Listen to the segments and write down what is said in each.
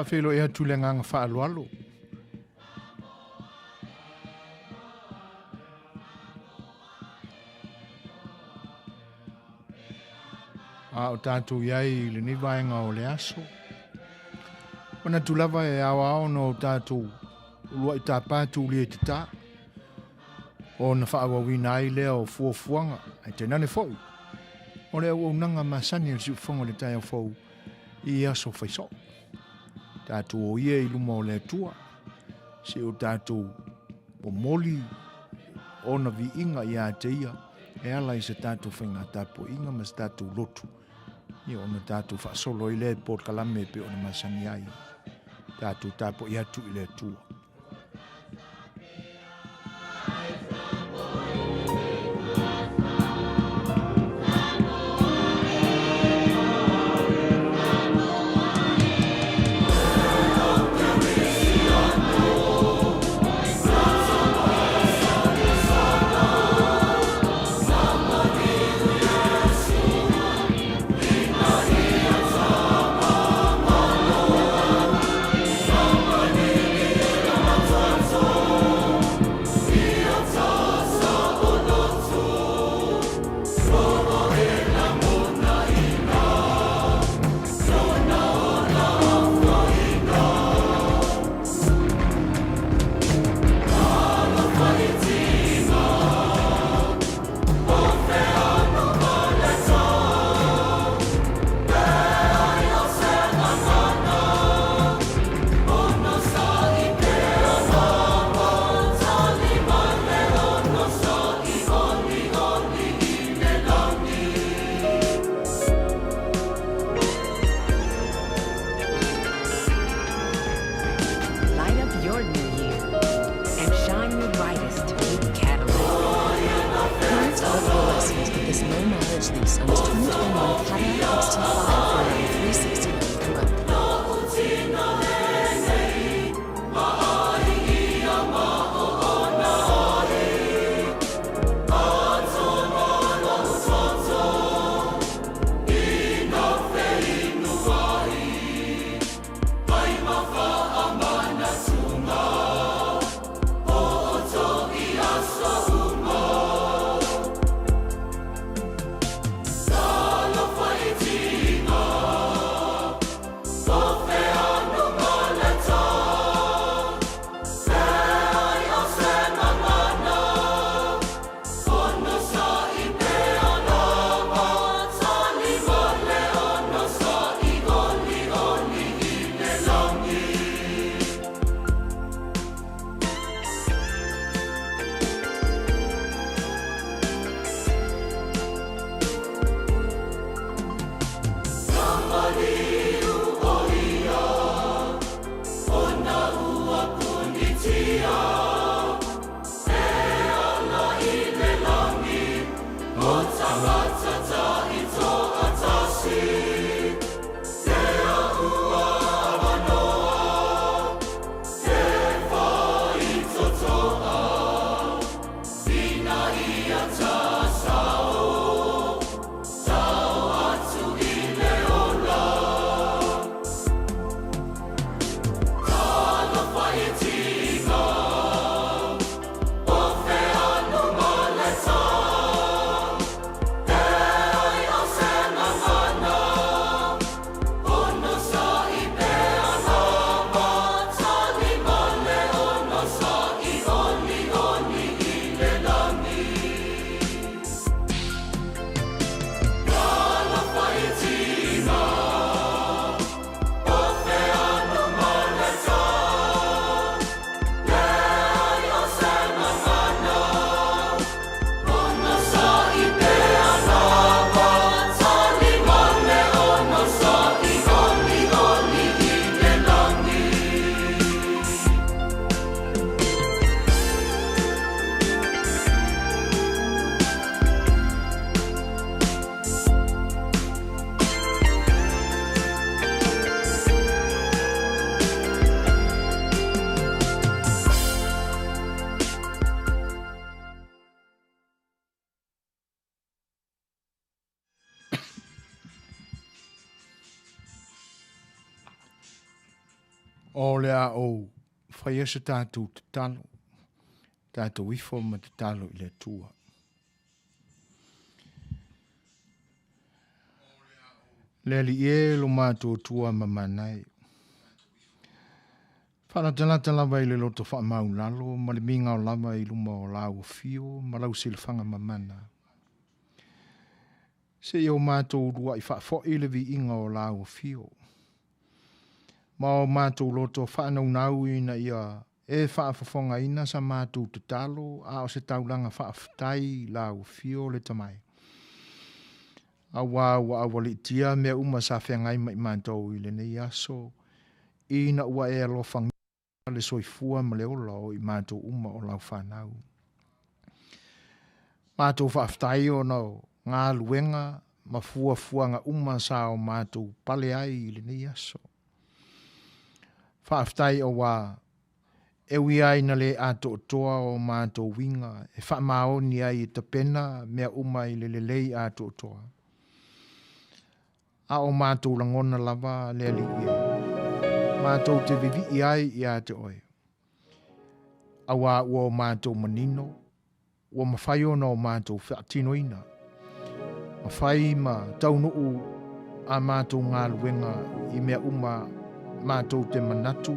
Faafeiloai atu i le agaga faaaloalo. A o tatou i ai i lenei vaega o le aso, manatu lava e aoao ona o tatou uluai tapa tuli e tatā, ona faaauauina ai lea o fuafuaga, ae tainane foi o le auaunaga masani a le siufofoga o le taeao fou i aso faisoo. Tatou o ia i luma o le Atua, se o tatou momoli ona viiga ia te ia e ala i se tatou faiga tapuaiga ma se tatou lotu, ia ona tatou faasolo ai lea i polokalame e pei ona masani ai tatou tapuai atu i le Atua. Light up your new year and shine your brightest with Cadillac. Current eligible lessees get this low mileage lease on this 2021 Cadillac XT5 for around $369 per month. O le a ou faia se tatou tatalo, tatou ifo ma tatalo i le Atua. Le Alii e lo matou Atua ma manai. Faalatalata lava i le loto faamaulalo ma le migao lava i luma o lau afio ma lau silafaga mamana. Seia o matou uluai faafoi le viiga o lau afio. Ma o matou loto faanaunau ina ia e faafofogaina sa matou tatalo a o se taulaga faafetai i lau afio le Tamai. Auā ua aualiitia mea uma sa feagai ma i matou i lenei aso, ina ua e alofagia le soifua ma le ola o i matou uma o lau fanau. Matou faafetai ona o galuega ma fuafuaga uma sa o matou pale ai i lenei aso. Faafetai auā e ui ai ina le atoatoa o matou uiga e faamaoni ai e tapena mea uma i le lelei atoatoa. A o matou lagona lava le Alii e, matou te vivii ai ia te Oe. Auā ua o matou manino, ua mafai ona o matou faatinoina, ma fai ma taunuu a matou galuega i mea uma matou te manatu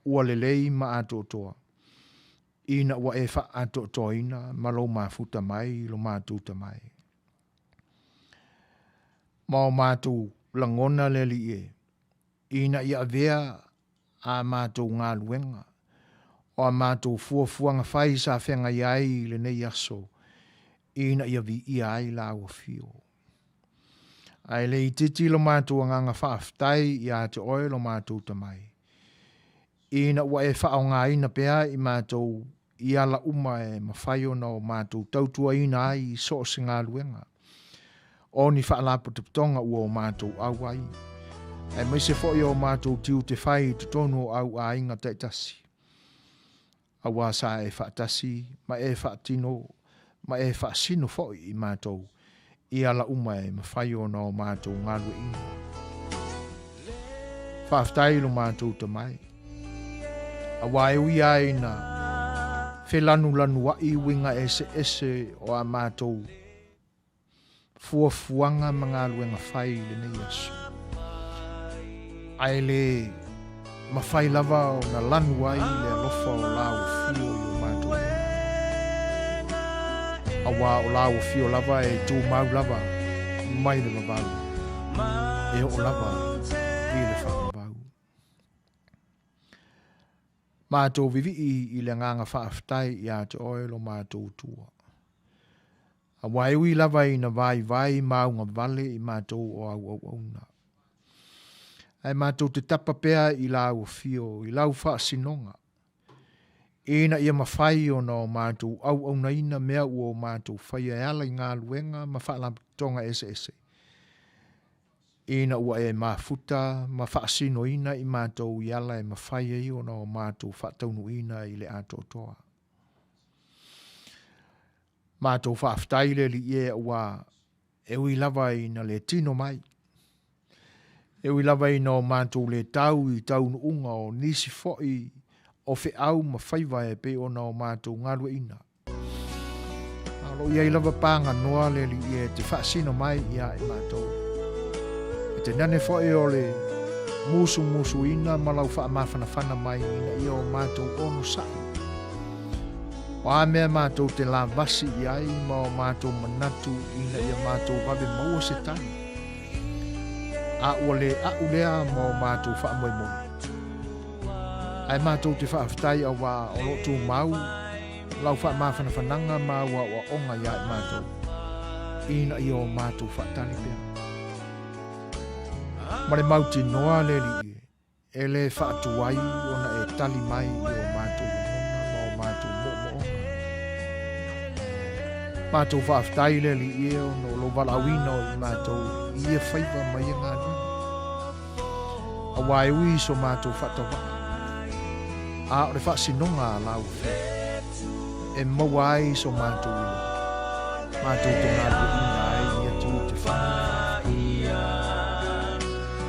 ua lelei ma atoatoa, ina ua e faaatoatoaina ma lou mafuta mai lo matou tamai. Ma o matou lagona le Alii e, ina ia avea a matou galuega, o a matou fuafuaga fai sa feagai ai i lenei aso, ina ia viia ai lau afio. Ae le itiiti lo matou agaga faafetai ia te oe lo matou tamai, ina ua e faaaogaina pea i matou i ala uma e mafai ona o matou tautuaina ai i so o se galuega o ni faalapotopotoga ua o matou auai, aemaise foi o matou tiute fai i totonu o au aiga taitasi. Auā sa e faatasi ma e faatino ma e faasino foi i matou i ala uma e mafai ona o matou galueina. Faafetai i lo matou tamai. Auā e ui ai ina felanulanuaʻi uiga eseese o a matou fuafuaga ma galuega fai i lenei aso, ae le mafai lava ona lanu ai le alofa o lau afio i o matou lima. Auā o lau afio lava e tumau lava mai le vavau e oo lava i le faavavau. Matou vivii i le agaga faafetai ia te oe lo matou Atua. Aua e ui lava ina vaivai ma augavale i matou o au auauna. Ae matou te tapa pea i lau afio, i lau faasinoga, ina ia mafai ona o matou auaunaina mea ua o matou faia e ala i galuega ma faalapotopotoga eseese, ina ua e mafuta ma faasinoina i matou i ala e mafai ai ona o matou faataunuuina i le atoatoa. Matou faafetai le Alii e auā e ui lava ina le tino mai, e ui lava ina o matou le tau i taunuuga o nisi foi o feau ma faiva e pei ona o matou galueina. A o lo o i ai lava paganoa le Alii e te faasino mai iā i matou. E te nane foi o le musumusuina ma lau faamafanafana mai ina ia o matou onosai. O a mea matou te lavasi i ai ma o matou manatu ina ia matou vave maua se tali. A ua le aʻu lea ma o matou faamoemoe. Ae matou te faafetai auā o lo o tumau lau faamafanafanaga ma au aoaoga iā i matou, ina ia o matou faatali pea. Ma le mautinoa le Alii e, e le faatuai ona e tali mai i o matou lagona ma o matou moomooga. Matou faafetai le Alii e ona o lou valaauina o i matou i ia faiva ma ia galuega. Auā e ui i so matou faatauvaa, a o le faasinoga a lau Afioga, e maua ai so matou ilo, matou te galueaiina ai ia tiute fai ma faafetai.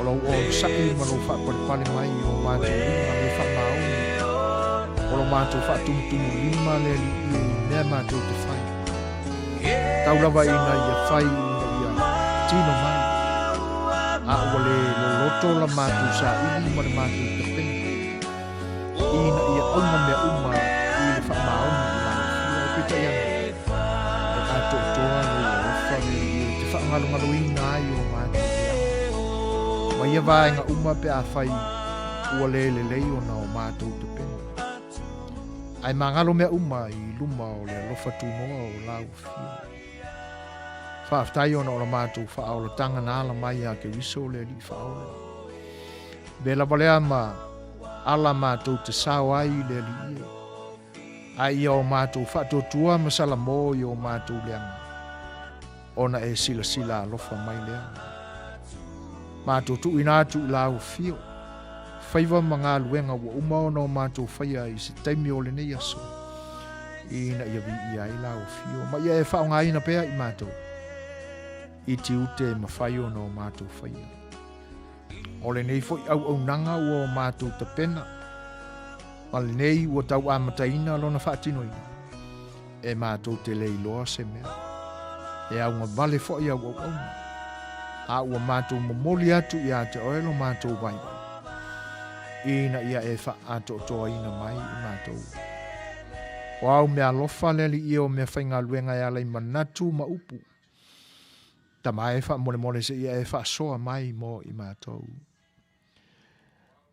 O lou lou onosai ma lou faapalepale mai i o matou lima le faamaoni, o lo matou faatumutumulima le Alii i mea matou te fai. Tau lava ina ia fai ina ia tino mai, a ua le loloto la matou saili ma le matou tapena, ina ia auga mea uma i le faamaoni i lau Afio. Ae peitai ane, e atoatoa lou alofa le Alii e te faagalogaloina ai o matou leaga. Ma ia vaega uma pe afai ua le lelei ona o matou tapena. Ae magalo mea uma i luma o le alofa tunoa o lau Afio. Faafetai ona o la matou faaolataga na ala mai ia Keriso le Alii Faaola. Ve lava lea ma ala matou te sao ai i le Alii e. A ia o matou faatuatua ma salamo i o matou leaga, ona e silasila alofa mai lea. Matou tuuina atu i lau Afio, faiva ma galuega ua uma ona o matou faia i se taimi o lenei aso, ina ia viia ai lau Afio, ma ia e faaaogaina pea i matou, i tiute e mafai ona o matou faia. O lenei foi auaunaga ua o matou tapena, ma lenei ua tau amataina lona faatinoina, e matou te le iloa se mea. E augavale foi au auauna, a ua matou momoli atu ia te oe lo matou vaivai, ina ia e faaatoatoaina mai i matou. O au meaalofa le Alii o meafaigaluega e ala i manatu ma upu. Tama e faamolemole seia e faasoa mai mo i matou.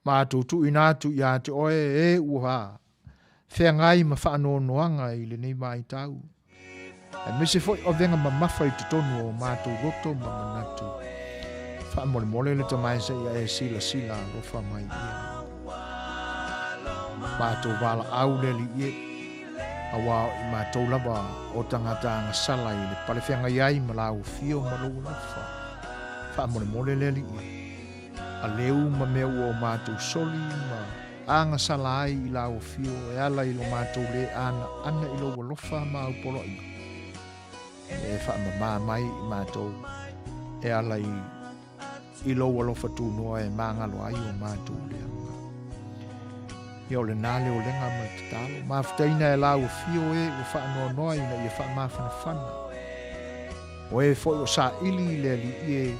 Matou tuuina atu ia te oe e ua feagai ma faanoanoaga i lenei vaitau, aemaise foi o avega mamafa i totonu o matou loto ma manatu. Faamolemole le tama e seia e silasila alofa mai ia. Matou valaau le Alii e. Aua o i matou lava o tagata agasala i le pale feagai ai ma lau afio ma lou alofa. Faamolemole le Alii, aleu ma mea ua o matou soli ma agasala ai i lau afio e ala i lo matou lē anaana i lou alofa ma au poloaiga. E faamama mai i matou e ala i I lou alofa tunoa e magalo ai o matou leaga. Ia o lena le olega ma le tatalo. Mafutaina e lau afio e ua faanoanoa ina ia faamafanafana. O e foi o saili i le Alii e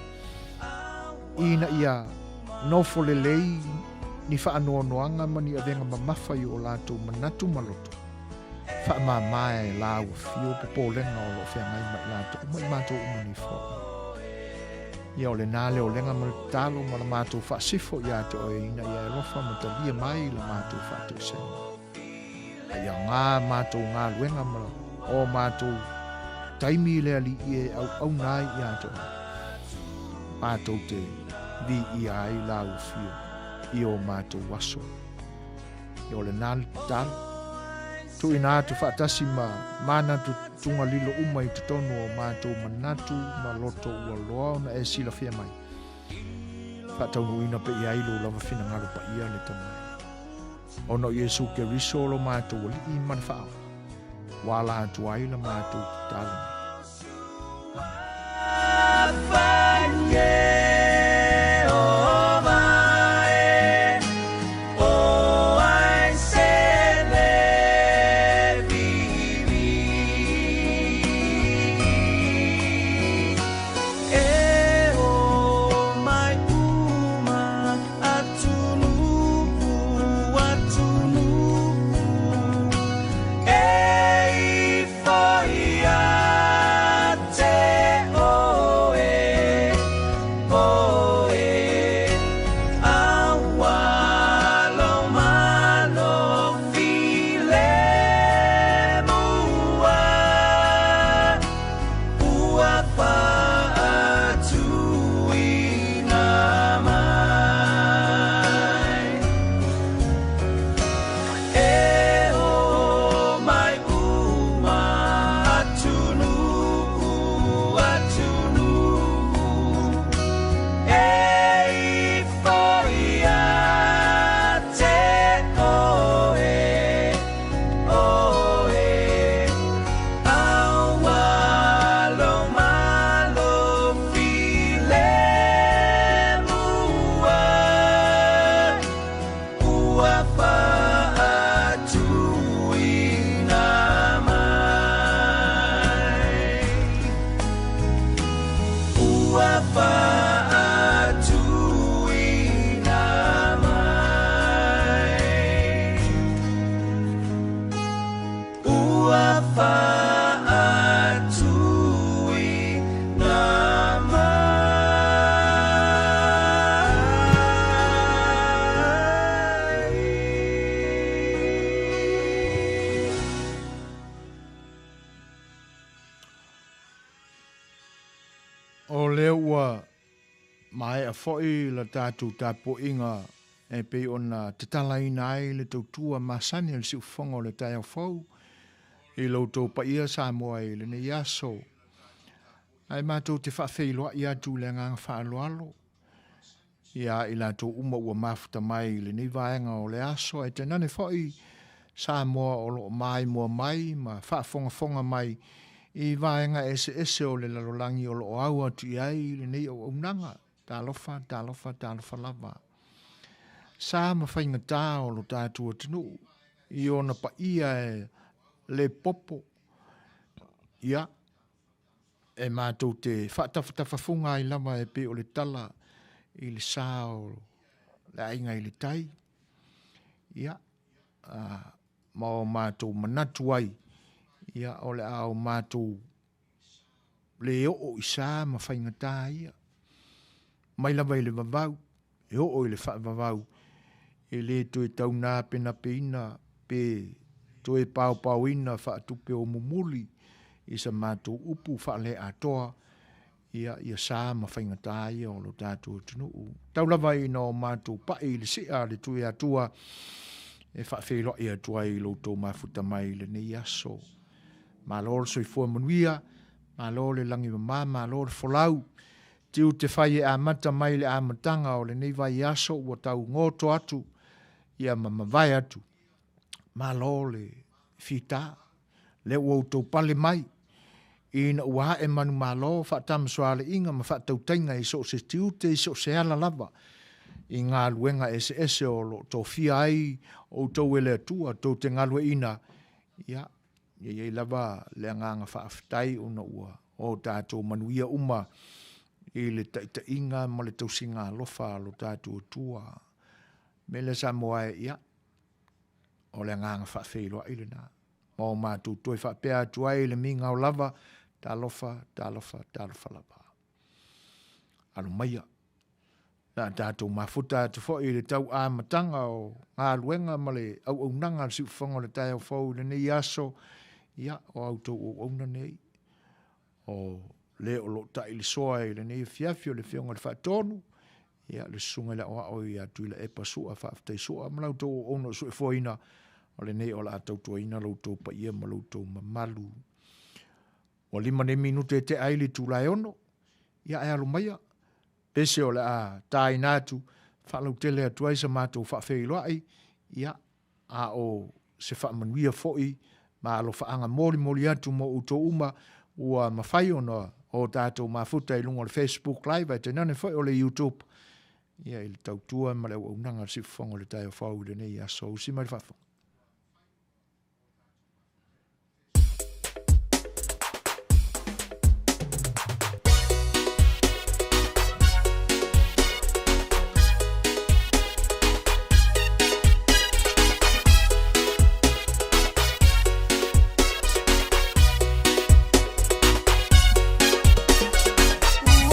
ina ia nofo lelei ni faanoanoaga ma ni avega mamafa i o latou manatu ma loto. Faamama e lau afio popolega o lo o feagai ma i latou ma i matou uma nei foi. Ia o lena le olega ma le tatalo ma la matou faasifo ia te oe ina ia e alofa ma talia mai la matou faatoesega. A ia aoga matou galuega ma o matou taimi i le Alii e auauna ai ia te oe, matou te viia ai lau afio i o matou aso. Ia o lena le tatalo. Tuuina atu faatasi ma manatu tugalilo uma i totonu o matou manatu ma loto ua loa ona e silafia mai. Faataunuuina pe i ai lou lava finagalo paia le Tama e. Ona o Iesu Keriso lo matou Alii ma le Faaola, ua ala atu ai la matou tatalo nei. Amen. Ua faatuina mai. Ua faatuina mai. O lea ua maea foi la tatou tapuaiga e pei ona tatalaina ai le tautua masani a le siufofoga o le taeao fou i lo outou paia Samoa i lenei aso. Ae matou te faafeiloai atu i le agaga faaaloalo ia i latou uma ua mafuta mai i lenei vaega o le aso, ae tainane foi Samoa o lo o maimoa mai ma faafogafoga mai i vaega eseese o le lalolagi o lo o au atu i ai lenei auaunaga. Talofa, talofa, talofa lava. Sa ma faigata o lo tatou atunuu i ona paia e le popo, ia, e matou te faatafatafafuga ai lava e pei o le tala i le sa o le aiga i le tai, ia, ma o matou manatu ai, ia, o le a o matou le oo i sa ma faigata ia, mai lava i le vavau, e oo i le faavavau, e le toe taunapenapeina pe toe paopaoina faatupe o mumuli i sa matou upu faaleatoa, ia, ia sa ma faigata ia o lo tatou atunuu. Tau lava ina o matou pai i le sia a le Tuiatua e faafeiloai atu ai i lo outou mafuta mai i lenei aso. Malo le soifua manuia, malo le lagi mama, malo le folau. Tiute fai e amata mai le amataga o lenei vaiaso ua tau goto atu ia ma mavae atu. Malo le fita, lea ua outou pale mai ina ua ae manumalo faatamasoaliiga ma faatautaiga i so o se tiute i so o se ala lava i galuega eseese o lo o tofia ai outou e le Atua tou te galueaiina, ia, ia i ai lava le agaga faafetai ona ua o tatou manuia uma i le taitaiga ma le tausiga alofa a lo tatou Atua. O le mea lea Samoa e, ia, o le agaga faafeiloai lena. Ma o matou toe faapea atu ai i le migao lava, talofa, talofa, talofa lava. Alo maia. Le a tatou mafuta atu foi i le tau amataga o galuega ma le auaunaga a le siufofoga o le taeao fou i lenei aso, ia, o a outou auauna nei, o le o lo o tailisoa i lenei afiafi o le Afioga i le Faatonu, ia, le Susuga i le Aoao ia Tuilaepa Sua, faafetai Sua, ma la outou auauna o suefoeina, o lenei o le a tautuaina lo outou paia ma lo outou mamalu. Ua 5 nei minute e tea ai le itula e 6, ia ae alo maia, pese o le a tāina atu, faalautele atu ai sa matou faafeiloai, ia, a o se faamanuia foi ma alofaaga molimoli atu mo outou uma ua mafai ona o tatou mafuta i luga o le Facebook Live ae tainane foi o le YouTube, ia, i le tautua ma le auaunaga a le Siufofoga o le Taeao Fou i lenei aso. Usi mai le faafofoga.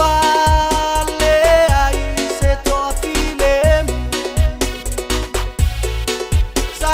Ua leai se toafilemu. Sa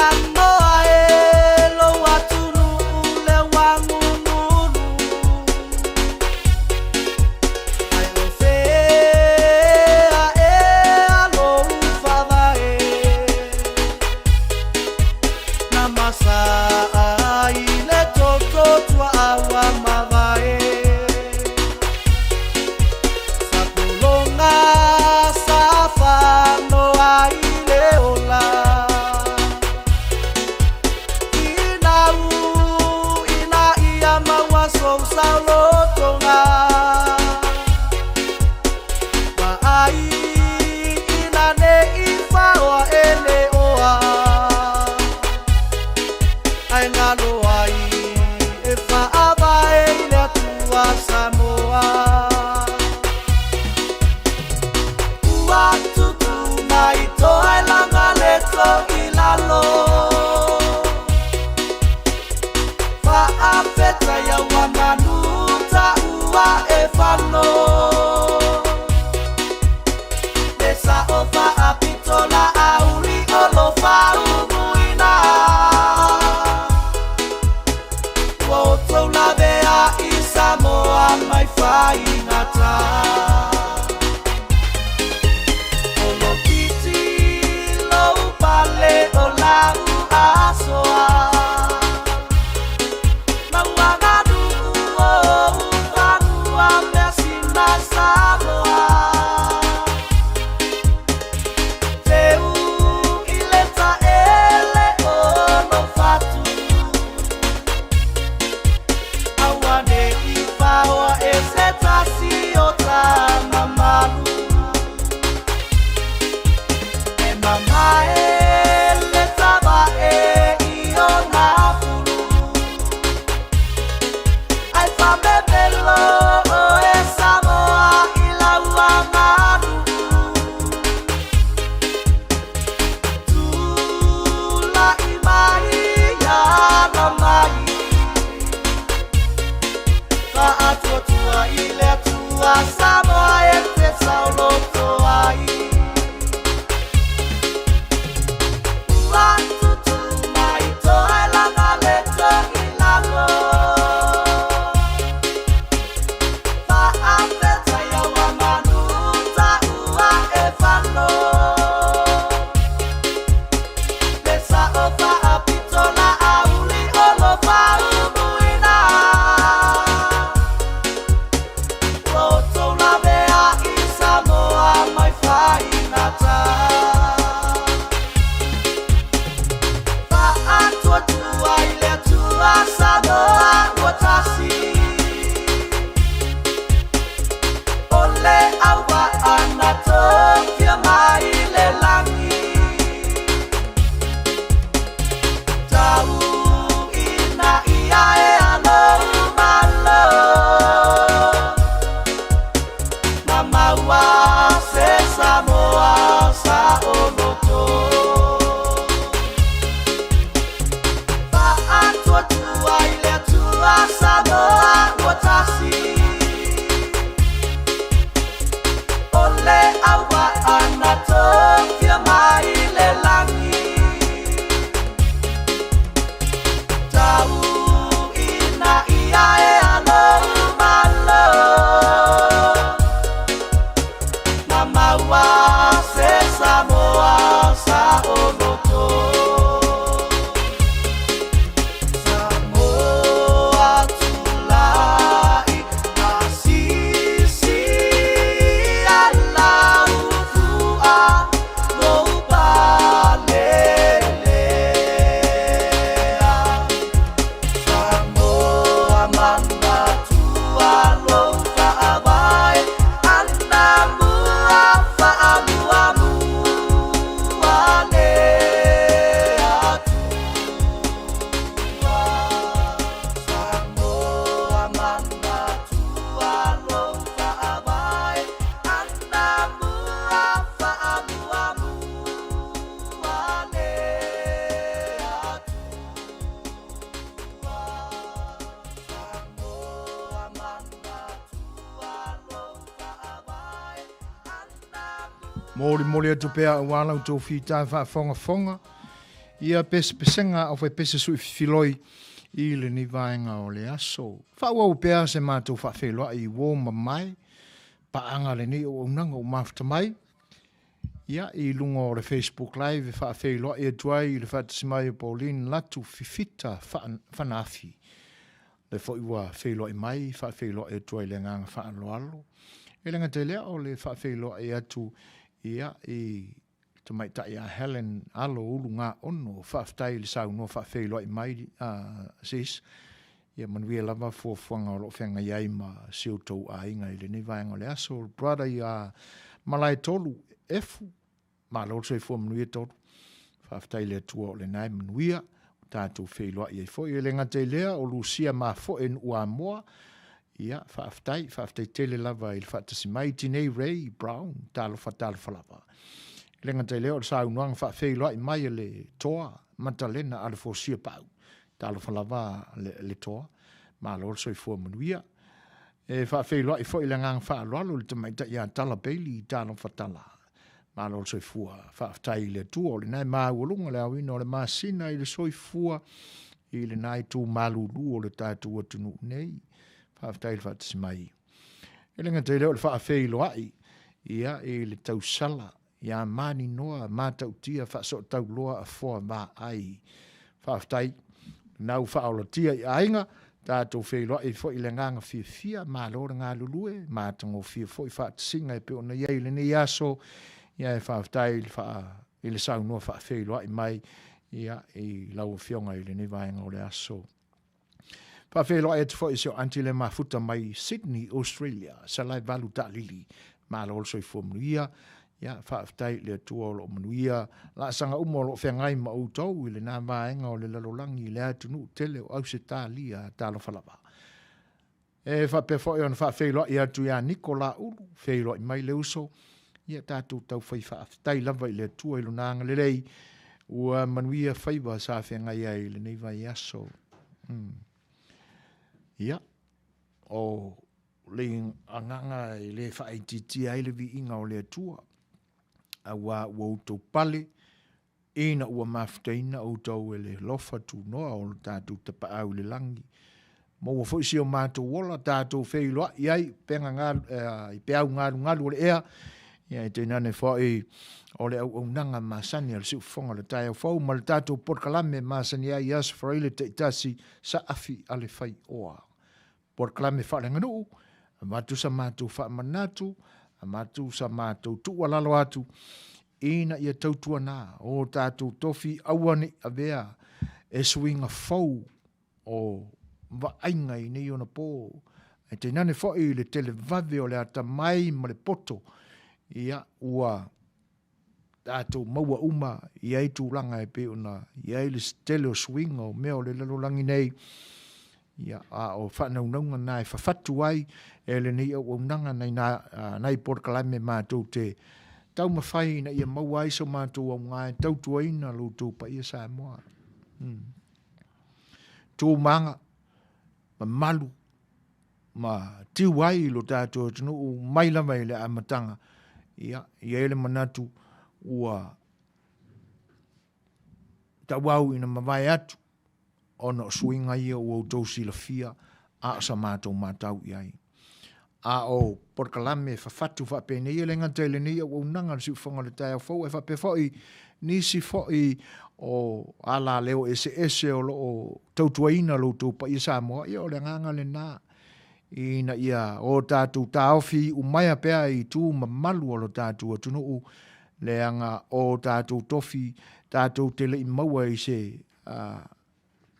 maua se Samoa sa oloto. Faatuatua i le Atua Samoa ua tasi. O le auvaa na tofia mai le lagi. Tau ina ia e alo malo. Na maua se Samoa sa oloto. Samoa tulai masisi alaufua lou palelea. Samoa manatua lou faavae anamua faamuamua le Atua. Samoa manatua lou faavae anamua faamuamua le Atua. Samoa manatua lou faavae anamua. Molimoli atu pea aua la outou fita faafogafoga ia pesepesega o faipese suifiloi i lenei vaega o le aso. Faaauau pea se matou faafeiloai i uo ma mae paaga lenei auaunaga ua mafuta mai ia i luga o le Facebook Live e faafeiloai atu ai i le faatasi mai o Pauline Latu Fifita Fanaafi. Le foi ua feiloai mai, faafeiloai atu ai le agaga faaaloalo. E le gata i lea o le faafeiloai atu ia i tamaitai a Helen Alo Ulugaono. Faafetai i le saunoa faafeiloai mai sis. Ia manuia lava fuafuaga o lo o feagai ai ma si outou aiga i lenei vaega o le aso. Brother ia Malae Tolu Efu, malo le soifua manuia Tolu. Faafetai i le Atua o lena e manuia. O tatou feiloai ai foi. E le gata i lea o Lucia Mafoe Nuuamoa. Ia, faafetai, faafetai tele lava i le faatasi mai. Tinei Ray Brown, talofa talofa lava. E le gata i lea o le saunoaga faafeiloai mai e le Toa Matalena Alefosia Pau. Talofa lava le Toa. Malo le soifua manuia. E faafeiloai foi le agaga faaaloalo i le tamaitai ia Tala Bailey, talofa tala. Malo le soifua. Faafetai i le Atua o lena e maualuga le aoina o le masina i le soifua i lena itu malulu o le tatou atunuu nei. Faafetai i le faatasi mai. E le gata i lea o le faafeiloai ia i le tausala ia Maninoa Matautia Faasootauloa Afoa Vaai. Faafetai na ua faaolatia i aiga, tatou feiloai foi i le agaga fiafia, malo le galulue, matagofie foi faatasiga e pei ona i ai i lenei aso. Ia e faafetai i le saunoa faafeiloai mai ia i lau afioga i lenei vaega o le aso. Faafeiloai atu foi i si o aunty le mafuta mai Sydney, Australia, Salai Valu Taalili. Malo le soifua manuia. Ia, faafetai i le Atua o lo o manuia laasaga uma o lo o feagai ma outou i lena vaega o le lalolagi i le atunuu tele o Ausetalia. Talofa lava. E faapea foi ona faafeiloai atu ia Niko Laulu, feiloai mai le uso. Ia tatou taufai faafetai lava i le Atua i lona agalelei ua manuia faiva sa feagai ai i lenei vaiaso. Ia, o le agaga e le faaitiitia ai le viiga o le Atua, auā ua outou pale ina ua mafutaina outou e le alofa tunoa o le tatou Tapaau i le lagi. Maua foi si o matou ola tatou feiloai ai i peau galugalu o le ea, ia e tainane foi o le auaunaga masani a le siufofoga o le taeao fou ma le tatou polokalame masani ai i Aso Faraile taitasi saafi a le faioa. Polokalame faaleaganuu, avatu sa matou faamanatu, avatu sa matou tuualalo atu, ina ia tautuana o tatou tofi aua ne i avea e suiga fou o vaaiga i nei ona po. Ae tainane foi i le televave o le atamai ma le poto, ia ua tatou maua uma i ai tulaga e pei ona i ai le tele o suiga o mea o le lalolagi nei. Ia, a o faanaunauga na e fafatu ai e lenei auaunaga nai nā, nai polokalame matou te taumafai ina ia maua ai so matou augā e tautuaina lo outou paia Samoa. Tu maga, mamalu, ma tiu ai lo tatou atunuu mai lava i le amataga. Ia, e i ai le manatu ua tauau ina mavae atu ona o suiga ia ua outou silafia a o sa matou matau i ai. A o polokalame fafatu faapenei, e le gata i lenei auaunaga o le siufofoga o le taeao fou, ae faapea foi nisi foi o alaleo eseese o lo o tautuaina lo outou paia Samoa, ia o le agaga lena ina ia o tatou taofi iumaea pea i tu mamalu o lo tatou atunuu, leaga o tatou tofi tatou te le i maua i se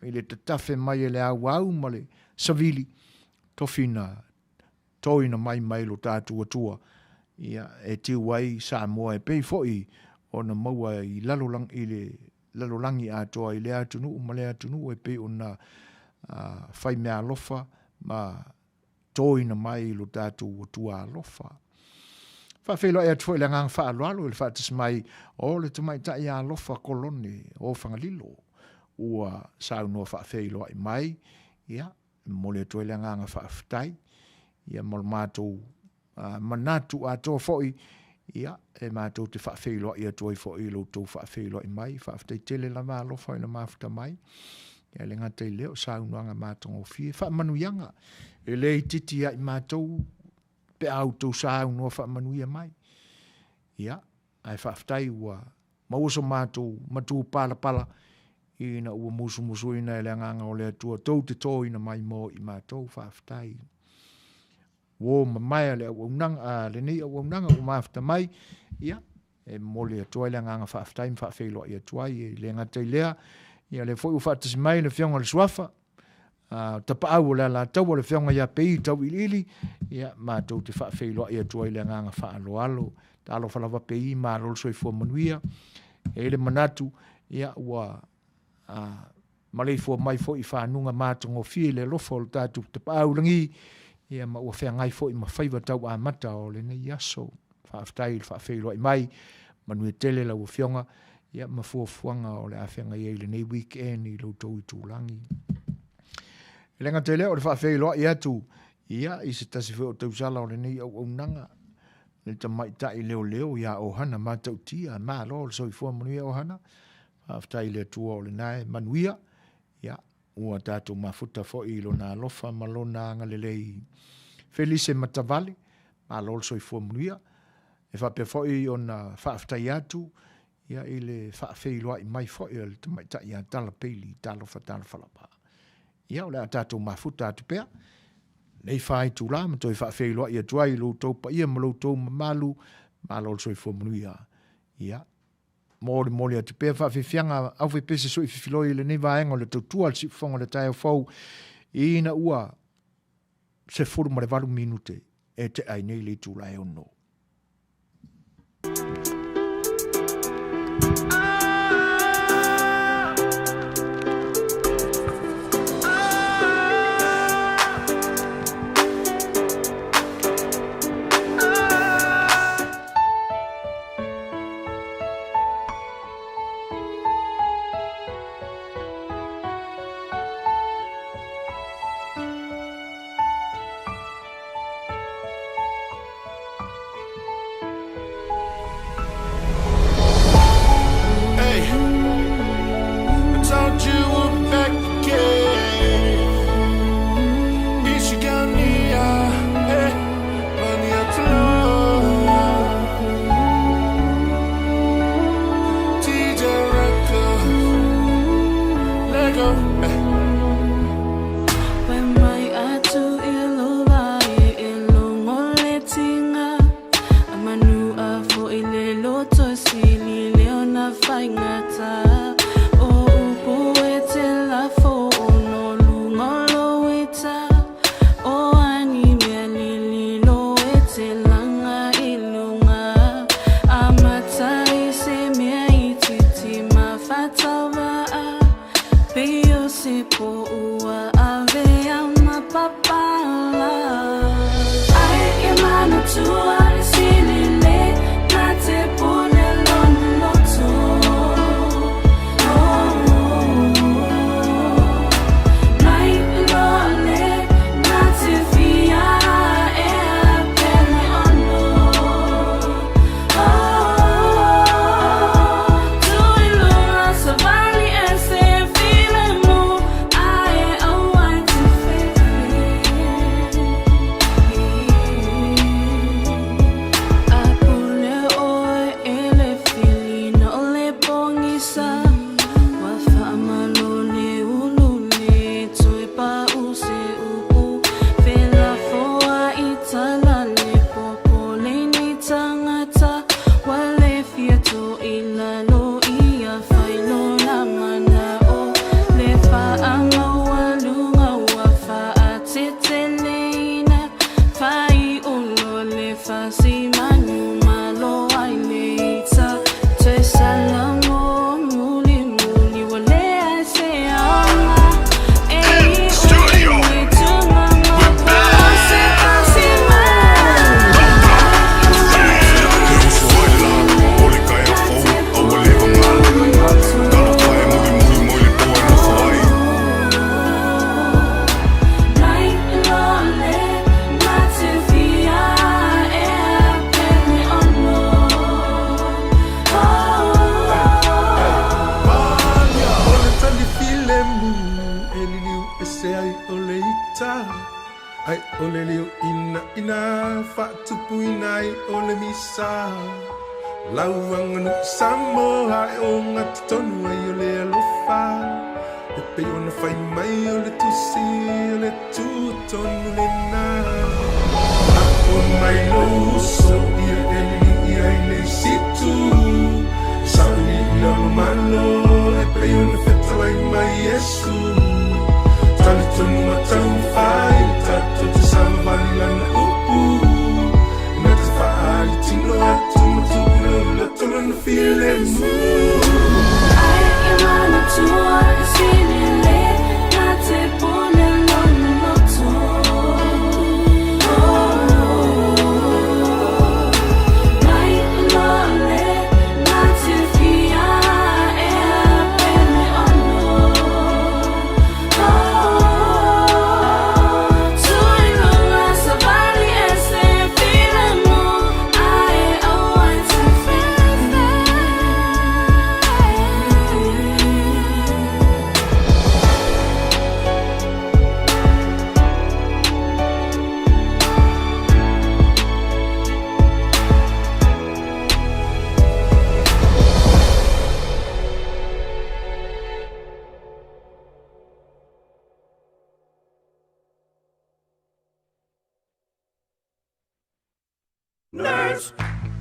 i le tatafe mai e le auau ma le savili, tofi na toina mai mai lo tatou Atua, ia, e tiu ai Samoa e pei foi ona maua i lalolagi, i le lalolagi atoa i lea atunuu ma lea atunuu e pei ona fai meaalofa ma toina mai i lo tatou Atua alofa. Faafeiloai atu foi i le agaga faaaloalo i le faatasi mai o le tamaitai alofa Kolone o Fagalilo ua saunoa faafeiloai mai, ia, e momoli atu ai le agaga faafetai, ia, ma lo matou manatu atoa foi, ia, e matou te faafeiloai atu ai foi i lo outou faafeiloai mai. Faafetai tele lava alofa i le mafuta mai. Ia, e le gata i lea o saunoaga matagofie, faamanuiaga e le itiiti ia i matou pe a outou saunoa faamanuia mai. Ia, ae faafetai ua maua so matou matupalapala ina ua musumusuina e le agaga o le Atua tou te toina mai mo i matou. Faafetai. Ua mamaea le auaunaga, lenei auaunaga ua mafuta mai, ia, e momoli atu ai le agaga faafetai ma faafeiloai atu ai. E le gata i lea, ia lea foi ua faatasi mai le Afioga i le Suafa, Tapaau o le Alataua, le Afioga ia Pei Tauiliili, ia, matou te faafeiloai atu ai le agaga faaaloalo. Talofa lava Pei, malo le soifua manuia. E i ai le manatu, ia, ua maleifua mai foi i fanuga matagofie i le alofa o le tatou Tapaau lagi, ia, ma ua feagai foi ma faiva tau amata o lenei aso. Faafetai i le faafeiloai mai, manuia tele lau Afioga, ia, ma fuafuaga o le a feagai ai i lenei weekend i lo outou itulagi. E le gata i lea o le faafeiloai atu, ia, i se tasi foi o tausala o lenei auaunaga, le tamaitai leoleo ia Ohana Matautia. Malo le soifua manuia Ohana. Faafetai i le Atua o lena e manuia. Ia, ua tatou mafuta foi i lona alofa ma lona agalelei. Felise Matavale, malo le soifua manuia. E faapea foi ona faafetai atu, ia, i le faafeiloai mai foi o le tamaitai ia Tala Peili, talofa talofa lava. Ia, o le a tatou mafuta atu pea nei faaitula ma toe faafeiloai atu ai i lo outou paia ma lo outou mamalu, malo le soifua manuia. Ia, molimoli atu pea faafiafiaga aufaipese sui fifiloi i lenei vaega o le tautua a le siufofoga o le taeao fou, ina ua 18 minute e tea ai nei le itula e 6. O le tali filemu e liliu ese ai o le ita, Ai o le lio ina ina faatupuina ai o le misa. Lau aganuu Samoa e ogatotonu ai o le alofa, E pei ona fai mai o le tusi o le tutonu lena. Apo mai lou uso ia e liliu i ai le isi itu, Saili i lalo malo e pei ona fetalai mai Iesu. Talitonu ma taumafai tatou te savavali lana upu, Na te faaali tino atu ma tuuina o loto lona filemu.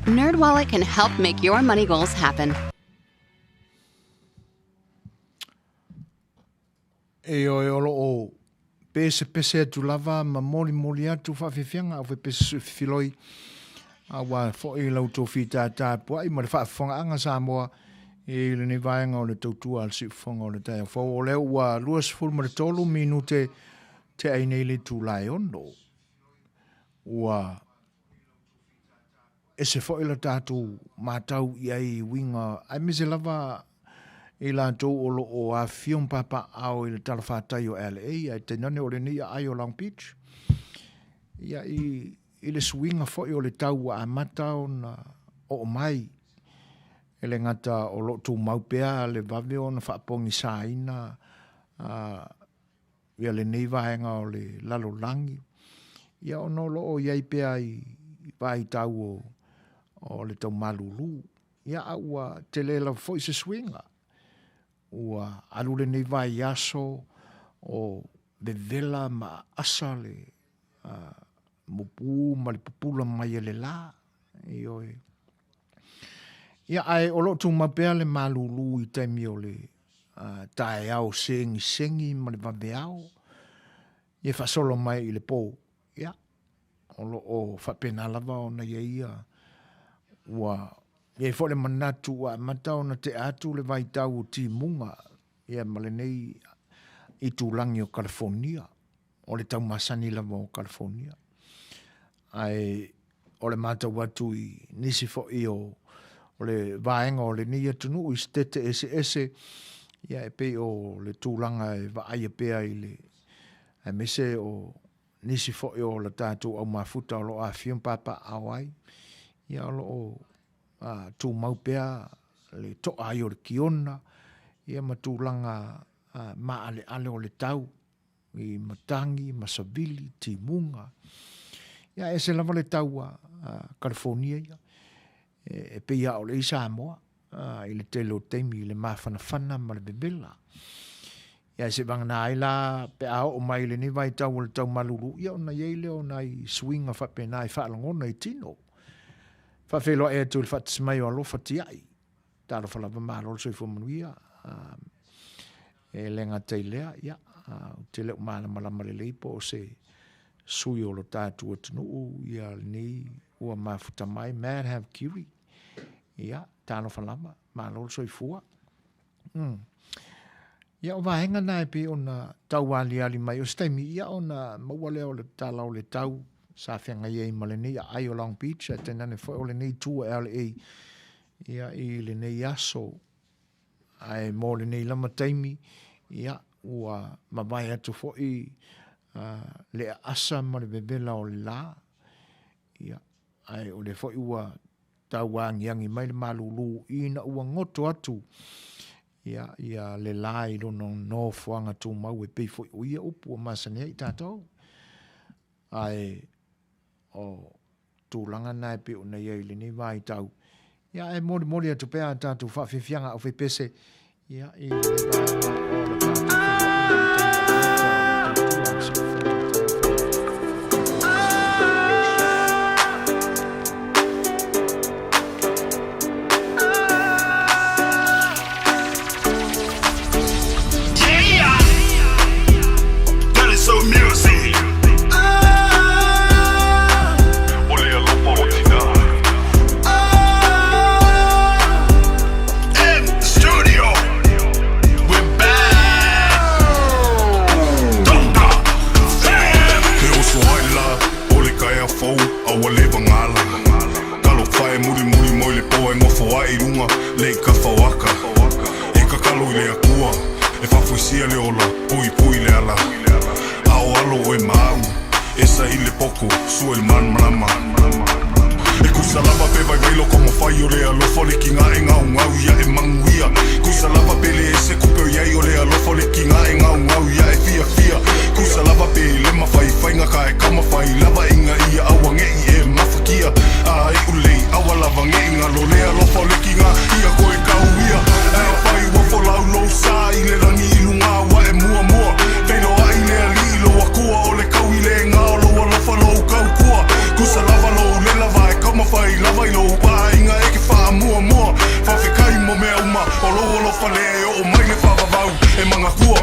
NerdWallet can help make your money goals happen. Ioe, o lo o pesepese atu lava ma molimoli atu faafiafiaga au fepese suifiloi aua foi la outou fitaita puai ma le faafofogaaga Samoa i lenei vaega o le tautua a le siufofoga o le taeao fou. O lea ua 23 minute tea ai nei le itula e 6. Ua ese foi la tatou matau i ai i uiga aemaise lava i latou o lo o afifio ma papaaao i le talafatai o LA ae tainane o lenei aai o Long Beach. Ia i, i le suiga foi o le tau ua amata ona oo mai e le gata o lo o tumau pea le vave ona faapogisaina ia lenei vaega o le lalolagi, ia ona o lo o i ai pea i vaitau o, o le tau malulu. Ia a ua tele lava foi se suiga. Ua alu lenei vaiaso o vevela ma aasa le mupu ma le pupula mai e le la. Ioe. Ia ae o lo o tumau pea le malulu i taimi o le taeao segisegi ma le vaveao, ia faasolo mai i le po. Ia, o lo o faapena lava ona i ai ia, ua i ai foi le manatu ua amata ona tea atu le vaitau o timuga, ia ma lenei itulagi o Kalifonia, o le tau masani lava o Kalifonia. Ae o le matau atu i nisi foi o, o le vaega o lenei atunuu i setete eseese, ia e pei o le tulaga e vaaia pea i le aemaise o nisi foi o la tatou au mafuta o lo o afifio ma papaaao ai, ia o lo o a, tumau pea le toa ai o le kiona, ia ma tulaga a, maaleale o le tau i matagi ma savili, timuga. Ia e ese lava le tau a, a Kalifonia ia, e, e pei a ole i Samoa, a, i le tele o taimi i le mafanafana ma le vevela. Ia e seivagana ai la pe a oo mai i lenei vaitau o le tau malulu, ia ona i ai lea o nai suiga faapena e faalagona i tino. Faafeiloai atu i le faatasi mai o Alofa Tiai. Talofa lava malo le soifua manuia. E le gata i lea, ia, ou te le o malamalama lelei po o se sui o lo tatou atunuu ia lenei ua mafuta mai Madhav Kiri. Ia, talofa lava, malo le soifua. Ia, o vaega na e pei ona taualiali mai, o se taimi ia ona maua lea o le tala o le tau sa feagai ai ma lenei aai o Long Beach, ae tainane foi o lenei itu o LA, ia, i lenei aso. Ae mo lenei lava taimi, ia, ua mavae atu foi le aasa ma le vevela o le la, ia, ae o lea foi ua tauagiagi mai le malūlū ina ua goto atu ia, ia le la i lona nofoaga tumau e pei foi o ia upu ua masani ai tatou. Ae o tulaga na e pei ona i ai i lenei vaitau, ia, ae molimoli atu pea a tatou faafiafiaga aufaipese, ia, i lenei vaega o le tatou feiloaiga i le taimi amata o le tautua a le siufofoga i le taeao fou. He oso ai la o le kaea fou a ua leva gala Talofa e mulimuli moi le po e nofo ai i luga le i kafa o aka E kakalo i le Atua e faafoisia le ola puipui le ala A o alo oe ma au e saili le poto sua i le malamalama E kusa lava pe vaivai loko mafai o le alofa o le kiga e gaugau ia e manuia Kusa lava pe le ese kupe o iai o le alofa o le kiga e gaugau ia e fiafia Kusa lava pe le mafaifaiga ka e taumafai lava ina ia aua ne'i e mafakia A iu lei aua lava ne'i galo le alofa o le kiga ia koe kau ia Ae afai ua folau lou sa i le lagi i luga ua e muamua Feiloai le Alii i lou Akua o le kau i le ga o lou alofa lou kautua Kusa lava lou lela va e taumafai lava i lou aiga e ke faamuamua Faafetai mo mea uma o lou alofa lea e oo mai le faavavau e mangakua.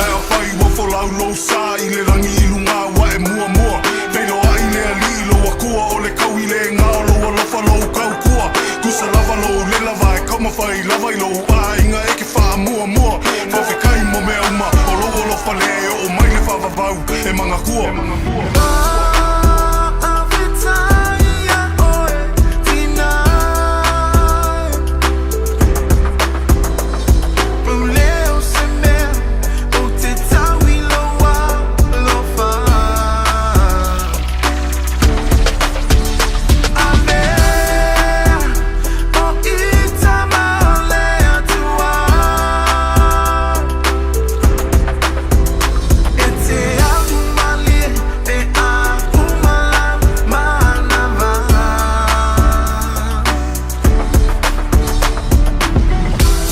Ae afai ua folau lou sa i le lagi i luga ua e muamua Feiloai le Alii i lou Akua o le kau i le ga o lou alofa lou kautua Kusa lava lou lela va e taumafai lava i lou aiga e ke faamuamua Faafetai mo mea uma o lou alofa lea e oo mai le faavavau e mangakua.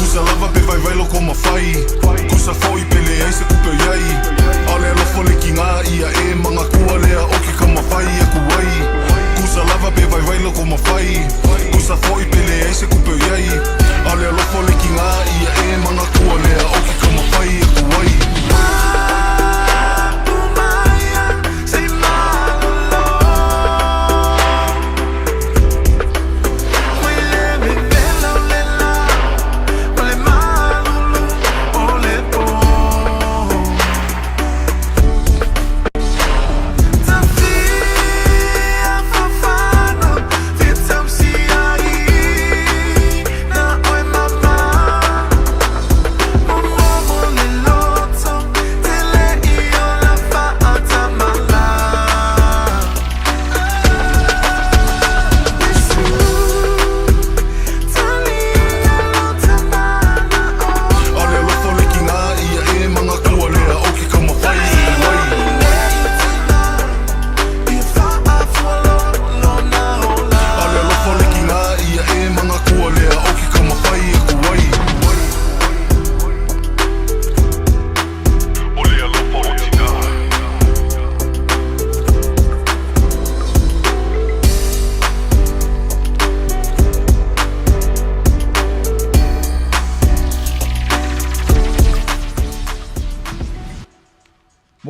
Kusa lava pe vaivai loko mafai Kusa foi pe leai se kupe o iai Aole alofa le kiga ia e mangakua lea o ke kaumafai aku ai Kusa lava pe vaivai loko mafai Kusa foi pe leai se kupe o iai Aole alofa le kiga ia e mangakua lea o ke kaumafai aku ai.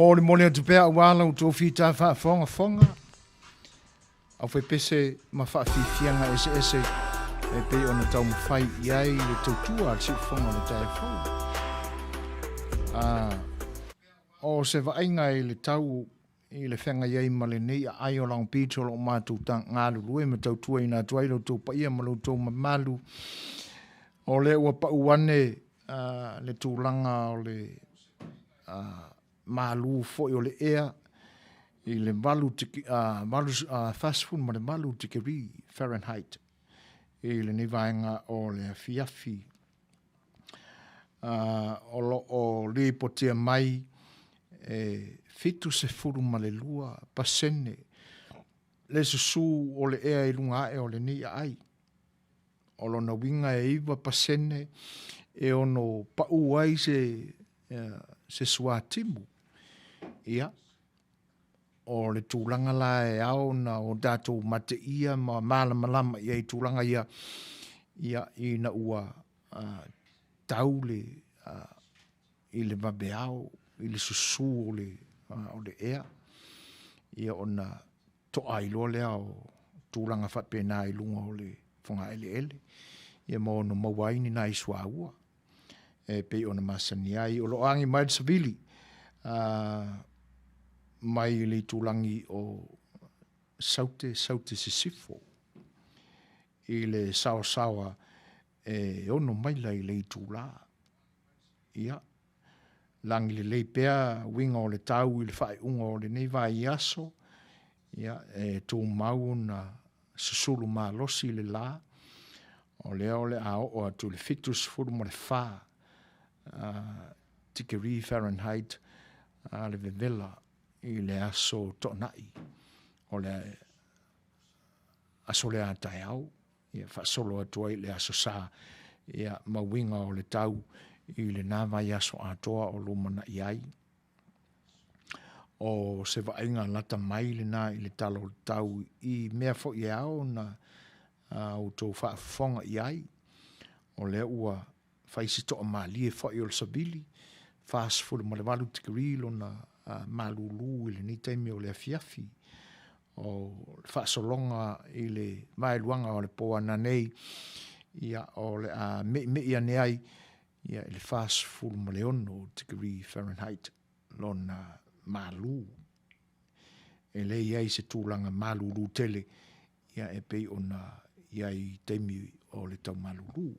Molimoli atu pea aua la outou fita faafogafoga, aufaipese ma faafiafiaga eseese e pei ona taumafai i ai le tautua a le siufofoga o le taeao fou. O se vaaiga i le tau i le feagai ai ma lenei aai o Long Beach o lo o matou galulue ma tautuaina atu ai lo outou paia ma lo outou mamalu. O lea ua pau ane le tulaga o le malu foi o le ea i le 48 tikeri Fahrenheit i lenei vaega o le afiafi. O lo o lipotia mai e 72% le susu o le ea i luga ae o lenei aai. O lona uiga e 9% e ono pau ai se suatimu. Ia, o le tulaga la e ao ona o tatou mateia ma malamalama i ai i tulaga ia, ia ina ua tau le i le vaveao, i le susu o le ea, ia ona to'a ai loa lea o tulaga faapena i luga o le fogaeleele, ia ma ono maua ai ni nai suaua e pei ona masani ai. O lo o agi mai le savili mai le itulagi o Saute, Saute Sisifo, i le saosaoa e 6 maila i le itula. Ia, lagi lelei pea uiga o le tau i le faaiuga o lenei vaiaso, ia, e tumau ona susulu malosi le la, o lea o le a oo atu i le 74 tikeri Fahrenheit le vevela i le aso toonai, o le aso lea a taeao, ia faasolo atu ai le aso sa, ia ma uiga o le tau i lena vaiaso atoa o lumanai ai. O se vaaiga lata mai lena i le tala o le tau i mea foi e ao ona outou faafofoga i ai. O lea ua fai si toamalie foi o le savili, 48 tikeri lona malulu i lenei taimi o le afiafi. O le faasologa i le vaeluaga o le po ananei, ia o le a meimei ane ai ia i le 46 tikeri Fahrenheit lona malu. E le i ai se tulaga malulu tele ia e pei ona i ai taimi o le tau malulu.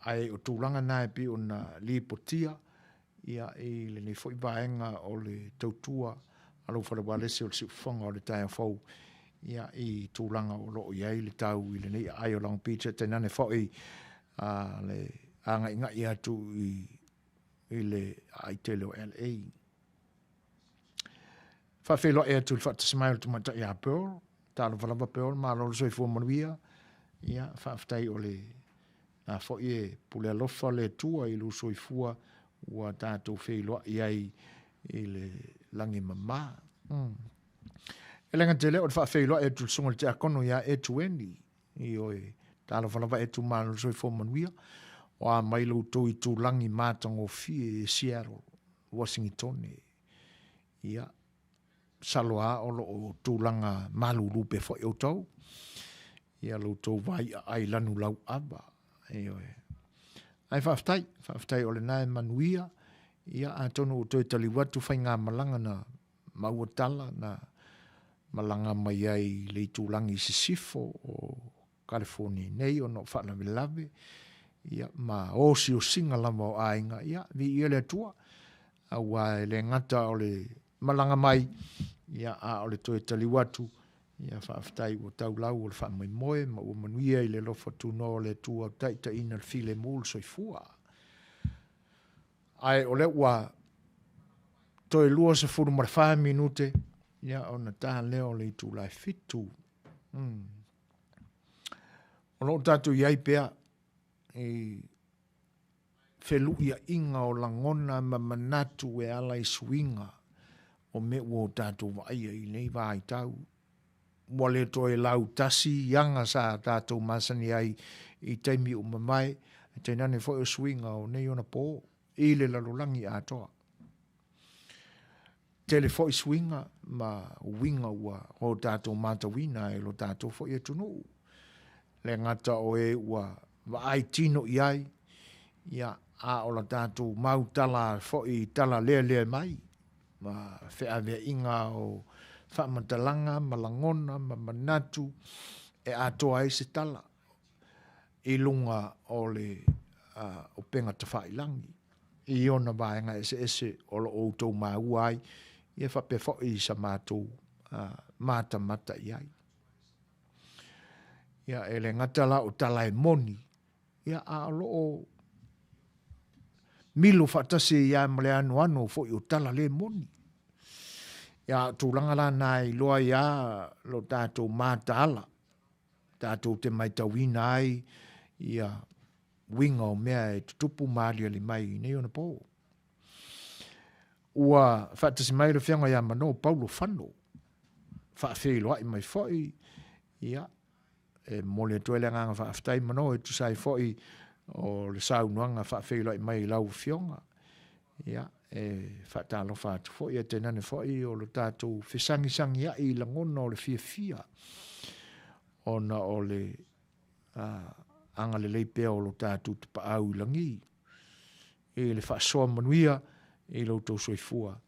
Ae o tulaga na e pei ona lipotia ia i lenei foi vaega o le tautua a lou faleualese o le siufofoga o le taeao fou, ia i tulaga o lo o i ai le tau i lenei aai o Long Beach, e tainane foi le agaigai atu i le aai tele o LA. Faafeiloai atu i le faatasi mai o le tamaitai ia Pearl, talofa lava Pearl, malo le soifua manuia. Ia, faafetai o le na foi e pule alofa le Atua i lou soifua ua tatou feiloai ai i le lagi mama. E le gata i lea o le faafeiloai atu i le susuga i le tiakono ia Etueni, ioe, talofa lava Etu, malo le soifua manuia, o a mai lo outou itulagi matagofie e Seattle, Washington. Ia, masalo lava o lo o tulaga malulu pea foi outou, ia lo outou vaiaai lanu lauava. Ioe. Ae faafetai, faafetai o lena e manuia, ia atonu ua toe taliu atu faigamalaga na maua tala na malaga mai ai i le itulagi i sisifo o California nei ona o faalavelave, ia, ma osiosiga lava o aiga, ia, viia le Atua, aua e le gata o le malaga mai, ia, a o le toe taliu atu, ia, faafetai ua taulau o le faamoemoe ma ua manuia i le alofa tunoa o le Atua taitaiina le filemu le soifua. Ae o lea ua toe 24 minute, ia, ona ta lea o le itula e 7. O lo o tatou i ai pea i feluiaiga o lagona ma manatu e ala i suiga o mea ua o tatou vaaia i nei vaitau. Ua le toe lautasi i aga sa tatou masani ai i taimi ua mavae, e tainane foi o suiga o nei ona po i le lalolagi atoa. Tele foi suiga ma uiga ua o tatou matauina e lo tatou foi atunuu. Le gata o e ua vaai tino i ai, ia, a o la tatou mau tala foi i tala lealea mai, ma feaveaiga o faamatalaga ma lagona ma manatu e atoa ai se tala i luga o le upega tafailagi i ona vaega eseese o lo o outou maua ai, ia faapea foi i sa matou matamata i ai. Ia, e le gata la o tala e moni, ia, a o lo o milo faatasi ai lava ma le anoano foi o tala le moni. Ia, a o tulaga la na e iloa ai lava lo tatou mataala, tatou te matauina ai ia uiga o mea e tutupu ma aliali mai i nei ona po. Ua faatasi mai le Afioga ia Mano Paulo Fano, faafeiloai mai foi, ia, e momoli atu ai le agaga faafetai Mano e tusa ai foi o le saunoaga faafeiloai mai i lau Afioga. Ia, e faatalofa atu foi, ae tainane foi o le tatou fesagisagiai i lagona o le fiafia ona o le agalelei pea o lo tatou tapaau i lagi i le faasoa manuia i lo outou soifua,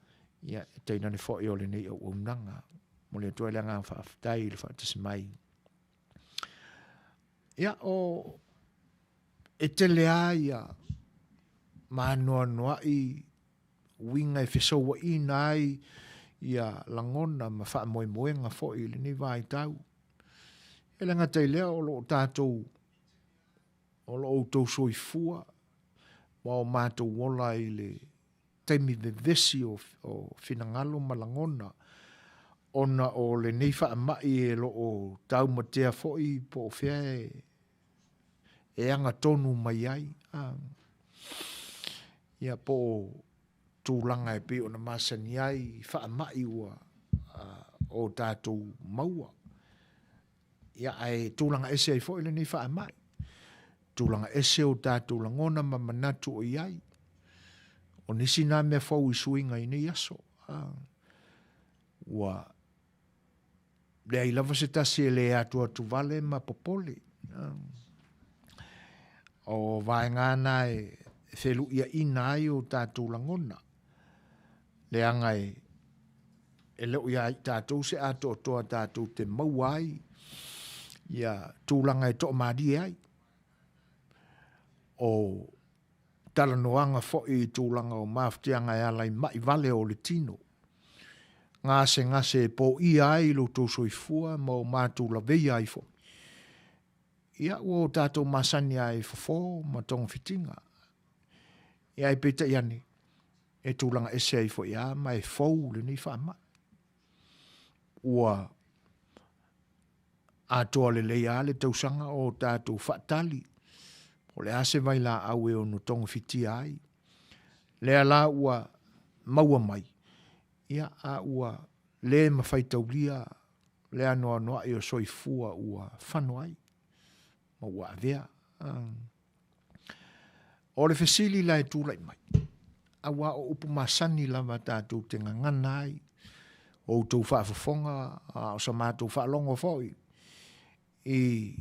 ia, e tainane foi o lenei auaunaga. Momoli atu ai le agaga faafetai i le faatasi mai. Ia, o e tele lava ia maanoanoai uiga e fesouaina ai ia lagona ma faamoemoega foi i lenei vaitau. E le gata i lea o lo o tatou, o lo outou soifua ma o matou ola i le taimi vevesi o finagalo ma lagona ona o lenei faamai e lo o taumatea foi po o fea e agatonu mai ai, ia po o tulaga e pei ona masani ai i faamai ua o tatou maua. Ia, ae tulaga ese ai foi lenei faamai. Tulaga ese o tatou lagona ma manatu o i ai. O nisi nā mea fou i suiga i nei aso. Ua leai lava se tasi e le atuatu vale ma popole. O vaega na e feluiaina ai o tatou lagona, leaga e le o ia i tatou se atoatoa tatou te maua ai ia tulaga e toamalie ai. O talanoaga foi i tulaga o mafatiaga e ala i mai vale o le tino, gasegase e poia ai lo outou soifua ma o matou laveia ai foi. Ia, ua o tatou masani lava i fofo ma togafitiga. Ia, ae peitai ane, e tulaga ese ai foi lava ma e fou lenei faamai. Ua atoa lelei lava le tausaga o tatou faatali, po o le a se vailaau e ono togafitia ai. Lea la ua maua mai, ia, a ua le mafai taulia le anoanoai o soifua ua fano ai ma ua avea. O le fesili la e tulai mai, aua o upu masani lava tatou te gagana ai, o outou faafofoga, a o sa matou faalogo foi, i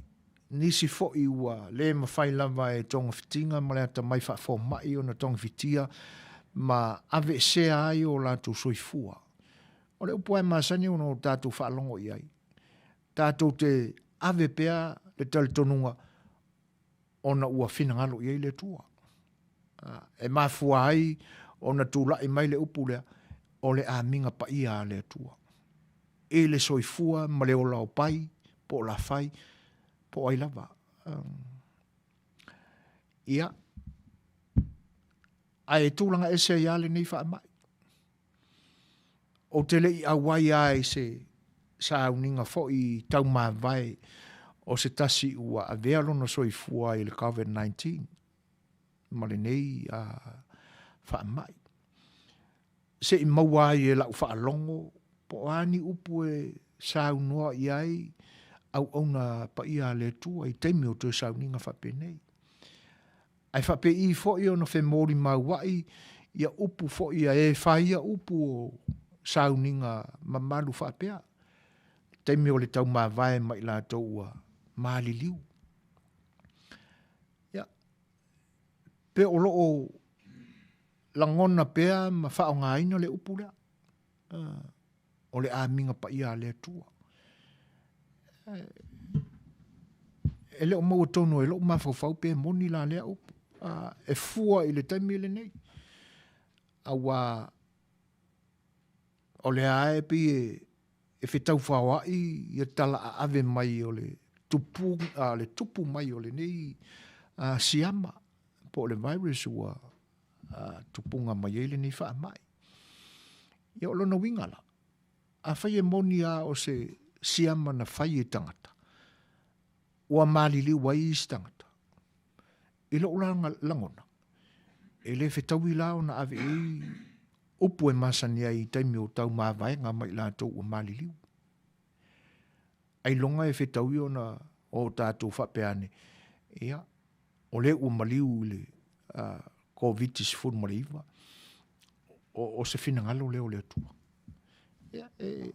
nisi foi ua le mafai lava e togafitiga ma le atamai faafomai ona togafitia ma aveesea ai o latou soifua. O le upu lava e masani ona o tatou faalogo i ai, tatou te ave pea le talitonuga ona ua finagalo i ai le Atua. E mafua ai ona tulai mai le upu lea, o le amiga paia a le Atua i le soifua ma le ola o Pai, po o Lafai, po o ai lava. Ia, ae tulaga ese ai lava lenei faamai. Ou te le i auai lava i se sauniga foi taumavae o se tasi ua avea lona soifua i le COVID-19 ma lenei faamai. Se i maua ai e lau faalogo po o a ni upu e saunoa i ai auauna paia a le Atua i taimi o toe sauniga faapenei. Ae faapei foi ona femolimaua'i ia upu foi a e faia upu o sauniga mamalu faapea, taimi o le taumavae ma i latou ua maliliu. Ia, pe o lo o lagona pea ma faaaogaina le upu lea, o le amiga paia a le Atua. E le o maua tonu e lou mafaufau pe moni la lea upu, e fua i le taimi lenei. Auā o lea lava e pei e fetaufaoa'i ia tala aave mai o le tupu, le tupu mai o lenei siama po o le virus ua tupuga mai ai lenei faamai. Ia o lona uiga la, afai e moni lava o se siama na fai e tagata, ua maliliu ai isi tagata, I lou lagona, e le fetaui la ona ave i ai upu e masani ai i taimi o taumavaega ma i latou ua maliliu. Ailoga e fetaui ona o tatou faapea ane, ia, o lea ua maliu i le Koviti-19, o se finagalo lea o le Atua. Ia, e,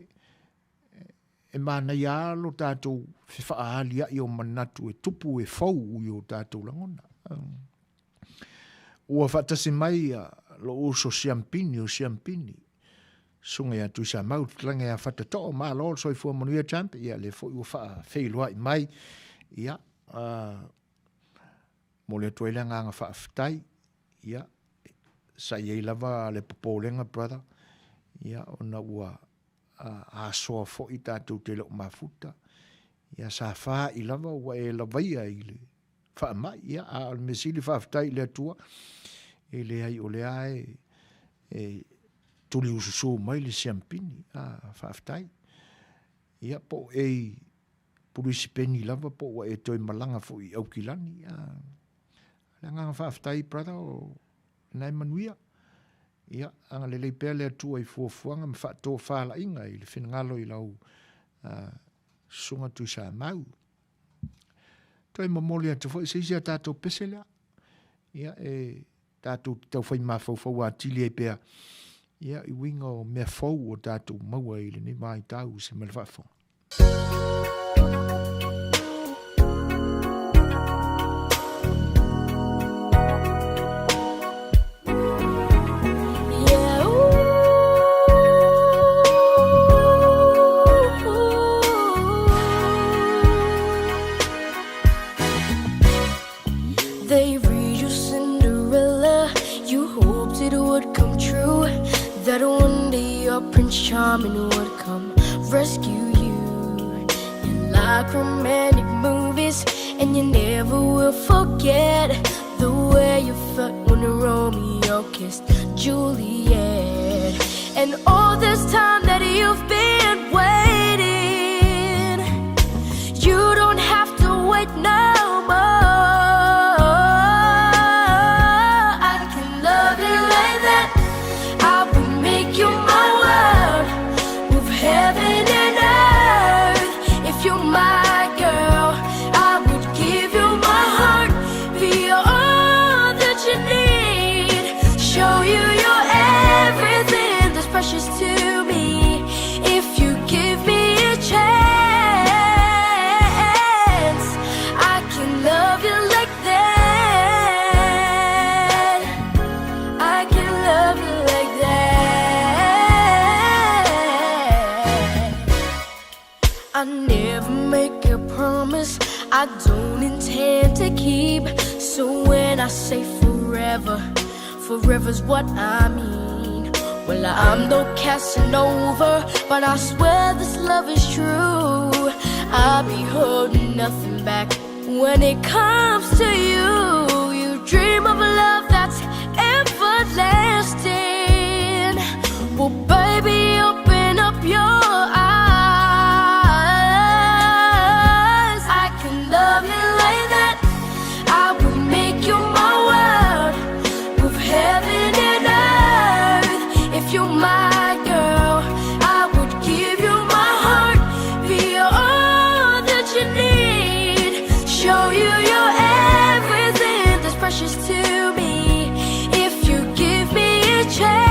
E manaia lava lo tatou fefaalia'i o manatu e tupu e fou i o tatou lagona. Ua faatasi mai lou uso Siampini o Siampini, susuga ia Tuisamau, fetalaiga ia Fatatoo, malo le soifua manuia Champ, ia lea foi ua faafeiloai mai, ia, momoli atu ai le agaga faafetai, ia, sa i ai lava le popolega brother, ia, ona ua asoa foi tatou te le o mafuta, ia sa fa'i lava ua e lavaia i le faamai, ia a o le mea sili faafetai i le Atua, e leai o lea e, e tuliususu mai le siampini, a faafetai. Ia po o e i Pulisipeni lava po ua e toe malaga foi i Aukilani, a le agaga faafetai brother o lena e manuia. Ia, agalelei pea le Atua i fuafuaga ma faatofalaiga i le finagalo i lau susuga Tuisamau. Toe momoli atu foi se isi a tatou pese lea. Ia, e tatou te taufai mafaufau atili ai pea, ia, i uiga o mea fou ua tatou maua i lenei vaitau se mea le faafofoga. They read you Cinderella. You hoped it would come true. That one day your Prince Charming would come rescue you. You like romantic movies, and you never will forget the way you felt when Romeo kissed Juliet. And all this time that you've been waiting, you don't have to wait no more. I can love you like that. I will make you my world. Move heaven and earth. If you're my girl, I would give you my heart. Be all that you need. Show you your everything that's precious to me. If you give me a chance, I can love you like that. I can love you like that. I never make a promise I don't intend to keep. So when I say forever, forever's what I mean. Well, I'm no Casanova, but I swear this love is true. I'll be holding nothing back when it comes to you. You dream of a love that's everlasting. Well, baby, open up your eyes. I can love you like that. I will make you my world. Move heaven and earth. If you're my girl, I would give you my heart. Be all that you need. Show you your everything that's precious to me. If you give me a chance,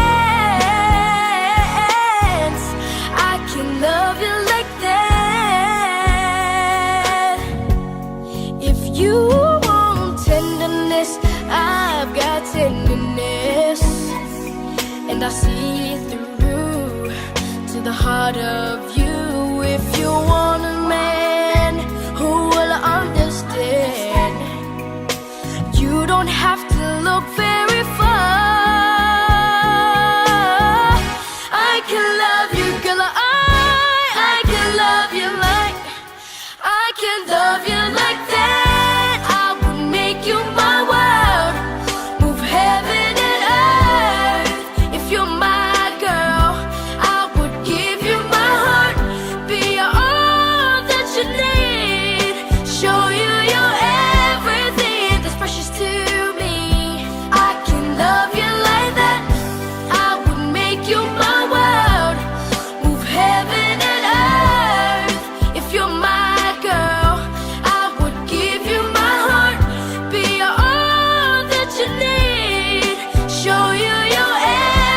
tenderness. I've got tenderness, and I see through to the heart of you. If you want a man who will understand, you don't have to look very far. I can love you, girl. I can love you like I can love you like that. I would make you my world, move heaven and earth. If you're my girl, I would give you my heart, be all that you need, show you your everything that's precious to me. I can love you like that. I would make you my world, move heaven and earth. If you're my girl, I would give you my heart, be all that you need, show you your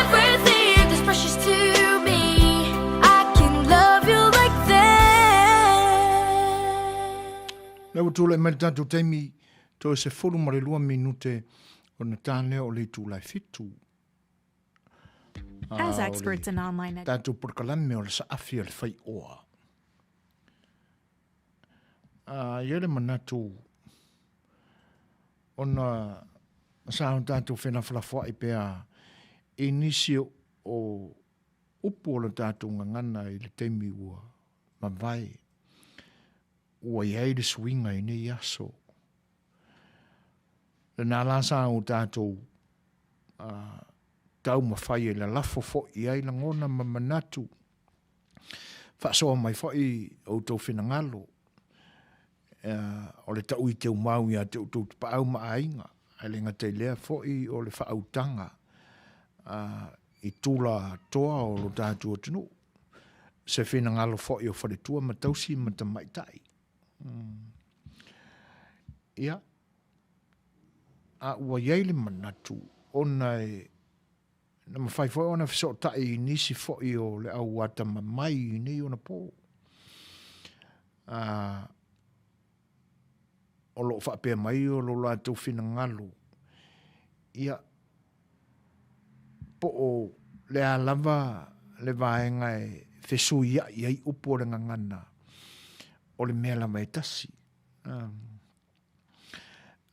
everything that's precious to me. I can love you like that. Lea ua tulai mai le tatou taimi toe 12 minute ona ta lea o le itula e fitu. As experts in online Tatou polokalame o le saafi a le faioa. A i ai le manatu ona sa o tatou felafolafoai pea i nisi o upu o le tatou gagana i le taimi ua mavae, ua i ai le suiga i nei aso. Lena la sa o tatou taumafai e lalafo foi i ai lagona ma manatu, faasoa mai foi outou finagalo, o le tau i teumau ia te outou tapaau ma aiga, ae le gata i lea foi o le faautaga i tula toa o lo tatou atunuu, se finagalo foi o faletua ma tausi ma tamaitai. Ia, a ua i ai le manatu ona e na mafai foi ona fesootai i nisi foi o le au atamamai i nei ona po. A, o lo o faapea mai o lo latou finagalo, ia, po o le a lava le vaega e fesuiai ai upu o le gagana, o le mea lava e tasi.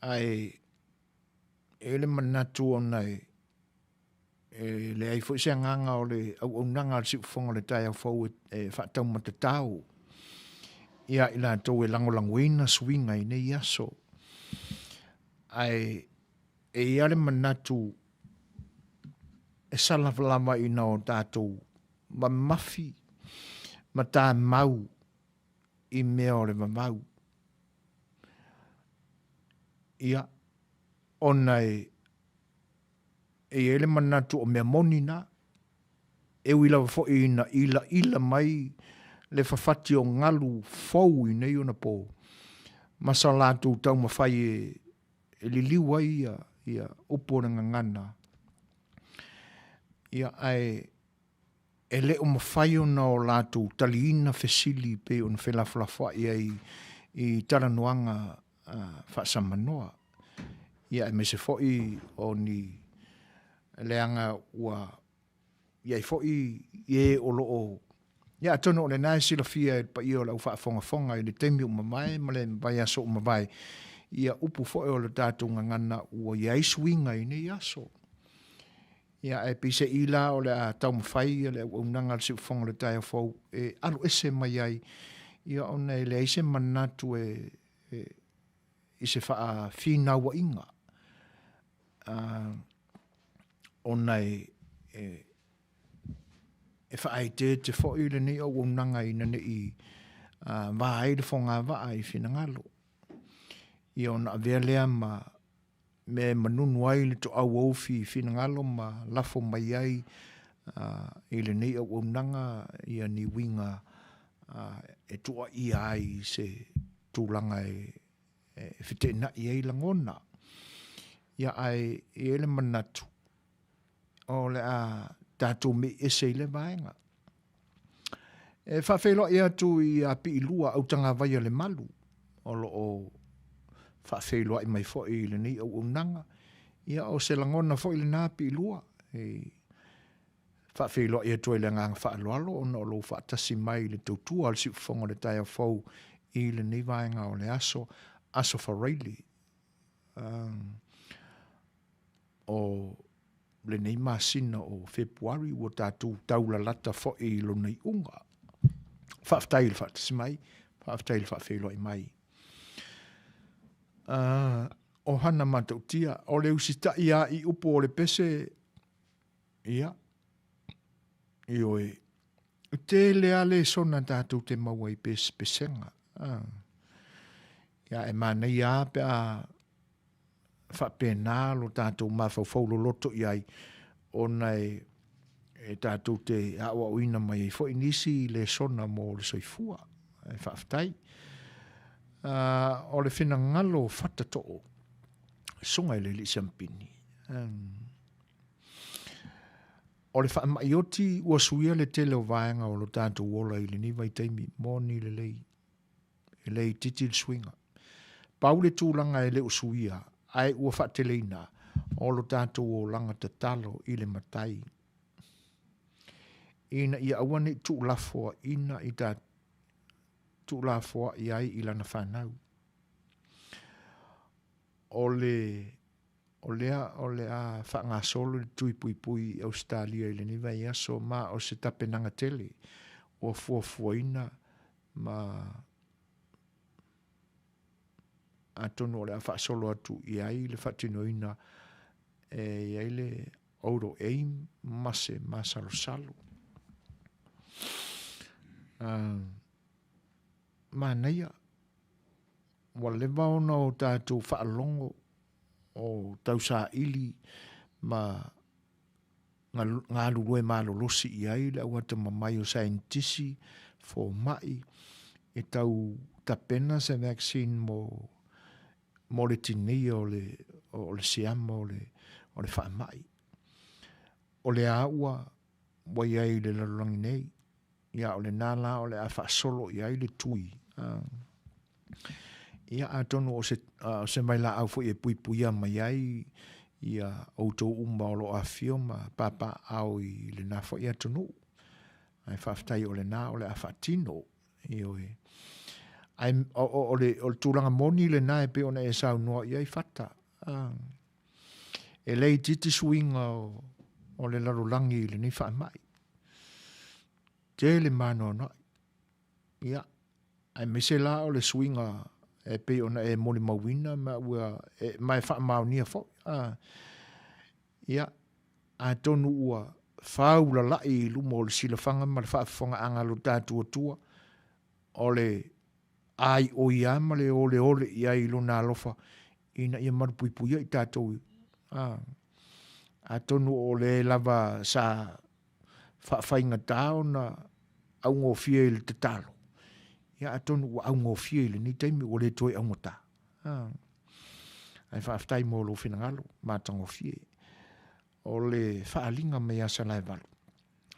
Ae e i ai le manatu ona e e leai foi se agaga o le auaunaga a le Siufofoga o le Taeao Fou e faataumatatao ia i latou e lagolagoina suiga i nei aso. Ae e i ai le manatu e sala lava ina o tatou mamafi ma tamau i mea o le vavau. Ia, ona e, e i ai le manatu o mea moni na, e ui lava foi ina ilaila mai le fafati o galu fou i nei ona po, ma sa latou taumafai e, e liliu ai ia, ia upu o le gagana. Ia, ae e le o mafai ona o latou taliina fesili pei ona felafolafoai ai i talanoaga faasamanoa, ia aemaise foi o ni leaga ua i ai foi e o lo o Ia, atonu o lena e silafia e le paia o le au faafogafoga i le taimi ua mavae ma le vaiaso ua mavae, ia upu foi o le tatou gagana ua i ai suiga i nei aso. Ia, ae peiseai la o le a taumafai le auaunaga a le Siufofoga o le Taeao Fou e alu ese mai ai, ia ona e leai se manatu e, e i se faafinauaiga, ona e, e, e faaeteete foi lenei auaunaga ina ne i va ai le fogavaa i finagalo. Ia ona avea lea ma mea e manunu ai le toauoufi i finagalo ma lafo mai ai i lenei auaunaga ia ni uiga e tuuaia ai i se tulaga e feteenai ai lagona. Ia ae i ai le manatu o le a tatou mei ese i lea vaega. E faafeiloai atu i a Piilua Autagavaia Lemalu o lo o. faafeiloai mai foi i lenei auaunaga. Ia, o se lagona foi lena piilua e faafeiloai atu ai le agaga faaaloalo ona o lou faatasi mai i le tautua a le Siufofoga o le Taeao Fou i lenei vaega o le aso, Aso Faraile, o lenei masina o Fepuari ua tatou taulalata foi i lona iuga. Faafetai i le faatasi mai, faafetai i le faafeiloai mai. O hana matautia, o le usitai a i upu o le pese, ia, ioe, e tele a lesona tatou te maua i pesepesega. Ia, e manaia a pe a faapena lo tatou mafaufau loloto i ai, ona e, e tatou te aoaoina mai ai foi nisi lesona mo le soifua. E faafetai. O le finagalo o Fata Too, susuga i le alii Siamupini. O le faamai oti ua suia le tele o vaega o lo tatou ola i lenei vaitaimi, moni lelei. E le itiiti le suiga. Pau le tulaga e le o suia, ae ua faateleina, o lo tatou olaga tatalo i le Matai, ina ia aua ne i tuulafoaina i ta, tuulafoai ai i lana fanau. O le, o lea o le a faagasolo le tui puipui i Ausetalia i lenei vaiaso, ma o se tapenaga tele ua fuafuaina ma atonu o le a faasolo atu i ai le faatinoina e i ai le auto aim ma se masalosalo. Manaia, ua leva ona o tatou faalogo o tausaili ma galulue malolosi i ai le au atamamai o saienitisi, fomai, e tau tapena se vaccine mo, mo le tineia o le, o le siama o le, o le faamai. O lea ua, ua i ai i le lalolagi nei. Ia, o lena la o le a faasolo i ai le tui. Ia, atonu o se, o se vailaau foi e puipuia mai ai ia outou uma o lo o afifio ma papaaao i lena foi atunuu. Ae faafetai o lena o le a faatino. Ioe. Ae o, o, o, le, o le tulaga moni lena e pei ona e saunoa i ai Fata. E le itiiti suiga o, o le lalolagi i lenei faamai. Tele maanoanoai. Ia, aemaise la o le suiga e pei ona e molimauina ma ua e, ma e faamaonia foi. Ia, atonu ua faulalai i luma o le silafaga ma le faafofogaaga a lo tatou Atua, o le aioi a ma le oleole i ai i lona alofa ina ia malupuipuia i tatou. Atonu o le lava sa faafaigata ona augofie i le tatalo, ia atonu ua augofie i lenei taimi ua le toe augata. Ae faafetai mo lou finagalo matagofie. O le faaaliga mai ia Salaevalu,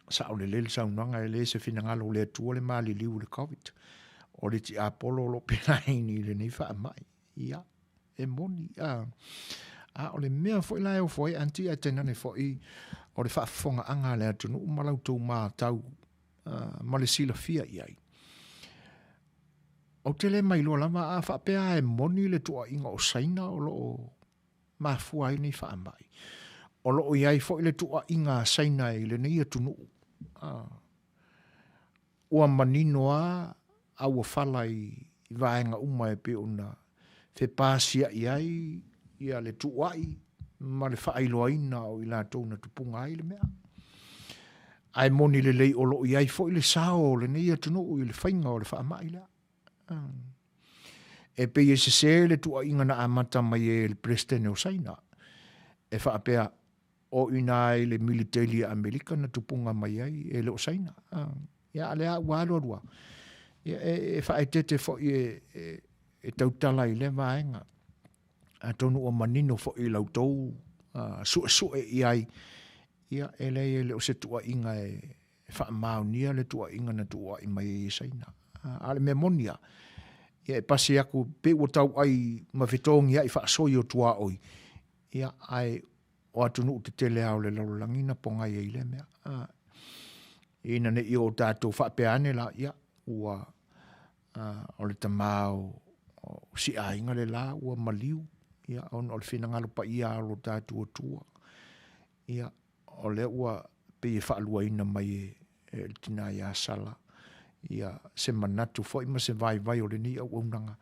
sao lelei le saunoaga, e le se finagalo o le Atua le maliliu i le Covid. O le tiapolo o lo o pelaini i lenei faamai. Ia, e moni. A, a o le mea foi la e ofo ai, aunty, ae tainane foi o le faafofogaaga a le atunuu ma la outou matau ma le silafia i ai. Ou te le mailoa lava a faapea e moni le tuuaiga o Saina o lo o mafua ai nei faamai. O lo o i ai foi le tuuaiga a Saina i lenei atunuu. Ua manino a a ua fala i vaega uma e pei ona fepasia'i ai ia le tuua'i ma le faailoaina o i latou na tupuga ai le mea. Ae moni lelei o lo o i ai foi le sao o lenei atunuu i le faiga o le faamai lea. E pei e sesē le tuuaiga na amata mai e le Peresetene o Saina e faapea o i ina i le militeli a Amerika na tupuga mai ai e le o Saina. Ia, a lea ua alu alu lava, ia, e faaeteete foi e, e, e tautala i lea vaega. Atonu ua manino foi i la outou suesue i ai, ia, e leai e le o se tuuaiga e faamaonia le tuuaiga na tuuai mai ai e Saina. A o le mea moni lava, Ia e pasi aku pei ua tau'ai ma fetogia'i fa'asoi o tuaoi, ia ae o atunu'u tetele a o le lalolagi na pogai ai lea mea. A, ina ne'i o tatou fa'apea ane la, ia, ua a, o le tamā o, o si'aiga le la ua maliu, ia, ona o le finagalo paia o lo tatou Atua. Ia, o lea ua pei e faaluaina mai e, e le tinā iā Sala, ia, se manatu foi ma se vaivai o lenei auaunaga,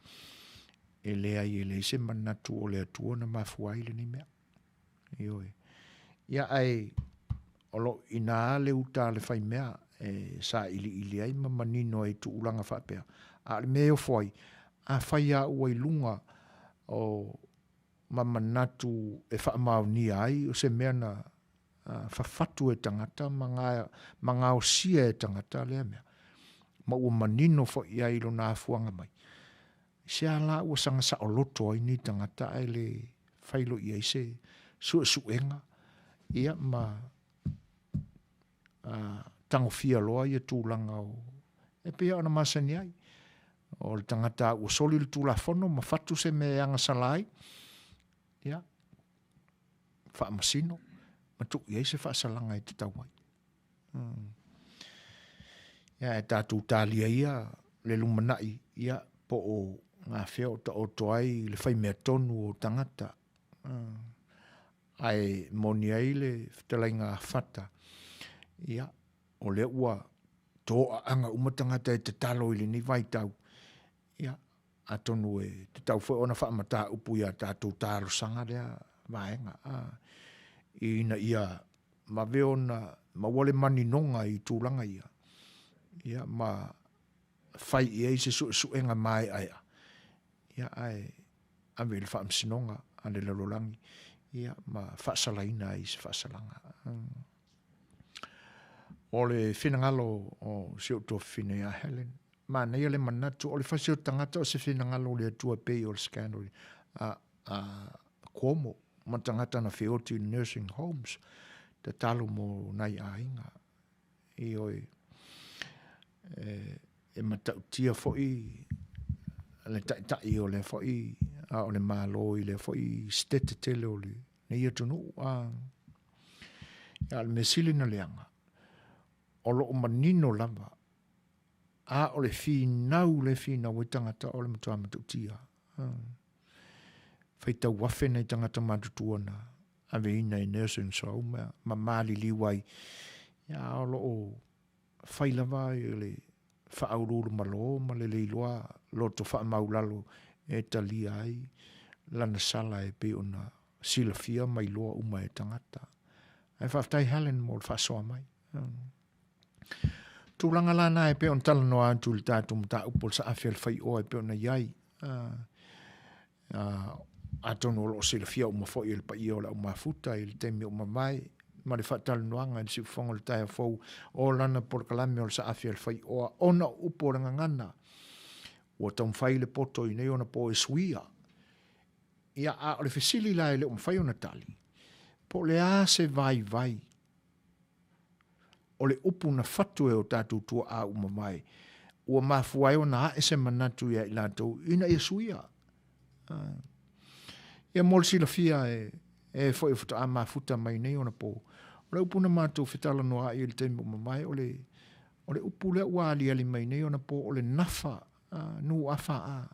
e leai e leai se manatu o le Atua na mafua ai lenei mea. Ioe. Ia ae o lo o i ina le uta a le faimea e sailiili ai ma manino ai tulaga faapea. A o le mea e ofo ai, afai lava ua i luga o ma manatu e faamaonia ai o se mea na fafatu e tagata ma gaosia e tagata lea mea, ma ua manino foi i ai i lona afuaga mai, i se a la ua saga saoloto ai nei tagata ae le fai loa i ai se suesuega, ia ma tagofia loa ia tulaga o e pei ona masani ai. O le tagata ua soli le tulafono ma fatu se mea e agasala ai, ia, faamasino ma tuu i ai se faasalaga e tatau ai. Ia, e tatou talia ia le lumanai, ia, po o gafea o taoto ai le faimea tonu o tagata. Ae moni ai le fetalaiga a Fata, ia, o lea ua toaaga uma tagata e tatalo i lenei vaitau, ia, atonu e tatau foi ona faamataupu i a tatou talosaga lea vaega, a, ina ia vave ona maua le maninoga i tulaga ia, ia, ma fai i ai se suesuega maeaea, ia, ae ave i le faamasinoga a le lalolagi, ia, ma faasalaina ai se faasalaga. O le finagalo o si ou tuafafine ia Helen, manaia le manatu, o le fasi o tagata o se finagalo o le Atua e pei o le scandal a, a Cuomo ma tagata na feoti i nursing homes, tatalo mo nai aiga. Ioe, e, e matautia foi le ta'ita'i o lea foi a o le Malo i lea foi setete tele o lenei atunuu. A, a o le mea sili ona leaga, o lo o manino lava, a o le finau le finau ai tagata o le matua matautia. Faitau afe nai tagata matutua na aveina i nursing home ma maliliu ai, ia, o lo o fai lava i le faauluulumalo ma le le iloa loto faamaulalo e talia ai lana sala e pei ona silafia ma iloa uma e tagata. Ae faafetai Helen mo le faasoa mai. Tulaga la na e pei ona talanoa atu i le tatou mataupu o le saafi a le faioa e pei ona i ai. Atonu o lo o silafia uma foi e le paia o le aumafuta i le taimi o mavae ma le faatalanoaga i le siufofoga o le taeao fou o lana polokalame o le saafi a le faioa ona o upu o le gagana ua taumafai le poto i nei ona po e suia. Ia, a o le fesili la e le o mafai ona tali, po o le a se vaivai o le upu na fatu e o tatou tuaa ua mavae, ua mafua ai ona ae se manatu ia i latou ina ia suia. Ia mo le silafia e, e foi faatoa mafuta mai nei ona po. O le upu na matou fetalanoa ai i le taimi ua mavae, o le, o le upu lea ua aliali mai nei ona po o le nafa, nu afa a,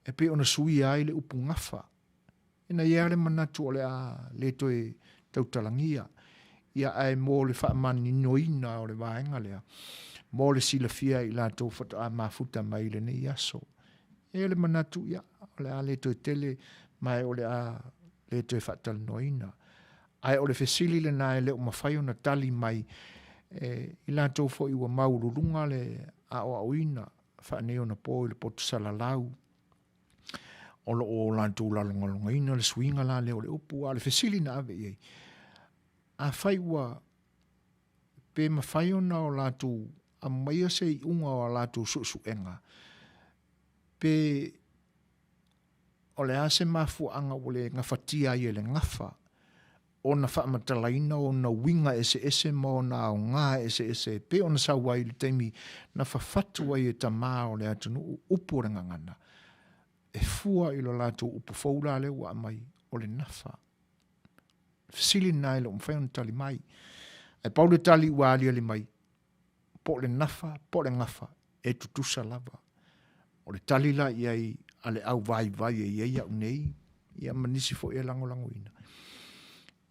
e pei ona suia ai le upu gafa. Ina ia le manatu o le a le toe tautalagia, ia ae mo le faamaninoina o le vaega lea, mo le silafia i latou faatoa mafuta mai i lenei aso. E le manatu, ia, o le a le toe tele, ma e o le a le toe faatalanoaina. Ae o le fesili lena e le o mafai ona tali mai e i latou foi ua maualuluga le aoaoina faaneionapo i le poto salalau, o lo o latou lalogalogaina le suiga la lea o le upu. A o le fesili na ave i ai, afai ua pe mafai ona o latou aumaia se iuga o a latou suesuega, pe o le a se mafuaaga ua le gafatia ai e le gafa. ona faamatalaina ona uiga eseese ma ona aoga eseese e pei ona sau ai i le taimi na fafatu ai e tamā o le atunuu upu o le gagana, e fua i lo latou upu fou la lea ua aumai, o le nafa. Fesili lena e le o mafai ona tali mai. Ae pau le tali ua aliali mai, po o le nafa po o le gafa, e tutusa lava. O le tali la i ai a le au vaivai e i ai au nei, ia ma nisi foi e lagolagoina,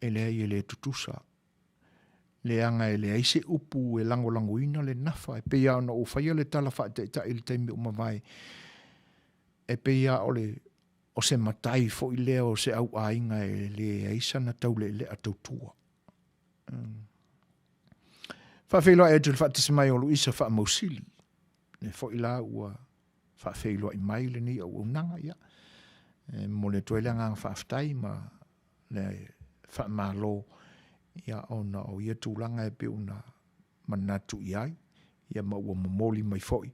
e leai e le tutusa. Leaga e leai se upu e lagolagoina le nafa, e pei lava ona ou faia le tala faataitai i le taimi ua mavae, e pei lava o le o se matai foi lea o se auaiga e leai sana tauleelea tautua. Faafeiloai atu i le faatasi mai o Luisa Faamausili, le foi la ua faafeiloai mai lenei auaunaga, ia, e momoli atu ai le agaga faafetai ma le faamalo, ia, ona o ia tulaga e pei ona manatu i ai, ia, ma ua momoli mai foi,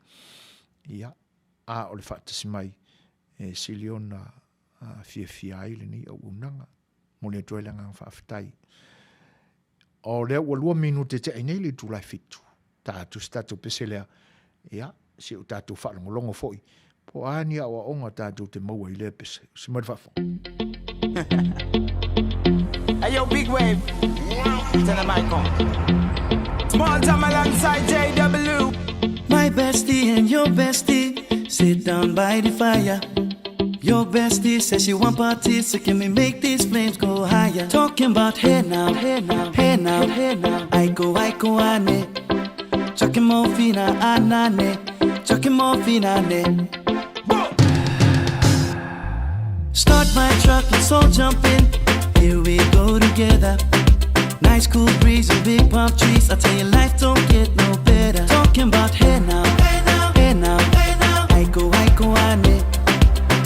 ia, a o le faatasi mai e sili ona fiafia ai lenei auaunaga. Momoli atu ai le agaga faafetai. O lea ua 2 minute tea nei le itula e 7. Ta atu se tatou pese lea, ia, si o tatou faalogologo foi, po o a ni aoaoga tatou te maua i lea pese. Usi mai le faafofoga. Hey yo, big wave. Tell them I come. Small time alongside JW. My bestie and your bestie sit down by the fire. Your bestie says she want parties, so can we make these flames go higher? Talking about hey now, hey now, hey now, hey now. I go, I go, ane. Chucking more fina, anane. Chucking more fina, ne. Start my truck, let's all jump in. Here we go together. Nice cool breeze and big palm trees. I tell you, life don't get no better. Talking about hey now, hey now, hey now, hey now. I go, I go, ane.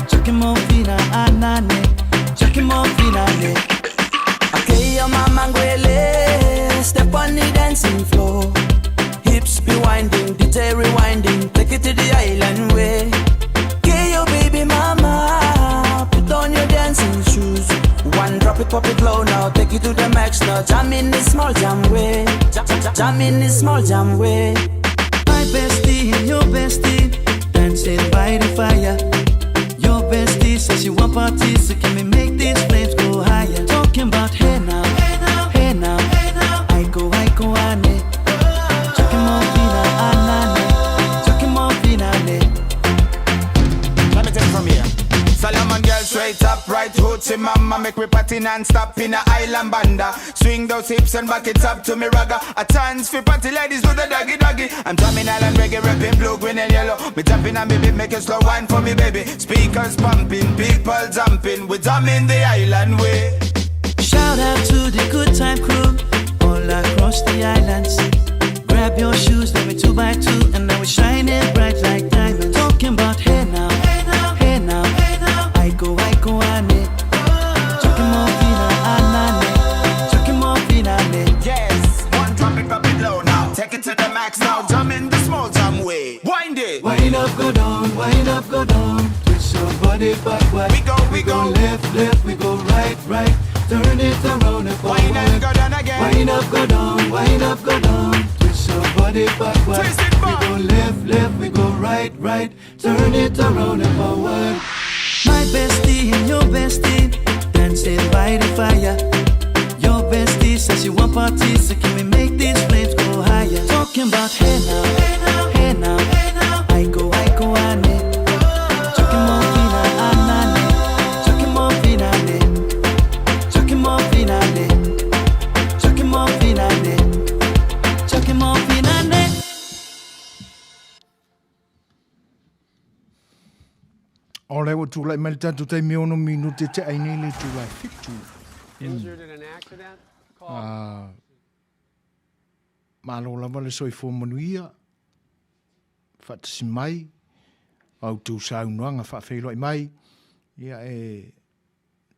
Chucking more fina, anane. Chucking more fina, ne. Okay, your mama ngwele. Step on the dancing floor. Hips be winding, DJ rewinding. Take it to the island way. Okay, your baby mama. Put on your dancing shoes. One drop it, pop it low now. Take it to the max now. Jam in this small jam way. Jam, jam, jam in this small jam way. My bestie and your bestie dancing by the fire. Your bestie says she want parties, so can we make these flames go higher? Talking about hey now, hey now, hey now, hey now. I go, I go, ane. Chucking more fina, anane. Chucking more fina, ne. Let me take it from here. Solomon girl straight up, right hoochie mama. Make me party non-stop in a island banda. Swing those hips and back it up to me ragga. A chance for party ladies do the doggy doggy. I'm drumming island reggae, rapping blue, green and yellow. Me jumping on me beat, make a slow wine for me baby. Speakers pumping, people jumping. We drumming the island way. Shout out to the good time crew all across the islands. Grab your shoes, let me 2 by 2, and now we're shining bright like diamonds. Talking about hey now, hey now, hey now, hey now. I go, ane. Chucking more fina, anane. Chucking more fina, ne. Yes, one drop it, drop it low now. Take it to the max now. Jam in the small jam way. Wind it. Wind up, go down, wind up, go down. Twist your body backward. We go, we go. Left, left, we go right, right. Turn it around and forward. Wind and go down again. Wind up, go down, wind up, go down. Twist your body backward. Twist it back. We go left, left, we go right, right. Turn it around and forward. My bestie and your bestie dancing by the fire. Your bestie says she want parties, so can we make these flames go higher? Talking about hey now, hey now, hey now, hey now. I go, ane. Chucking more fina, anane. Chucking more fina, ne. Chucking more fina, ne. Chucking more fina, ne. Chucking more fina, ne. O lea ua tulai mai le tatou taimi 6 minute te ai nei le itula e 7. Malo lava le soifua manuia, faatasi mai, a outou saunoaga faafeiloai mai, ia e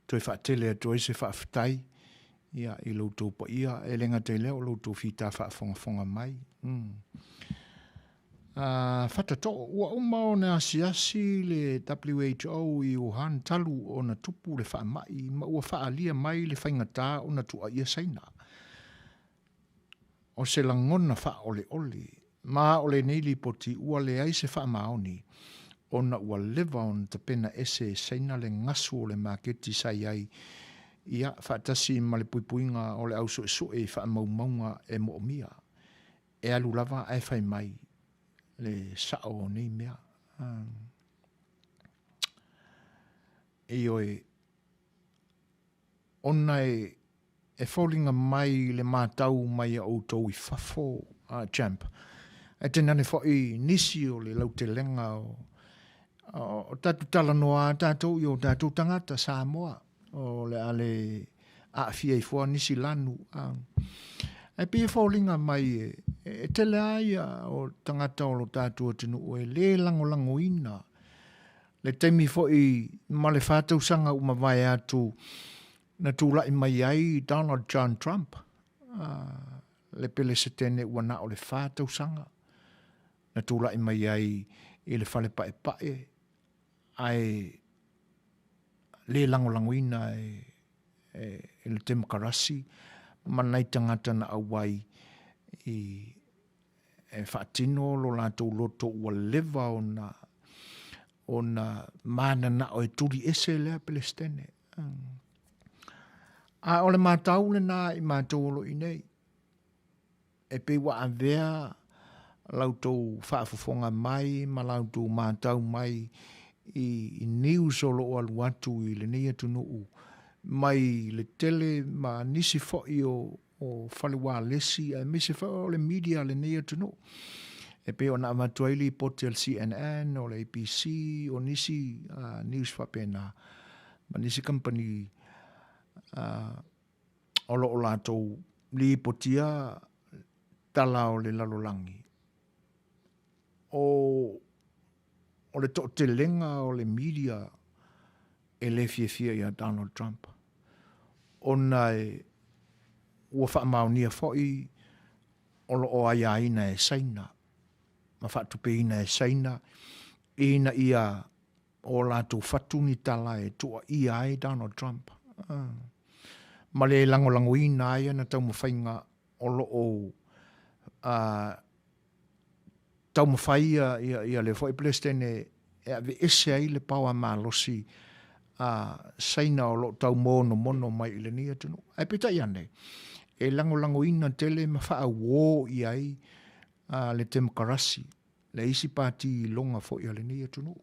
toe faatele atu ai se faafetai ia i lo outou paia, e le gata i lea o lo outou fita faafogafoga mai. Fata Too, ua uma ona asiasi le WHO i Wuhan talu ona tupu le faamai ma ua faaalia mai le faigata ona tuuaia Saina. O se lagona faaoleole ma o lenei lipoti ua leai se faamaoni ona ua leva ona tapena ese e Saina le gasu o le maketi sa i ai ia faatasi ma le puipuiga o le au suesue i faamaumauga e moomia. E alu lava ae fai mai le sao o nei mea. Ioe, ona e e foliga mai le matau mai a outou i fafo, a Champ, ae tainane foi nisi o le lautelega o o tatou talanoa a tatou i o tatou tagata Samoa o le a le aafia ifo nisi lanu. Ae pei e foliga mai e tele lava ia o tagata o lo tatou atunuu e le lagolagoina le taimi foi ma le 4 tausaga ua mavae atu na tulai mai ai Donald John Trump, le Pelesetene ua na o le 4 tausaga na tulai mai ai i le fale paepae, ae le lagolagoina e le Temokarasi ma nai tagata na auai i e faatino lo latou loto ua leva ona mananao e tuli ese lea Pelestene. A o le matau lena i matou o lo o i nei, e pei ua avea la outou faafofoga mai ma la outou matau mai i news o lo o alu atu i lenei atunuu mai le tele ma nisi foi o fale ualesi aemaise foi o le media a lenei atunuu. E pei ona avatu ai lipoti a le CNN, o le ABC, o nisi news faapena ma nisi kamupani o lo o latou lipotia tala o le lalolagi. O le toatelega o le media e le fiafia ia Donald Trump ona e ua faamaonia foi o lo o aiaina e Saina ma faatupeina e Saina ina ia o latou fatu ni tala e tuuaia ai Donald Trump ma le lagolagoina ai ana taumafaiga o lo o taumafai ia le foi Peresetene e aveese ai le paoa malosi a Saina o lo o taumonomono mai i lenei atunuu. Ae peitai ane, e lagolagoina tele ma faauo i ai le Temokarasi, le isi pati iloga foi a lenei atunuu.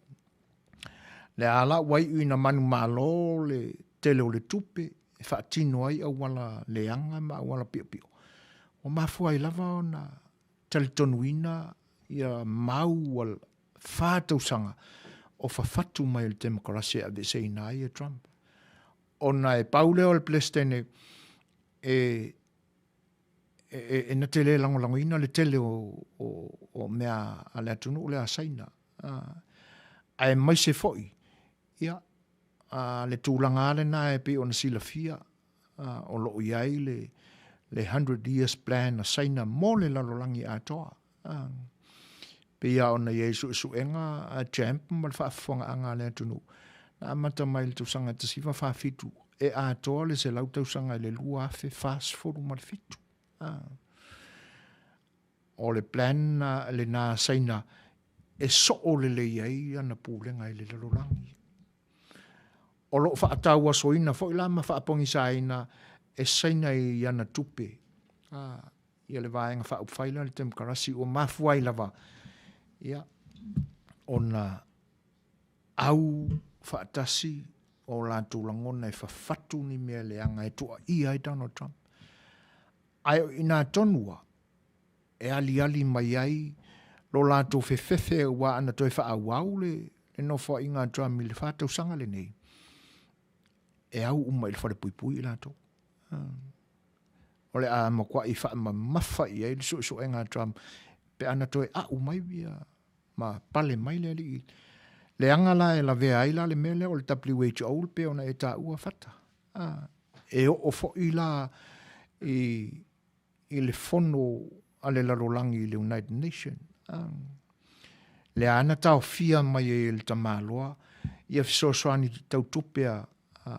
Le a la ua iu ina manumalo le tele o le tupe e faatino ai auala leaga ma auala piopio. Ua mafua ai lava ona talitonuina ia mau ua 4 tausaga o fafatu mai le Temokarasi e aveeseina ai e Trump. Ona e pau lea o le Peresetene e na te le lagolagoina le tele o mea a le atunuu lea a Saina. Aemaise foi ia le tulaga lena e pei ona silafia o lo o i ai le 100 Years Plan a Saina mo le lalolagi atoa. Pei ona i ai suesuega a Champ ma le faafofogaaga a le atunuu na amata mai le tausaga 1947 e atoa le 100 tausaga i le 2047. O le plan lena a Saina e soo lelei ai ana pulega i le lalolagi. O lo o faatauasoina foi la ma faapogisaina e Saina i ana tupe ia le vaega faaupufai la le Temokarasi ua mafua ai lava ia ona au faatasi o latou lagona e fafatu ni mea leaga e tuuaia ai Donald Trump. Ae o ina tonu e aliali mai ai lo latou fefefe ua ana toe faaauau le nofoaiga a Trump i le 4 tausaga lenei e au uma i le falepuipui i latou. O le a matuai faamamafa i ai le suesuega a Trump pe ana toe a'u mai ia ma pale mai le alii. Leaga la e lavea ai la le mea lea o le WHO pe ona e taua Fata. E oo foi la i le fono a le lalolagi i le United Nation. Lea na taofia mai ai e le tamaloa ia fesoasoani tau tupe a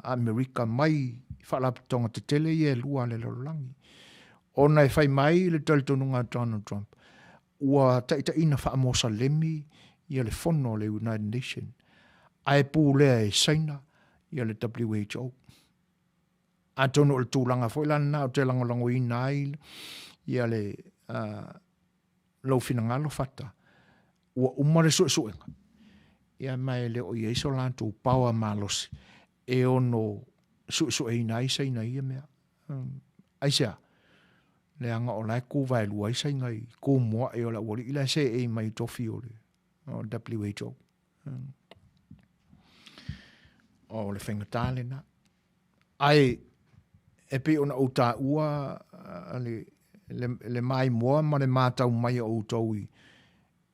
Amerika mai i faalapotopotoga tetele ia e lua a le lalolagi. Ona e fai mai le talitonuga a Donald Trump, ua taitaiina faamosalemi ia le fono a le United Nation, ae pulea e Saina ia le WHO. Atonu o le tulaga foi la lena ou te lagolagoina ai ia le lou finagalo Fata, ua uma le suesuega, ia ma e le o i ai so latou power malosi e ono suesueina ai Saina i ia mea. Aisea? Leaga o la e ku vaelua ai Saina i kumua'i o le aualii la e seei mai i tofi o le WHO. O le faigata lena. Ae e pei ona ou taua le, le, le maimoa ma le matau mai a outou i,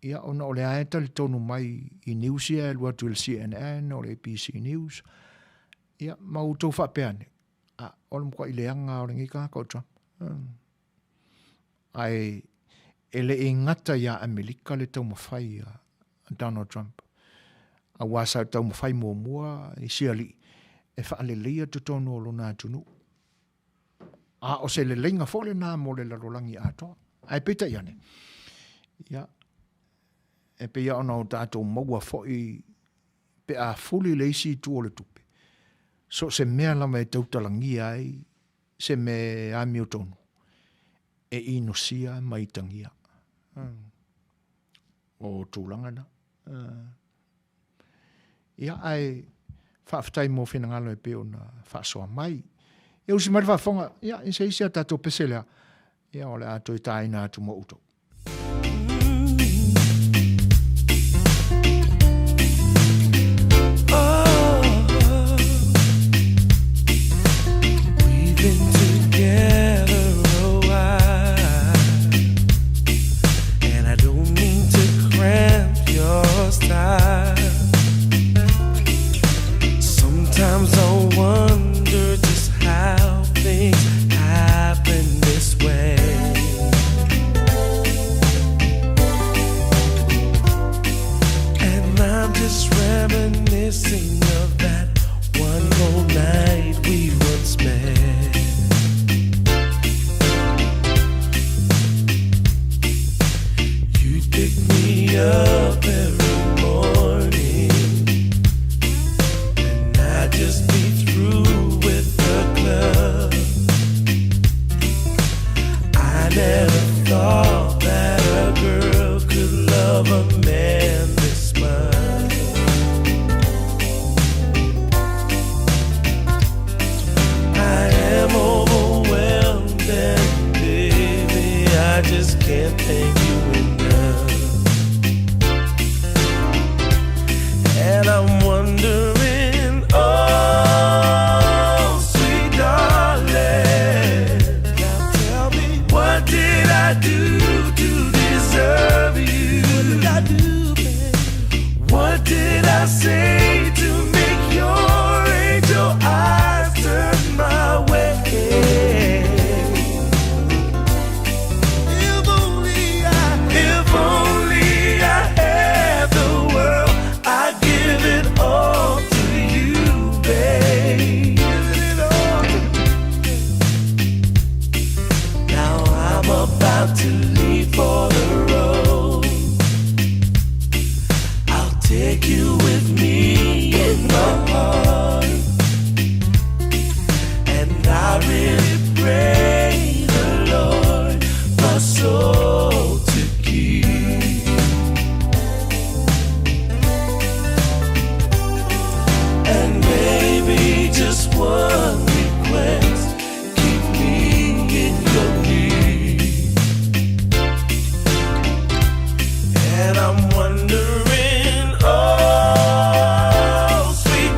ia ona o lea e talitonu mai i news ia e alu atu i le CNN o le ABC News, ia ma outou faapea ane, a, o le matuai leaga lava o lenei tagata o Trump. Ae e le i gata iā Amerika le taumafai a Donald Trump, aua sa taumafai muamua i si alii e faaleleia totonu o lona atunuu. A o se leleiga foi lena mo le lalolagi atoa. Ae peitai ane, ia, e pei lava ona o tatou maua foi pe a fuli le isi itu o le tupe, so o se mea lava e tautalagia ai se mea e amiotonu, e inosia ma itagia. O tulaga na. Ia, ae faafetai mo finagalo e pei ona faasoa mai. Ia usi mai le faafofoga, ia, i se isi a tatou pese lea, ia, o le a toe taina atu mo outou.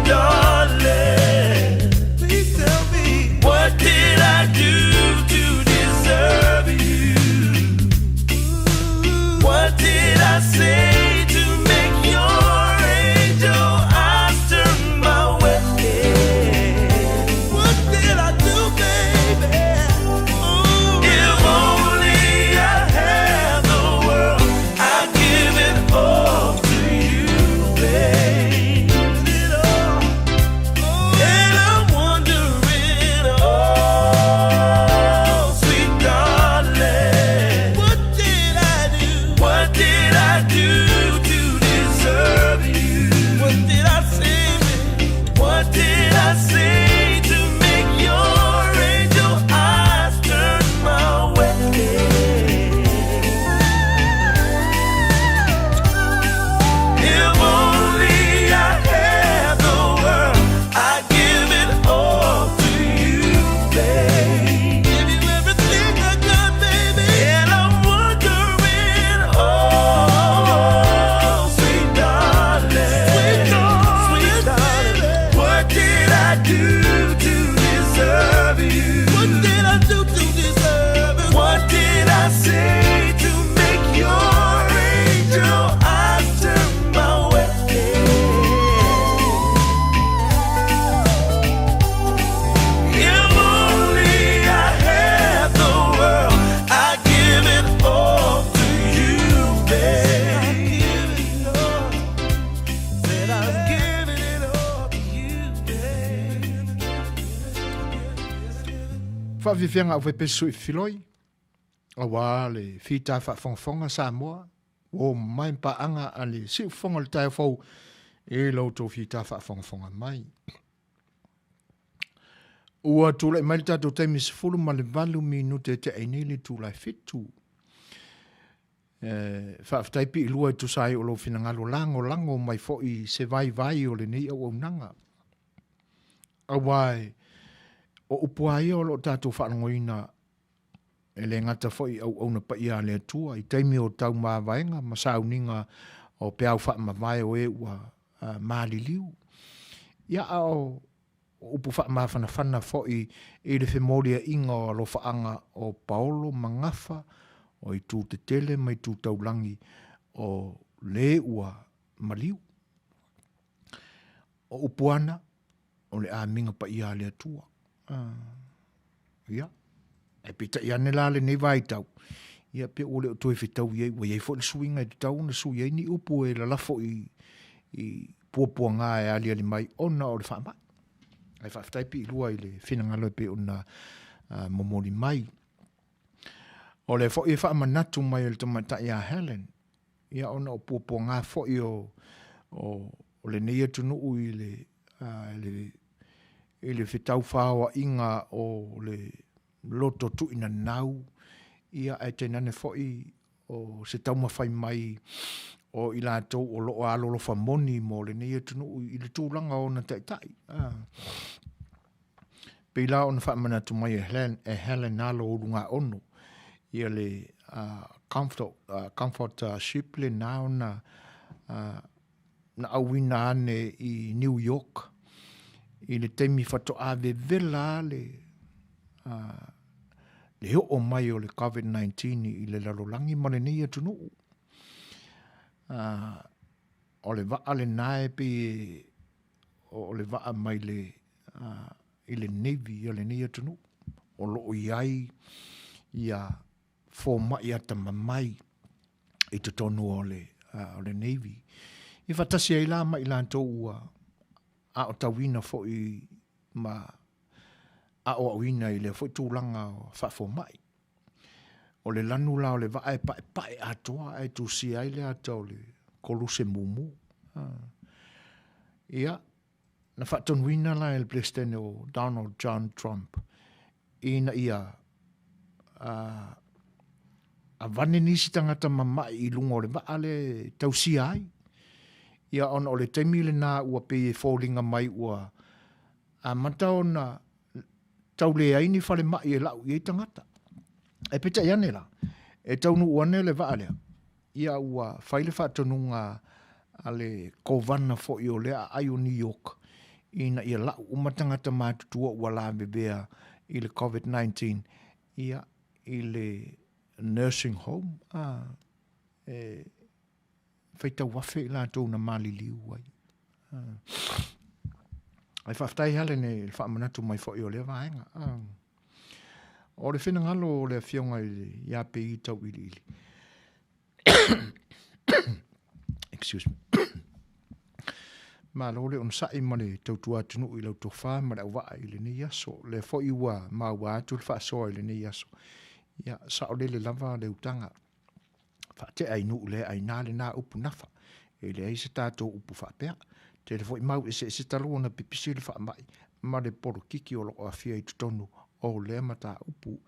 Darling, please tell me, what did I do? you. What did I do to deserve it? What did I say to make your angel eyes turn my way? If only I had the world, I'd give it all to you, babe. I'd give it all. Said I'm giving it all to you, babe. Faafiafiaga au faipesu i filoi, auā le fita faafogafoga Samoa, ua o mai paaga a le siufofoga o le taeao fou i lo outou fita faafogafoga mai. Ua tulai mai le tatou taimi 18 minute e tea ai nei le itula e 7. E faafetai piilua e tusa ai o lou finagalo lagolago mai foi i se vaivai o lenei auaunaga. Auā e o upu lava ia o lo o tatou faalogoina e le gata foi i auauna paia a le Atua i taimi o taumavaega ma sauniga o peau faamavae o e ua maliliu. Ia a o upu faamafanafana foi i le femoliaiga o alofaaga o paolo ma gafa o itu tetele ma itu taulagi o le ua maliu. O upu ana, o le amiga paia a le Atua. Ia, ae peitai ane la lenei vaitau, ia pe ua le o toe fetaui ai, ua i ai foi le suiga e tatau ona sui ai ni upu e lalafo i, i puapuaga e aliali mai ona o le faamai. Ae faafetai piilua i le finagalo e pei ona momoli mai. O lea foi e faamanatu mai e le tamaitai ia Helen, ia ona o puapuaga foi o, o, o lenei atunuu i le, le, i le fetaufaoaiga o le loto tuuinanau, ia ae tainane foi o se taumafai mai o i latou o lo o alolofa moni mo lenei atunuu i le tulaga o ona taitai. Pei la ona faamanatu mai e Helen, e Helen Alo Ulugaono, ia le comfort, comfort ship lena ona na auina ane i New York i le taimi faatoa vevela le le oo mai o le COVID-19 i le lalolagi ma lenei atunuu. O le vaa lena e pei o le vaa mai le i le Navy a lenei atunuu o lo o i ai ia fomai atamamai i totonu o le, o le Navy. I faatasi ai la ma i latou ua aotauina foi ma aoaoina i lea foi tulaga faafomai. O le lanu la o le vaa e paepae atoa ae tusia ai le ata o le koluse mumu. Ia, na faatonuina la e le Peresetene o Donald John Trump ina ia avane nisi tagata mama'i i luga o le vaa lea e tausia ai. Ia ona o le taimi lena ua pei e foliga mai ua amata ona tau leai ni falemai e lau i ai tagata. Ae peitai ane la, e taunuu ane le vaa lea, ia ua fai le faatonuga a le Kovana foi o lea aai o New York ina ia lau uma tagata matutua ua lavevea i le COVID-19 ia i le nursing home a e faitau afe i latou na maliliu ai. Ae faafetai Helen i le faamanatu mai foi o lea vaega. O le finagalo o le afioga i le ia PI Tauiliili. Excuse me. Malo le onosai ma le tautua atunuu i lau tofa ma le auvaa i lenei aso. O lea foi ua maua atu le faasoa i lenei aso. Ia, saolele lava le utaga. Faatea i nuu le aina lena upu nafa. E leai se tatou upu faapea. Tele foi mau eseese talu ona pipisi le faamai ma le polokiki o lo o aafia i totonu o lea mataupu.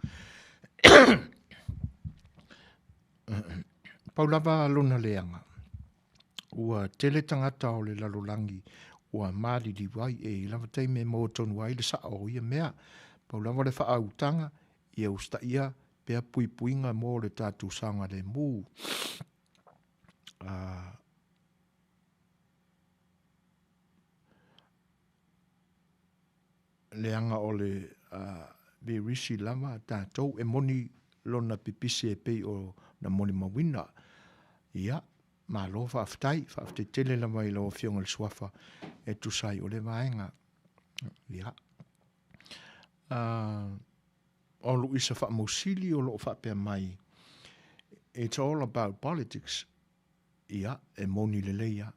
Pau lava lona leaga, ua tele tagata o le lalolagi ua maliliu ai, e i ai lava taimi e maua tonu ai le sao o ia mea. Pau lava le faautaga, ia usitaia pea puipuiga mo le tatou saogalemu. Leaga o le Virisi lava tatou, e moni lona pipisi e pei o na molimauina. Ia, malo faafetai, faafetai tele lava i lau Afioga i le Suafa e tusa ai o le vaega. Ia. O Luisa Faamausili o lo o faapea mai, It's all about politics. Ia, e moni lelei lava.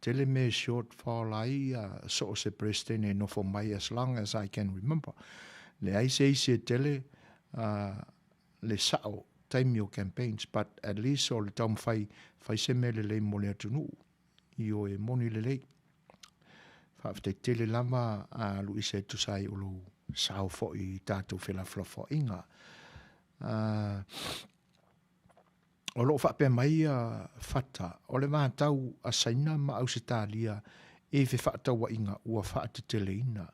Tele mea e shortfall ai so o se Peresetene e nofo mai as long as I can remember. Leai se isi e tele le sao taimi o campaigns but at least o le taumafai fai se mea lelei mo le atunuu. Ioe, e moni lelei. Faafetai tele lava a Luisa e tusa ai o lou sao foi i tatou felafolafoaiga. O lo o faapea mai ia Fata, o le vatau a Saina ma Ausetalia i fefaatauaiga ua faateteleina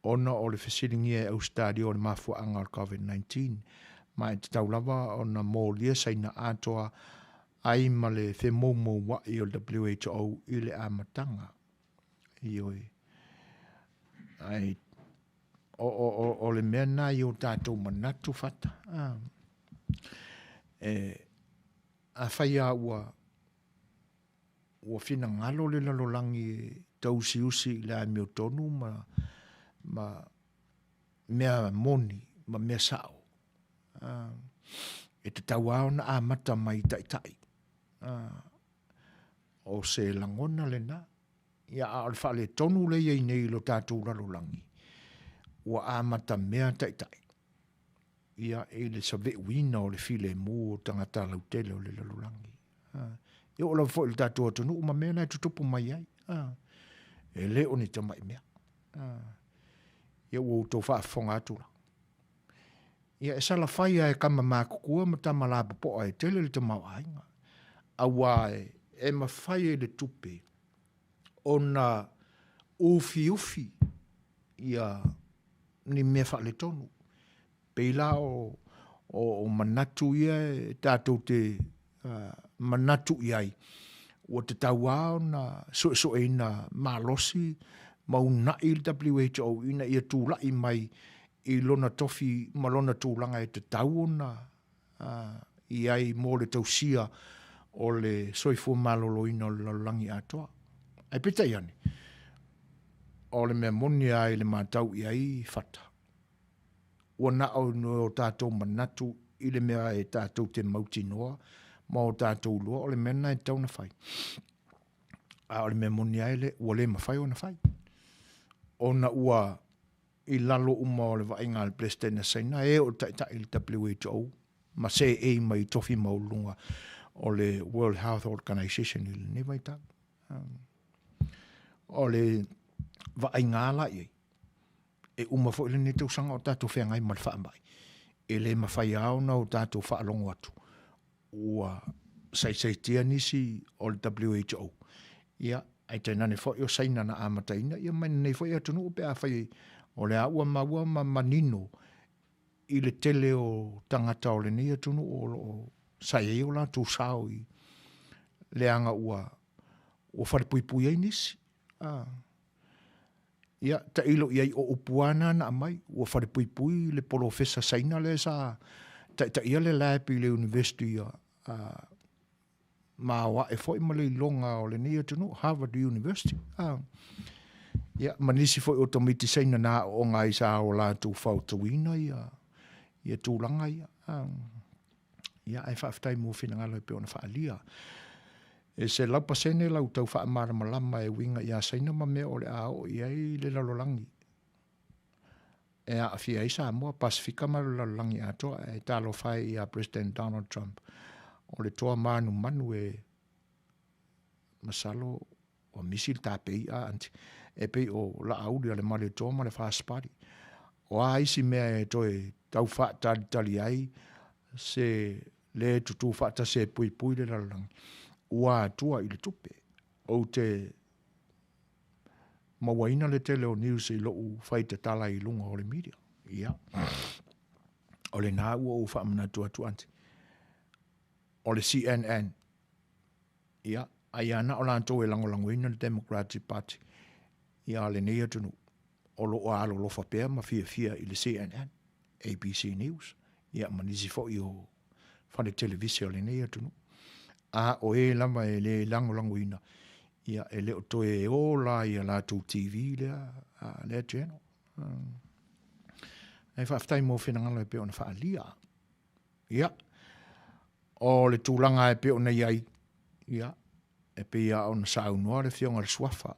ona o le fesiligia e Ausetalia o le mafuaaga o le Covid-19, ma e tatau lava ona molia Saina atoa ai ma le femoumoua'i o le WHO i le amataga. Ioe. Ai, o, o, o, o le mea na i o tātou manatu Fata. Ah. E, a whai a ua, ua finagalo le lalolagi e tausiusi i le amiotonu ma, ma mea moni ma mea sa'o. E tatau lava ona amata mai i taitai. O se lagona lena. Ia, a o le faaletonu lea e i ai nei i lo tatou lalolagi, ua amata mea taitai ia i le saveuina o le filemu o tagata lautele o le lalolagi. E oo lava foi i le tatou atunuu ma mea na e tutupu mai ai. E le o ni tamai mea. Ia ua outou faafofoga atu la. Ia e salafai lava e tama matutua ma tama lapopoa e tele le tamaoaiga. Aua e mafai e le tupe ona ufiufi ia ni mea faaletonu. Pei la o, o, o manatu ia e tatou te manatu i ai, ua tatau lava ona suesueina malosi ma uunai le WHO ina ia tulai mai i lona tofi ma lona tulaga e tatau ona i ai mo le tausia o le soifua maloloina o le lalolagi atoa. Ae peitai ane, o le mea moni lava i le matau i ai Fata, ua na o ni o tatou manatu i le mea e tatou te mautinoa ma o tatou iloa o le mea lena e tatau ona fai. A o le mea moni lava e ua le mafai ona fai. Ona ua i lalo uma o le vaaiga a le Peresetene a Saina, e o le taitai i le WHO ma seei mai i tofi maualuluga o le World Health Organization i lenei vaitau. O le vaaiga la i ai, e uma foi lenei tausaga o tatou feagai ma le faamai, e le mafai lava ona o tatou faalogo atu ua saisaitia nisi o le WHO, ia, ae tainane foi o Saina na amataina ia ma lenei foi atunuu pe afai o lea ua maua ma manino i le tele o tagata o lenei atunuu o lo o sa i ai o latou sao i leaga ua ua falepuipui ai nisi. Ah. Ia, tailo i ai o upu lava na na aumai, ua falepuipui le polofesa Saina lea sa taitaia le lab i le University ma aoae foi ma le iloga o lenei atunuu, Harvard University. Ia, ma nisi foi o tamaiti Saina na aooga ai sa o latou fautuaina ia tulaga ia. Ia, ae faafetai mo finagalo e pei ona faaalia. E 100% lau tau faamalamalama e uiga ia Saina ma mea o le a oo i ai le lalolagi e aafia ai Samoa, Pasefika ma le lalolagi atoa. E talofa e ia President Donald Trump o le toa manumanu e masalo ua misi le tapei a aunty e pei o Laauli a le Malietoa ma le First Party. O a isi mea e toe tau faatalitali ai se le tutū faatasi e puipui le lalolagi, ua atua i le tupe. Ou te mauaina le tele o news i lou fai tatala i luga o le media. Ia. O lena ua ou faamanatu atu aunty. O le CNN, Ia, ai lava na o latou e lagolagoina le Democratic Party ia lenei atunuu. o lo o alolofa pea ma fiafia i le CNN, ABC News, ia ma nisi foi o fale televise o lenei atunuu. A o e lava e le lagolagoina, ia e le o toe ola i a latou TV lea, lea channel. Ae faafetai mo finagalo e pei ona faaalia. Ia, o le tulaga e pei ona i ai, ia, e pei lava ona saunoa le Afioga i le Suafa,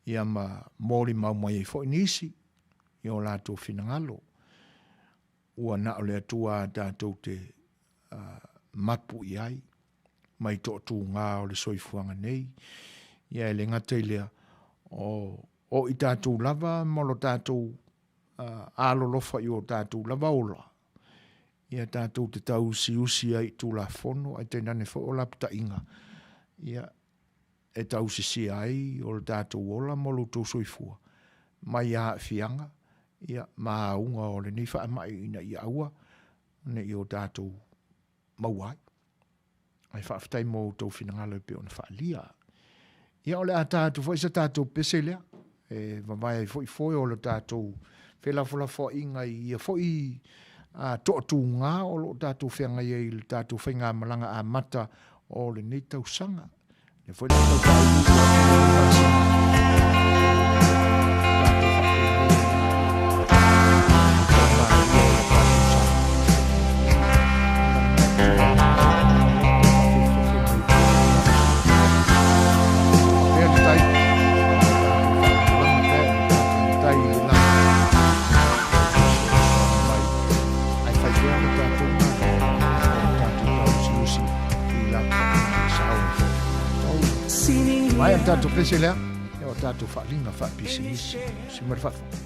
ia ma molimau mai ai foi nisi i o latou finagalo, ua na o le Atua tatou te mapu i ai mai toatuga o le soifuaga nei. Ia e le gata i lea, o i tatou lava ma lo tatou alolofa i o tatou lava ola, ia tatou te tauusiusi ai i Tulafono, ae tainane foi o lapataiga, ia e tausisia ai o le tatou ola ma lo outou soifua mai aafiaga, ia, ma auga o lenei faamai ina ia aua ne i o tatou maua ai. Ae faafetai mo outou finagalo e pei ona faaalia. Ia o le a ta atu foi sa tatou pese lea, e vavae ai foi foe o le tatou felafolafoaiga i ia foi toatuga o lo o tatou feagai ai i le tatou faigamalaga amata o lenei tausaga. Lea foi le a tau faauliuli atu lenei masina. Tatou faapenei toamalie o le tatou sa. Faapea le tai, tatou faatulaga pea i le tatou Matai i le lagi. Fesoasoani mai, ae fai pea le tatou galuega o le tatou tauusiusi i lapataiga sao ai foi tatou. Maea le tatou pese lea, ia o tatou faaaliga faapisinisi. Si ma le faafofoga.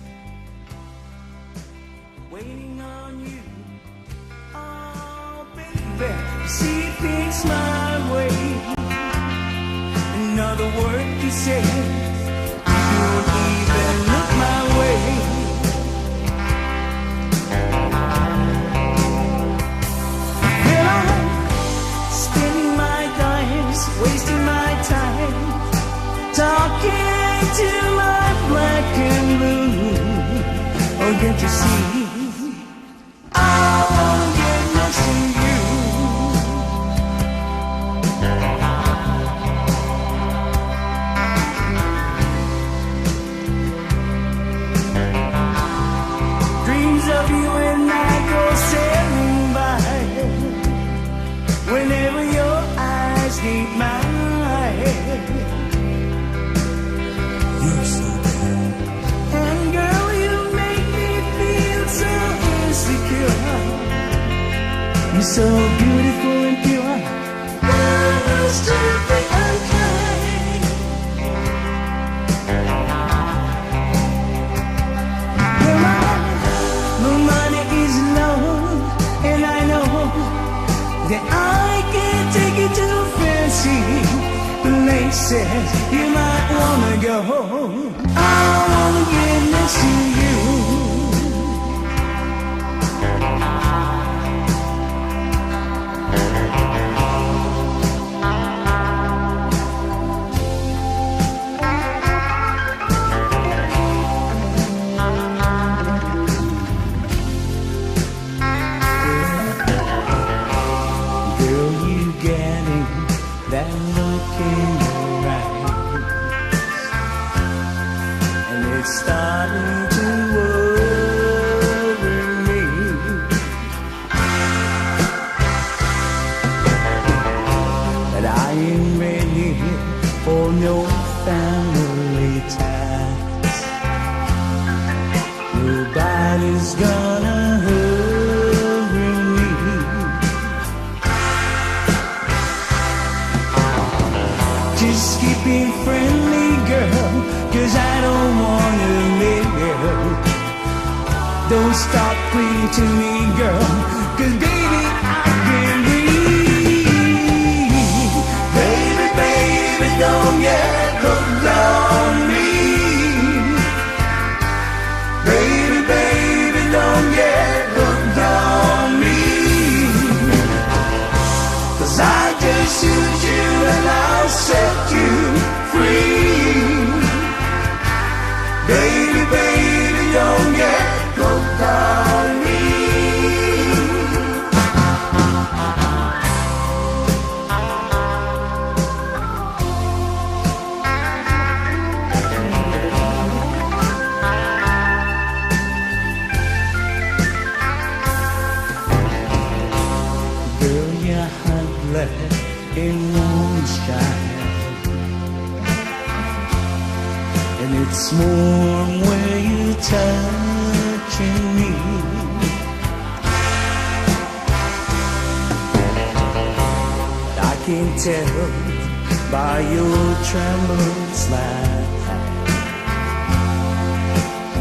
Waiting on you. Oh, baby, see things my way. Another word you say, you don't even look my way. Well, I'm spending my dimes, wasting my time, talking to my black and blue. Oh, can't you see? I wanna get next to you. Dreams of you and I go sailing by. Whenever your eyes meet mine, you're so bad. And girl, you make me feel so insecure. You're so beautiful and pure. I must be unkind. Well, my money is low, and I know that I can't take you to fancy places you might want to go. I want to get next to you. Girl, you getting that look in your eyes, and it's starting to worry me. But I ain't ready for no family ties. Nobody's gonna hurry me. Just keep it friendly, girl, because I don't want to live. Don't stop clinging to me, girl, because baby, I can't breathe. Baby, baby, don't get hooked on me. Baby, baby, don't get hooked on me. Because I just shoot you and I'll set you free. Baby, Morning moon shine. And it's warm where you're touching me. But I can tell by your trembling smile.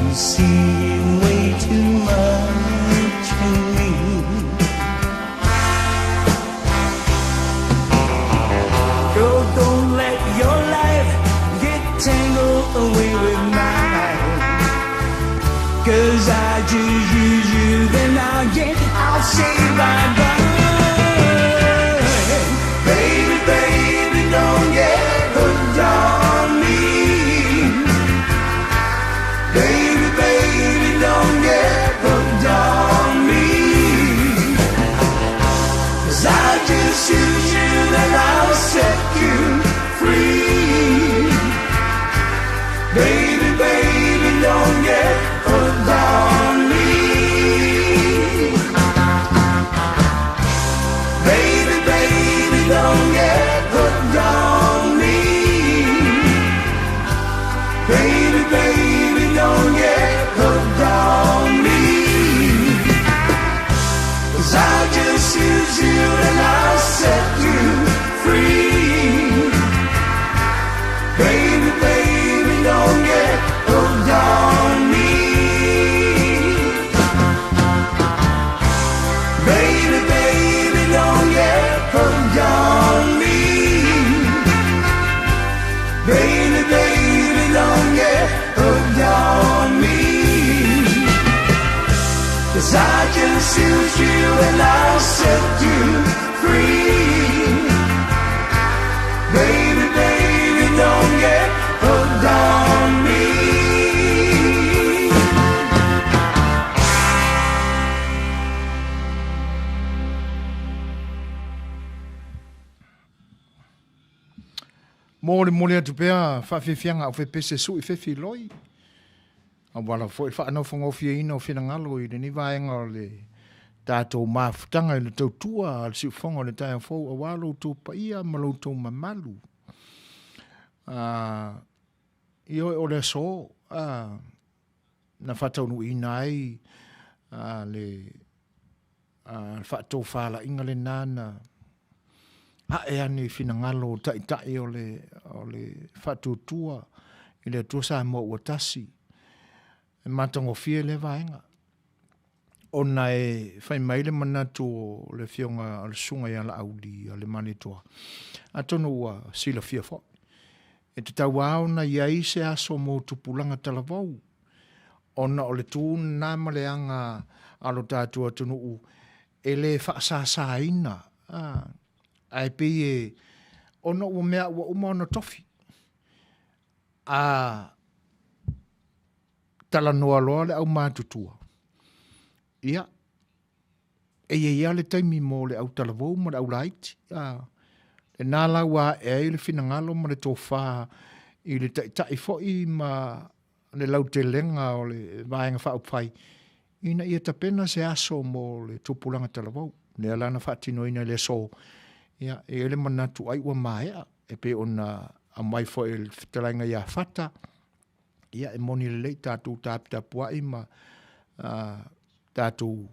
You see way too much in me. Girl, don't let your life get tangled away with mine. Cause I just use you, then I'll get, I'll say bye bye. Baby, baby, don't get hooked on me. Baby, baby, don't get hooked on me. Cause I just use you, then I'll set you free. Baby, baby, don't get hooked on me. Baby, baby, don't get hooked on me. Baby, baby, don't get hooked on me. Cause I'll just use you and I'll set you free. Baby, baby, don't get hooked on me. Baby, baby, don't get hooked on me. Baby, baby, don't get hooked on me. Cause I just use you and I'll set you free. Baby, baby, don't get hooked on me. Molimoli atu pea faafiafiaga aufaipiese sui fefiloi aua lava foi le faanofonofieina o finagalo i lenei vaega o le tatou mafutaga i le tautua a le siufofoga o le taeao fou aua lo outou paia ma lo outou mamalu. Ioe o le aso na faataunuuina ai le faatofalaiga lena na ae ane i finagalo o taitai o le, o le faatuatua i le Atua Samoa ua tasi. E matagofie lea vaega. Ona e fai mai le manatu o le afioga o le susuga ia Laauli a le Malietoa, atonu ua silafia foi, e tatau lava ona i ai se aso mo tupulaga talavou, ona o le tu lena ma le aga a lo tatou atunuu e le faasasaina, ae pei e ona ua mea ua uma ona tofi. A talanoa loa le aumatutua, ia, e i ai lava le taimi mo le autalavou ma le aulaiti. A, lena la ua ae ai le finagalo ma le tofa i le taitai foi ma le lautelega o le Vaega Faaupufai ina ia tapena se aso mo le tupulaga talavou. Lea la na faatinoina i le aso, ia, e i ai le manatu ai ua maea, e pei ona aumai foi e le fetalaiga ia Fata, ia e moni lelei tatou taputapuai ma tatou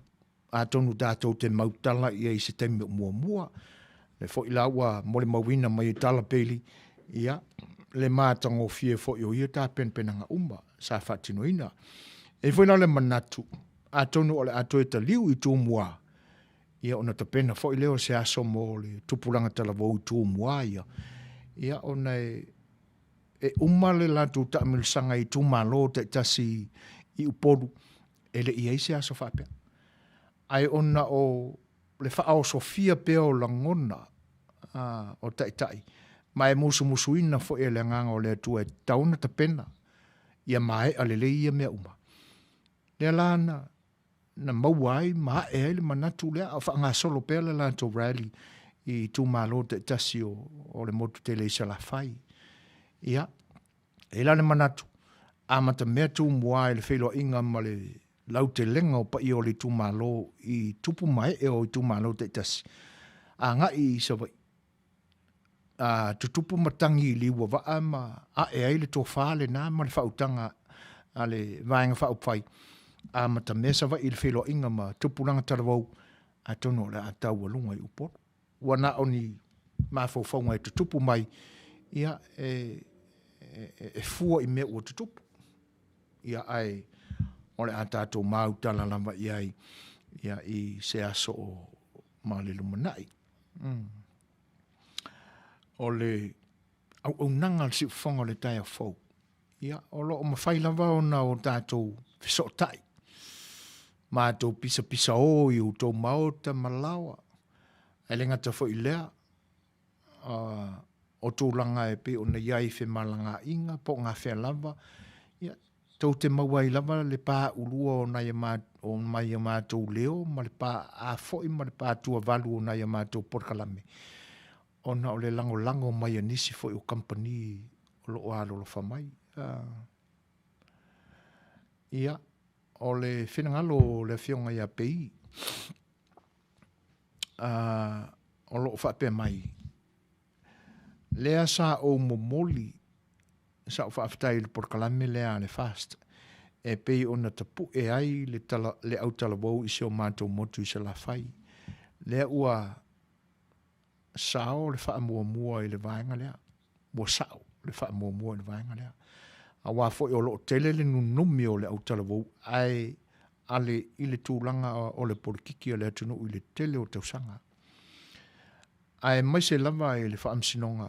atonu tatou te mautala i ai i se taimi o muamua. Le foi la ua molimauina mai e Tala Bailey, ia, le matagofie foi o ia tapenapenaga uma sa faatinoina. E i ai foi la le manatu, atonu o le a toe taliu i Tumua, ia ona tapena foi lea o se aso mo le tupulaga talavou i Tumua ia, ia ona e e uma le latou taamilosaga i itumalo taitasi i Upolu, e le i ai se aso faapea. Ae ona o le faaosofia pea o lagona o taitai, ma e musumusuina foi e le Agaga o le Atua e tatau ona tapena ia maea lelei ia mea uma. Lea la na, na maua ai ma ae ai le manatu lea, a o faagasolo pea le latou rally i itumalo taitasi o, o le motu tele i Salafai. Ia, e i la le manatu, amata mea Tumua i le feiloaiga ma le lautelega o paia o le itumalo i tupu ma ee o itumalo taitasi, agai i Savaii. tutupu matagi i liuavaa ma ae ai le tofa lena ma le faautaga a le Vaega Faaupufai, amatamea Savaii i le feiloaiga ma tupulaga talavou, atonu o le a taualuga i Upolu. Ua na o ni mafaufauga e tutupu mai, ia, e, e, e fua i mea ua tutupu. Ia, ae o le a tatou mautala lava i ai ia, i se aso o ma le lumanai. O le auaunaga a le siufofoga o le taeao fou, ia, o lo o mafai lava ona o tatou fesootai, matou pisapisaō i outou maota ma laoa, ae le gata foi i lea, o tulaga e pei ona i ai femalagaaiga po o gafea lava, ia, tou te maua ai lava le paulua o nai o mai a matou leo ma le paa foi ma le patuavalu o nai a matou polokalame, ona o le lagolago mai a nisi foi o kamupani o lo o alolofa mai. Ia, o le finagalo o le Afioga ia Pei, o lo o faapea mai, lea sa ou momoli sa'u faafetai i le polokalame lea a le FAST e pei ona tapu'e ai le, tala, le autalavou i si o matou motu i Salafai. Lea ua sao le faamuamua i le vaega lea. Ua sao le faamuamua i le vaega lea. Aua foi o lo o tele le nunumi o le autalavou ae ale i le tulaga o le polokiki a le atunuu i le tele o tausaga. Aemaise lava i le faamasinoga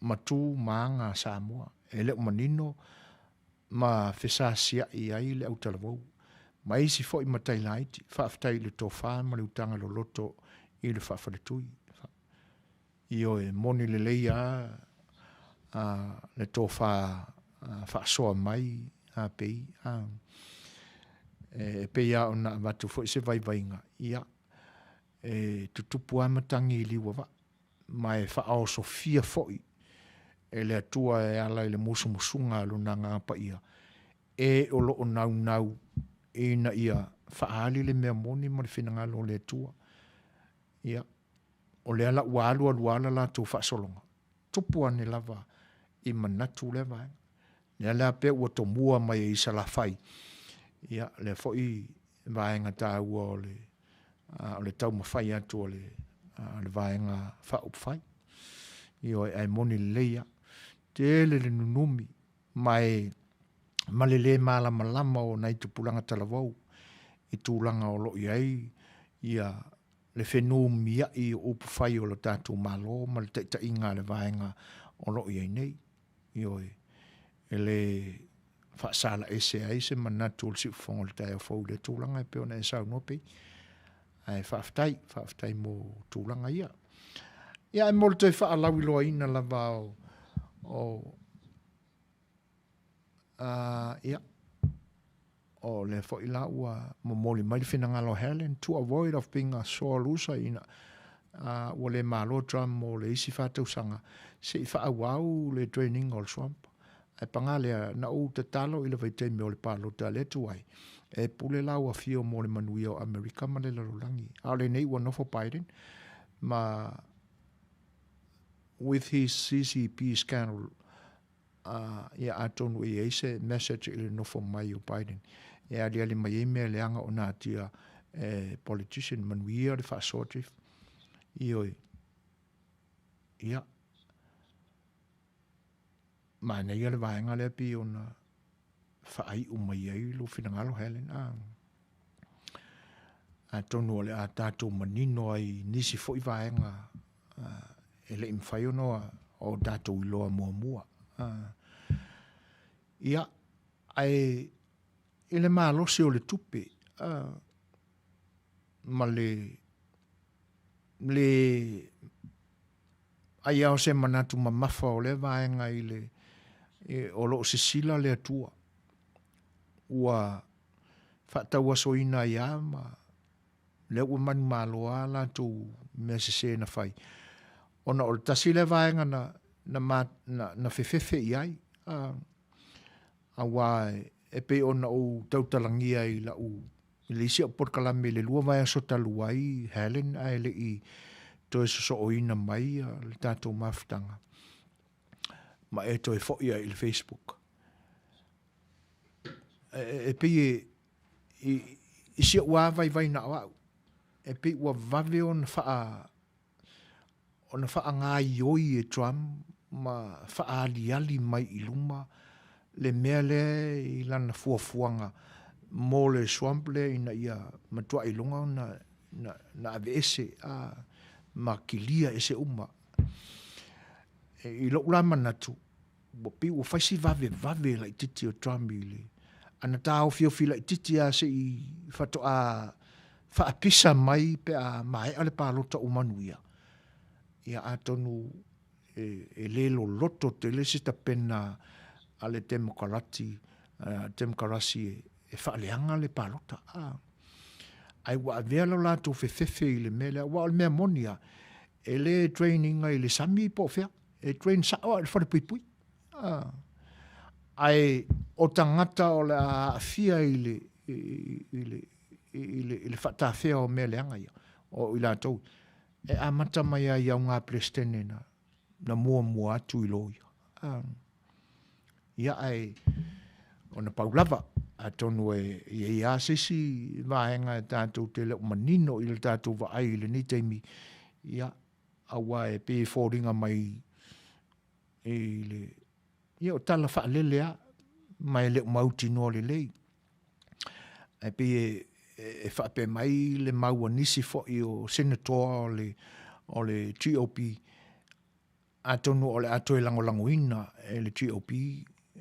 ma tu ma aga a Samoa, e le o manino ma fesasiai ai le autalavou ma isi foi matai laiti. Faafetai i le tofa ma le utaga loloto i le faafaletui. Ioe, moni lelei lava le tofa faasoa mai a pei a e pei lava ona avatu foi se vaivaiga, ia, e tutupu lava matagi i liuavaa, ma e faaosofia foi e le Atua e ala i le musumusuga a Lona Agaga Paia, e o lo o naunau ina ia faaali le mea moni ma le finagalo o le Atua. Ia, o lea la ua alu alu lava le latou faasologa, tupu ane lava i manatu lea vaega. Lea la pea ua tomua mai ai i Salafai, ia, lea foi vaega taua o le, o le taumafai atu o le, o le Vaega Faaupufai. Ioe, ae moni lelei lava. Tele le nunumi ma e ma le lē malamalama o nai tupulaga talavou i tulaga o lo o i ai ia le fenumiai o upufai o le tatou Malo ma le taitaiga a le vaega o lo o i ai nei. Ioe, e le faasalaese ai se manatu o le siufofoga o le taeao fou i lea tulaga e pei ona e saunoa pei. Ae faafetai, faafetai mo tulaga ia. Ia, ae mo le toe faalauiloaina lava o, o ia, o lea foi la ua momoli mai le finagalo o Helen, to avoid of being a sore loser ina ua le malo Trump mo le isi faatausaga, se i faaauau le training o le swamp. Ae paga lea, na ou tatalo i le vaitaimi o le palota a le tuai, e pule la ua afio mo le manuia o Amerika ma le lalolagi. A o lenei ua nofo Biden ma with his CCP scandal, ia atonu e i ai se message i le nofo mai o Biden e aliali mai ai mea leaga o natia e politician. Manuia le faasoa, Chief. Ioe. Ia. Manaia le vaega lea pei ona faaiu mai ai lou finagalo, Helen. Atonu o le a tatou manino ai i nisi foi vaega e le i mafai ona o tatou iloa muamua. Ia, ae i le malosi o le tupe ma le le ai lava o se manatu mamafa o lea vaega i le o lo o sisila le Atua ua faatauasoina ai lava ma lea ua manumalo lava latou mea sese na fai, ona o le tasi lea vaega na, na, na, na fefefe i ai, aua e pei ona ou tautalagia i lau i le isi au polokalame i le 2 vaiaso talu ai, Helen, ae le i toe sosooina mai le tatou mafutaga ma e toe foi ai i le Facebook. E, e pei e, i, i si ou vaivai na o au, e pei ua vave ona whaa ona faagaioi e Trump ma faaaliali mai i luma le mea lea i lana fuafuaga mo le swamp lea ina ia matuai iloga ona na, na aveese a, ma kilia ese uma. E, i lou la manatu, ua pei ua fai si vavevave laitiiti o Trump i le ana taofiofi laitiiti lava se i faatoa faapisa mai pe a maea le palota ua manuia. Ia atonu e, e le loloto tele se tapena a le Temokarati, Temokarasi e, e faaleaga le palota. A. Ai ua avea lo latou fefefe i le mea lea, aua o le mea moni lava, e le train ina i le sami po o fea. E train sao i le falepuipui. Ah. Ae o tagata o le a aafia i le, i, i le, i le, i le faatafea o mea leaga ia, o i latou, e amata mai ai au ngā Peresetene na, na muamua atu i loia. Ah. Ia ae, ona pau lava, atonu e i ai lava se isi vaega e tatou te le o manino i le tatou vaai i lenei taimi, ia, aua e pei e foliga mai i le, ia o tala faalele lava, ma e le o mautinoa lelei. Ae pei e, e faapea mai le mau a nisi foi o Senatoa o le, o le GOP, atonu o le a toe lagolagoina e le GOP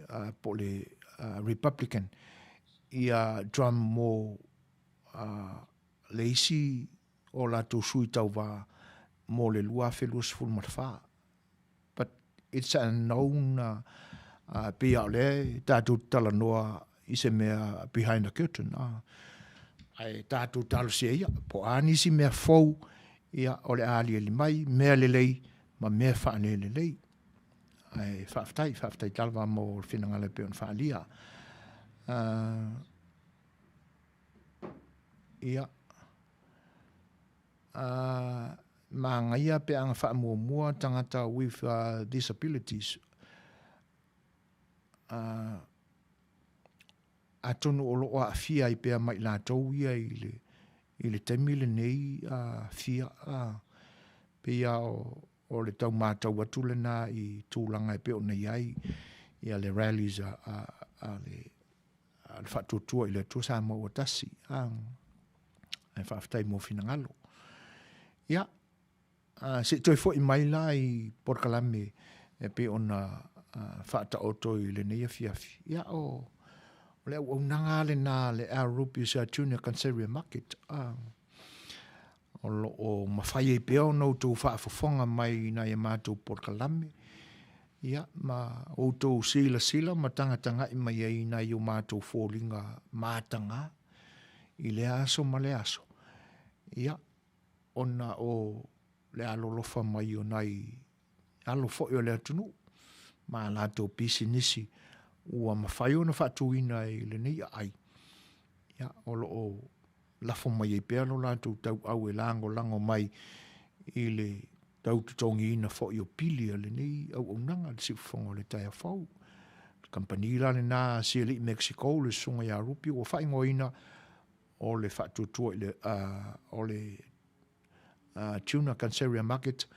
uh, po o le uh, Republican ia Trump mo uh, le isi o latou sui tauva mo le 2024. But it's unknown, uh, uh, pei a o lea tatou te talanoa i se mea behind the curtain. Uh, ae tatou talosia ia, po o a nisi mea fou, ia, o le a aliali mai, mea lelei ma mea faalelelei. Ae faafetai, faafetai lava mo le finagalo e pei ona faaalia. Uh, ia, uh, magaia pe aga faamuamua tagata with uh, disabilities. Uh, atonu o loo aafia ai pea ma i latou ia i le, i le taimi lenei uh, fia uh, pei a o, o le tau matau atu lena i tulaga e pei ona i ai ia le rallies a, a, a le a le Faatuatua i le Atua Samoa ua tasi. A, ae faafetai mo finagalo. Ia, a, se i toe foi mai la i polokalame e pei ona faataoto i lenei afiafi. Ia, o, o le auaunaga lena a le Al Ruby's Junior Canceria Market. A, o lo o mafai ai pea ona outou faafofoga mai i nai a matou polokalame, ia, ma outou silasila ma tagatagai mai ai i nai o matou foliga mataga i lea aso ma lea aso, ia, ona o le alolofa mai o nai alo foi o le atunuu ma a latou pisinisi ua mafai ona faatuina i lenei aai, ia, o lo o lafo mai ai pea lo latou tauau e lagolago mai i le tau totogiina foi o pili a lenei auaunaga, le siufofoga o le taeao fou. Le kamupani la lena a Sialii Mexico, le susuga ia Rupi, ua faaigoaina o le faatuatua i le, uh, o le uh, Tuna Canceria Market,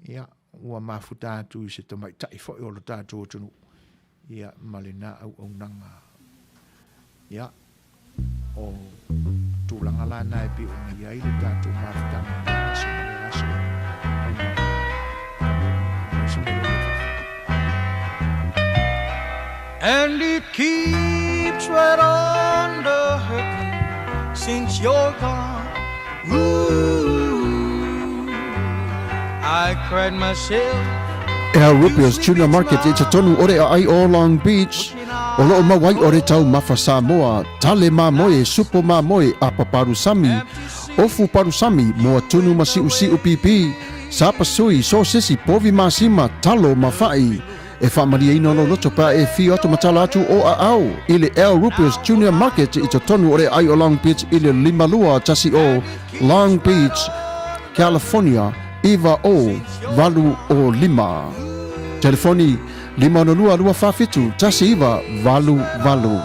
ia, ua mafuta atu i se tamaitai foi o lo tatou atunuu, ia, ma lena auaunaga. Ia, o tulaga la na e pei ona i ai le tatou mafutaga i lea aso ma lea aso. And it keeps right on the hurting since you're gone. Ooh, I cried myself Al Rupio's Tuna Market i totonu o le aai o Long Beach, o loo mau ai o le taumafa Samoa, tale mamoe, supo mamoe, apa palusami, ofu palusami, moa tunu ma siusiu pipi, sapasui, sosesi, povi masima, talo ma fa'i. E faamalieina lou loto pe a e fio atu ma tala atu o aao i le Al Rupio's Junior Market i totonu o le aai o Long Beach i le 5210 Long Beach, California. 9 o 8 o 5. Telefoni 562 247 1988.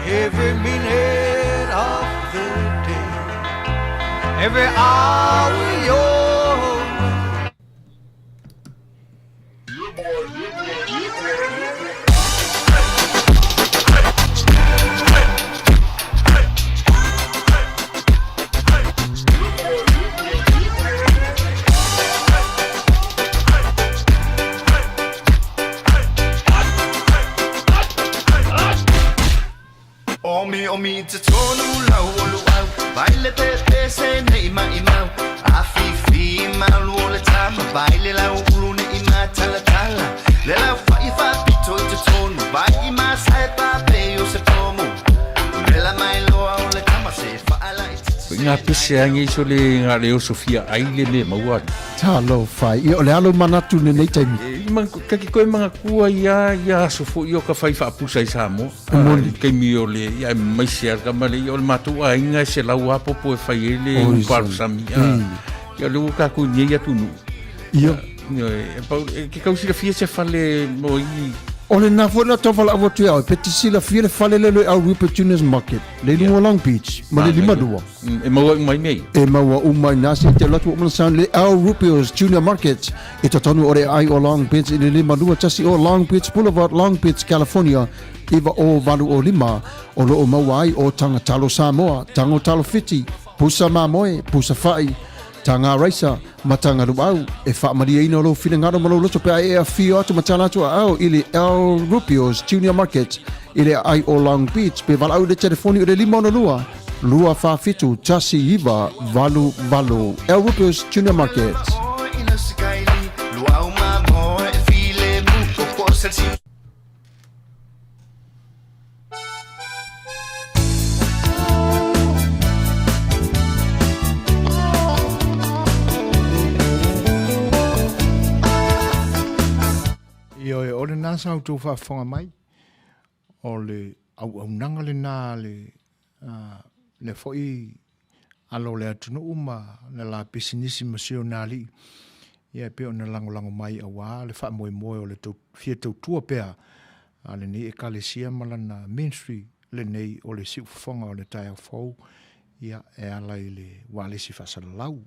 Every minute of the day, every hour you're Omi omi te tonu lau o luau Vai le te te se nei mai mau A fi fi malu o le tama Vai le lau ulu ne i ma tala tala Le lau fa i fa pito i te tonu Vai i ma sai pa pe o se pomu Le la mai loa o le tama se fa ala i te Ngā pese angi so le ngā leo Sofia ai le me maua. Talofa, ia o le alo manatu lenei taimi. E, man, kaki koe manga kua ia, ia aso fo i o ka whai whaapusa i Samoa. Moni. Kaimi o le, ia mai se ar ka male, ia o le mātou a inga se lau apopo e whai e le uparu sami. Ia le uka ku nei atu nu. Ia. E, pau, e, ke kausila fia se fale mo i. O le nā foi na tau whala awa tu au, pe te sila fia le fale le le au Rupert Junior's Market, le lunga Long Beach, ma le lima lua. E maua umai nei. E maua umai nā se te lotu o mana sound le Al Rupio's Junior Market, e totonu o le ai o Long Beach i le lima lua tasi o Long Beach Boulevard, Long Beach, California, iwa o valu o lima, o loo maua ai o tanga talo Samoa, tango talo Fiti, pusa mamoe, pusa fai, tanga raisa, ma tanga luau, e whaamalieina o lou finagalo ma lou loto pe a e afio atu ma tala atu a au i le El Rupio's Junior Market i le ai o Long Beach pe valaau i le telefoni o le 562 247 1988. El Rupio's Junior Market. Ioe, o lena sa outou faafofoga mai, o le auaunaga lena a le, lea foi alo o le atunuu ma le la pisinisi ma si ona alii, ia e pei ona lagolago mai auā le faamoemoe o le tau, fia tautua pea a lenei Ekalesia ma lana ministry lenei o le siufofoga o le taeao fou, ia e ala i le ualesi faasalalau.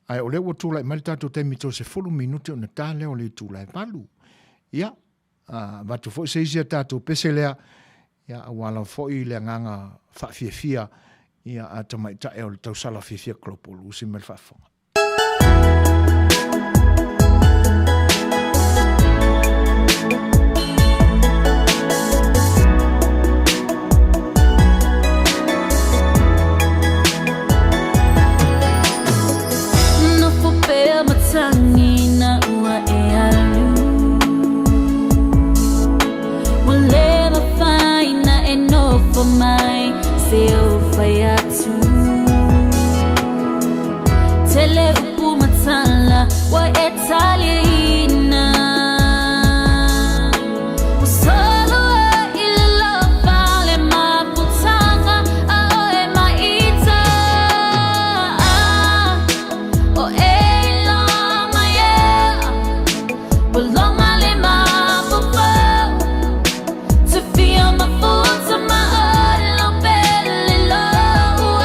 Ae o lea ua tulai mai le tatou taimi toe 10 minute ona ta lea o le itula e 8. Ia, avatu foi se isi a tatou pese lea, ia, aua lava foi le agaga faafiafia, ia, a tamaitai o le tausala fiafia Global Usi mai le faafofoga. Nofo pea matagi na ua e alu Ua le mafai na e nofo mai se ou fai atu Tele upu matala ua e taliaina Ua solo ai i le lofa le mafutaga a oe maita O e iloa mai ea Ua loma le mafaufau To feel my full to my own pele loa.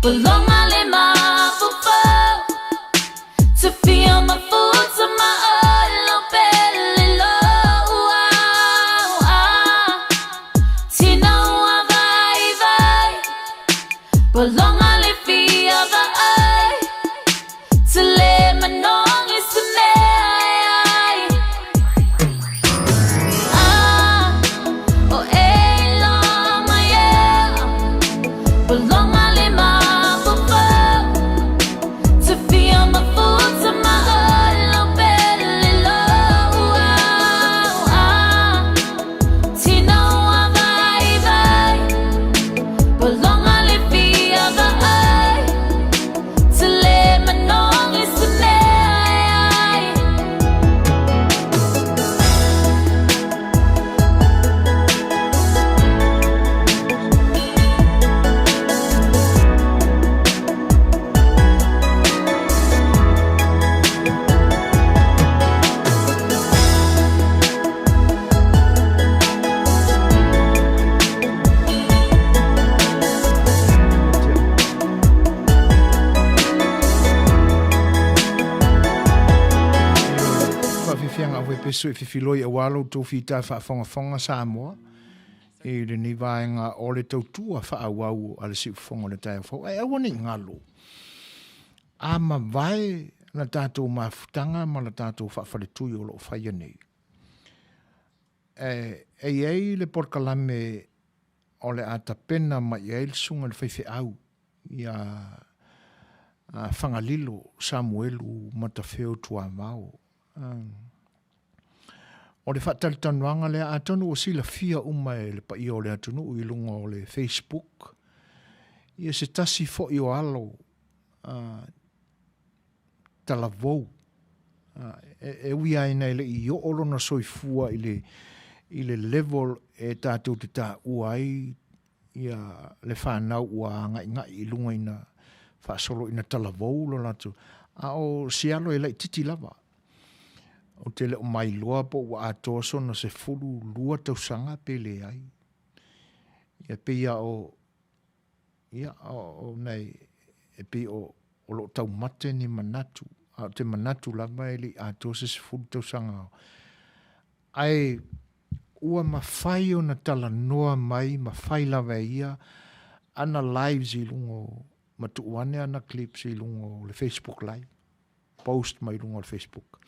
Pologa le mafaufau Te fia mafuta ma olo pele lou au ah Tino ua vaivai Pologa le fia vaai Te le manogi se mea e ai Ah o e iloa mai ea Pologa le mafaufau Te fia mafuta ma olo pele lou au ah Tino ua vaivai Pologa le fia vaai Te le manogi se mea e ai. Faafiafiaga au pesu e fifiloi aua lo outou fita faafogafoga Samoa i lenei vaega o le tautua faaauau a le siufofoga o le taeao fou. Ae aua ne i galo, a mavae la tatou mafutaga ma la tatou faafaletui o lo o faia nei, e i ai le polokalame o le a tapena mai i ai le susuga i le faifeau ia Fagalilo Samuelu Matafeo Tuavao. O le faatalatalanoaga lea, atonu ua silafia uma e le paia o le atunuu i luga o le Facebook, ia se tasi foi o alo talavou, e ui lava ina e le i oo lona soifua i le, i le level e tatou te taua ai ia le fanau ua agaigai i luga ina faasolo ina talavou lo latou, a o si alo e laititi lava. Ou te le o mailoa po ua atoa sona 12 tausaga pe leai. Ia pei lava o, ia, o nai, e pei o, o lo o taumate ni manatu, a ou te manatu lava e le i atoa se 10 tausaga. Ae ua mafai ona talanoa mai ma fai lava e ia ana lives i luga o, ma tuu ane ana clips i luga o le Facebook live, post mai luga o le Facebook.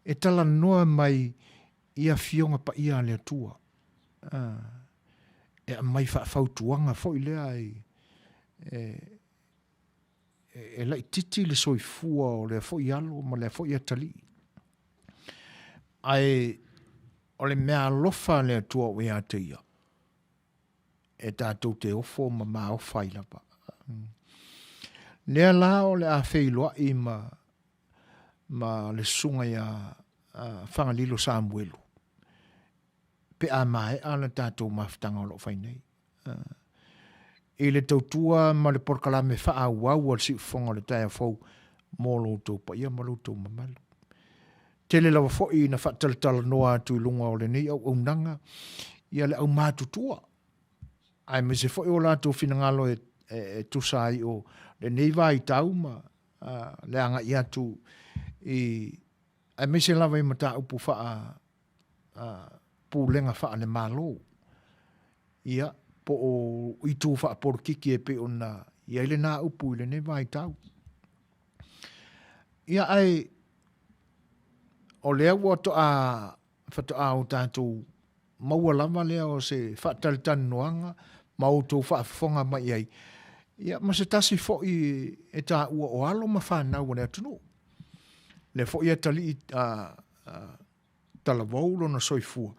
E talanoa mai i afioga paia a le Atua. E aumai faafautuaga foi lea e, e, e laititi le soifua o lea foi alo ma lea foi atalii. Ae o le mea alofa a le Atua ua ia te ia, e tatou te ofo ma maofa ai lava. Lea la o le a feiloai ma, ma le susuga ia Fagalilo Samuelu, pe a maea le tatou mafutaga o lo o fai nei. I le tautua ma le polokalame faaauau a le Siufofoga o le Taeao Fou mo lo outou paia ma lo outou mamalu. Tele lava foi ina faatalatalanoa atu i luga o lenei auaunaga ia le aumatutua, aemaise foi o latou finagalo e, e, e tusa ai o lenei vaitau ma a, le agai atu i aemaise lava i mataupu faa a, pulega faale-Malo, ia, po o itu faapolokiki e pei ona i ai lena upu i lenei vaitau. Ia, ae o lea ua toa, faatoa o tatou maua lava lea o se faatalatalanoaga ma outou faafofoga mai i ai, ia, ma se tasi foi e taua o alo ma fanau a le atunuu. Lea foi e atalii a, a, talavou lona soifua,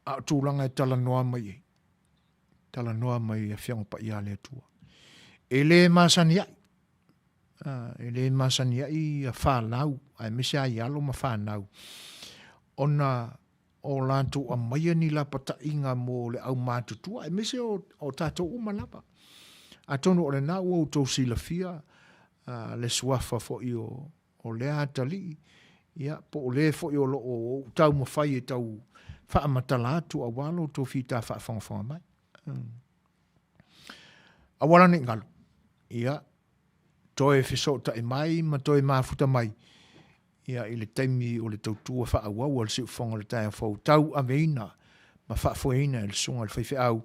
a o tulaga e talanoa mai ai, talanoa mai i Afioga Paia a le Atua. E le masani ai, e le masani ai ia fanau, aemaise ai alo ma fanau, ona o latou aumaia ni lapataiga mo le aumatutua, aemaise o, o tatou uma lava. Atonu o lena ua outou silafia le suafa foi o, o lea atalii, ia, po o le foi o lo o ou taumafai e tau faamatala atu aua lo outou fita faafogafoga mai. Aua la ne i galo, ia, toe fesootai mai ma toe mafuta mai, ia, i le taimi o le tautua faaauau a le Siufofoga o le Taeao Fou, tauaveina ma faafoeina e le Susuga i le Faifeau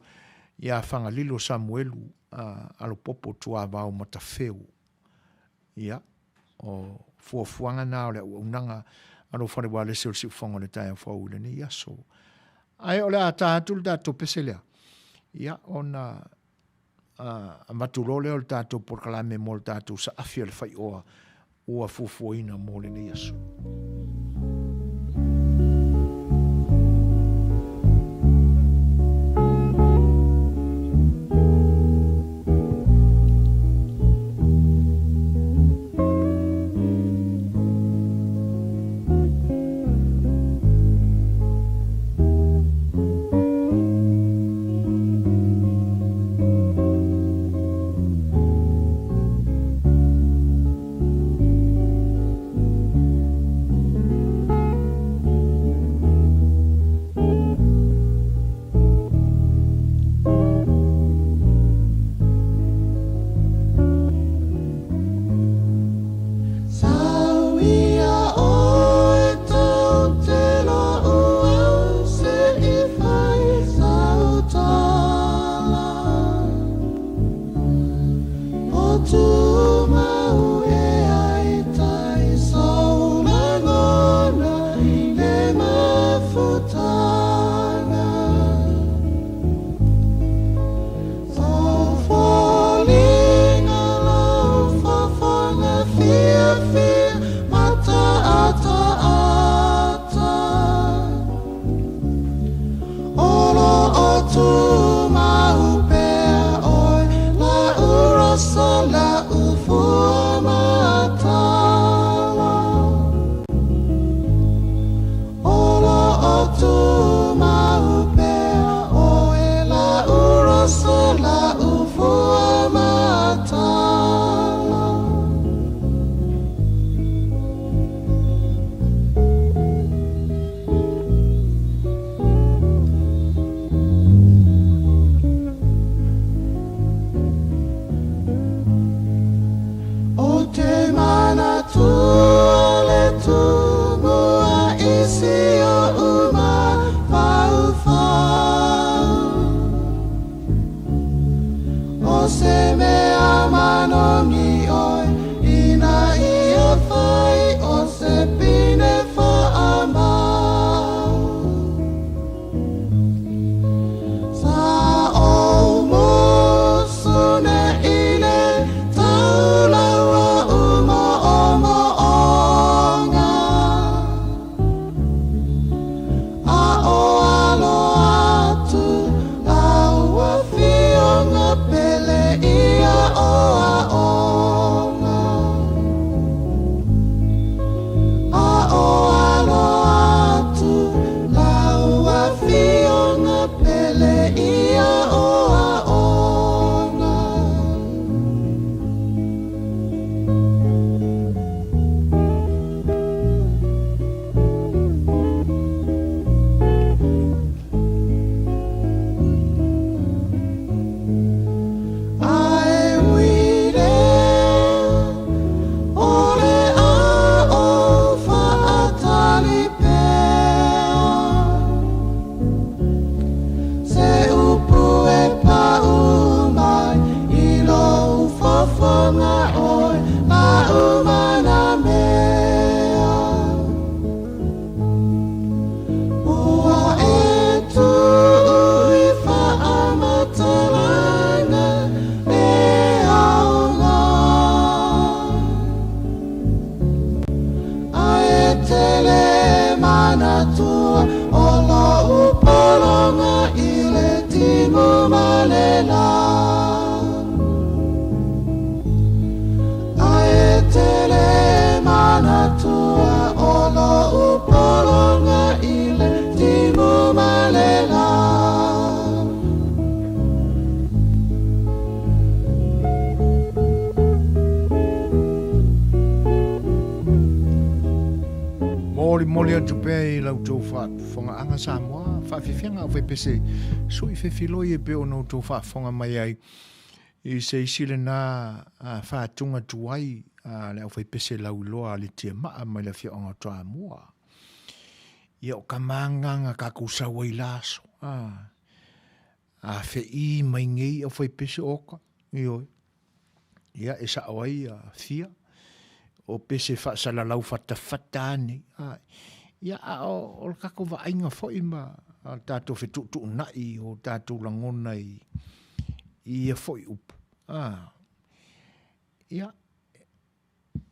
ia Fagalilo Samuelu Alopopo Tuavao Matafeo. Ia, o fuafuaga na o le auaunaga a lou fale ualesi o le Siufofoga o le Taeao Fou i lenei aso. Ae o le a ta atu le tatou pese lea, ia, ona avatu loa lea o le tatou polokalame mo le tatou saafi o le faioa ua fuafuaina mo lenei aso. Molimoli atu pea i la outou faafofogaaga Samoa, faafiafiaga au faipese sui fefiloi e pei ona outou faafofoga mai ai. I se isi lena faatuga tuai a le aufaipese lauiloa a le Tiamaa mai le afioaga o Toamua. Ia o ka magaga kakou sau ai la aso. A feʻī mai nei aufaipese oka, ioe. Ia e sao ai a fia o pese faasalalau fatafata a nei. A, ia a o, o le kakou vaaiga foi ma a tatou fetuutuunai o tatou lagona i, i ia foi upu. A, ia,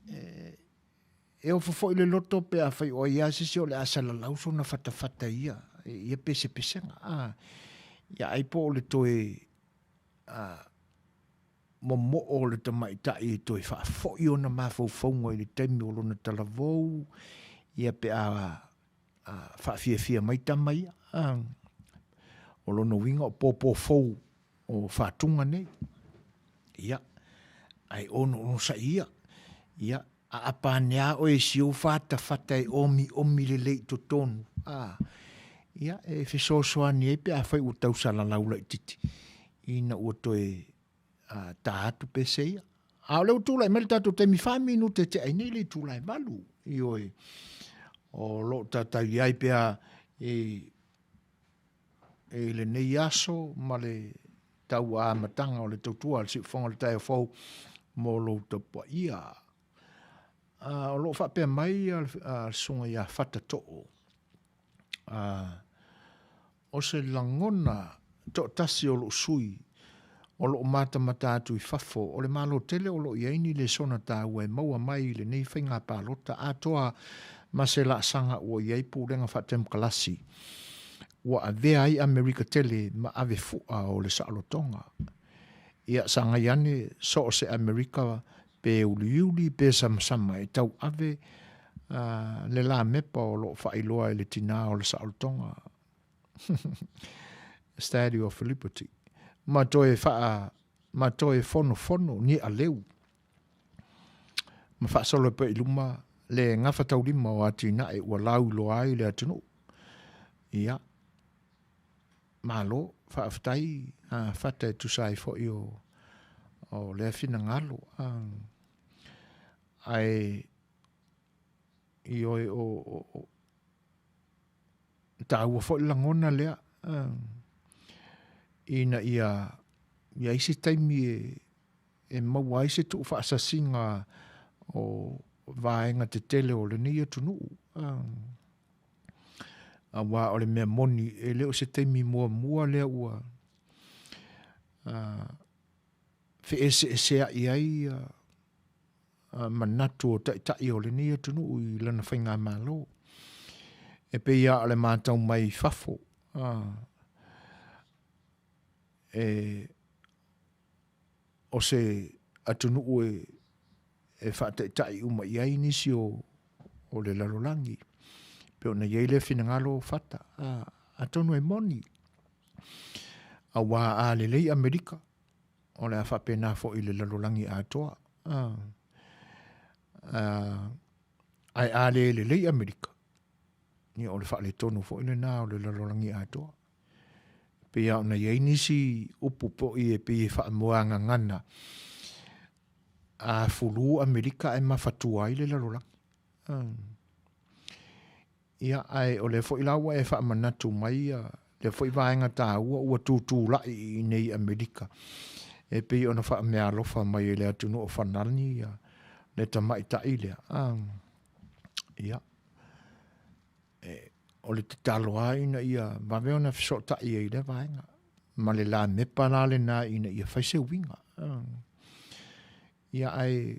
e, e ofo foi le loto pe afai o ai lava se isi o le a salalau sona fatafata i ia, i ia pesepesega. A, ia ai po o le toe a, momoo o le tamaitai e toe faafoi ona mafaufauga i le taimi o lona talavou, ia pe a, a faafiafia mai tama ia. A, o lona uiga o pōpō fou o faatuga nei. Ia, ae onosai ia, ia, aapa ane a oe i si ou fatafata e omiomi lelei i totonu, a, ia, e fesoasoani ai pe afai ua tau salalau laitiiti, ina ua toe a, tā atu pese ia. A o lea ua tulai mai le tatou taimi fa minute e tea ai nei le itula e 8. Ioe, o lo o tatou i ai pea i, i lenei aso ma le tau amataga o le tautua a le Siufofoga o le Taeao Fou mo lou tapuaia. O lo o faapea mai a le susuga ia Fata Too, o se lagona toatasi o lou sui o lo o matamata atu i fafo o le Malo tele o lo o i ai ni lesona taua e maua mai i lenei faiga palota atoa ma se laasaga ua i ai pulega faatemokalasi ua avea ai Amerika tele ma ave fu'a o le saolotoga. Ia sagai ane so o se Amerika pe uliuli pe samasama e tauave le lamepa o lo o faailoa e le tinā o le saolotoga, Statue of Liberty, ma toe faa, ma toe fonofono ni aleu ma faasolo pea i luma le gafataulima o atinae ua lauiloa ai le atunuu. Ia, malo, faafetai a Fata e tusa ai foi o, o lea finagalo. Ae ioe o, o, o taua foi le lagona lea ina ia i ai se taimi e e maua ai se tuufaasasiga o vaega tetele o lenei atunuu. Auā o le mea moni, e le o se taimi muamua lea ua feeseesea'i ai manatu o taitai o lenei atunuu i lana faigamalo. E pei lava o le matau mai fafo, e o se atunuu e, e faataitai uma i ai nisi o, o le lalolagi. Pe ona i ai lea finagalo o Fata, a, atonu e moni. Auā a lelei Amerika, o le a faapena foi i le lalolagi atoa. A, a, ae a le lelei Amerika, ia o le faaletonu foi lena o le lalolagi atoa. Pei lava ona i ai nisi upu po'i e pei e faamuagagana, a fulu Amerika ae mafatua ai le lalolagi. Ia, ae o lea foi la ua e faamanatu mai lea foi vaega taua ua tutula'i i inei i Amerika e pei ona faameaalofa mai e le atunuu o Fanani ia le tamaitai lea. Ia, E, o le tatalo lava ina ia vave ona fesootai ai i lea vaega. Ma le lamepa la lena ina ia fai se uiga. Ia ae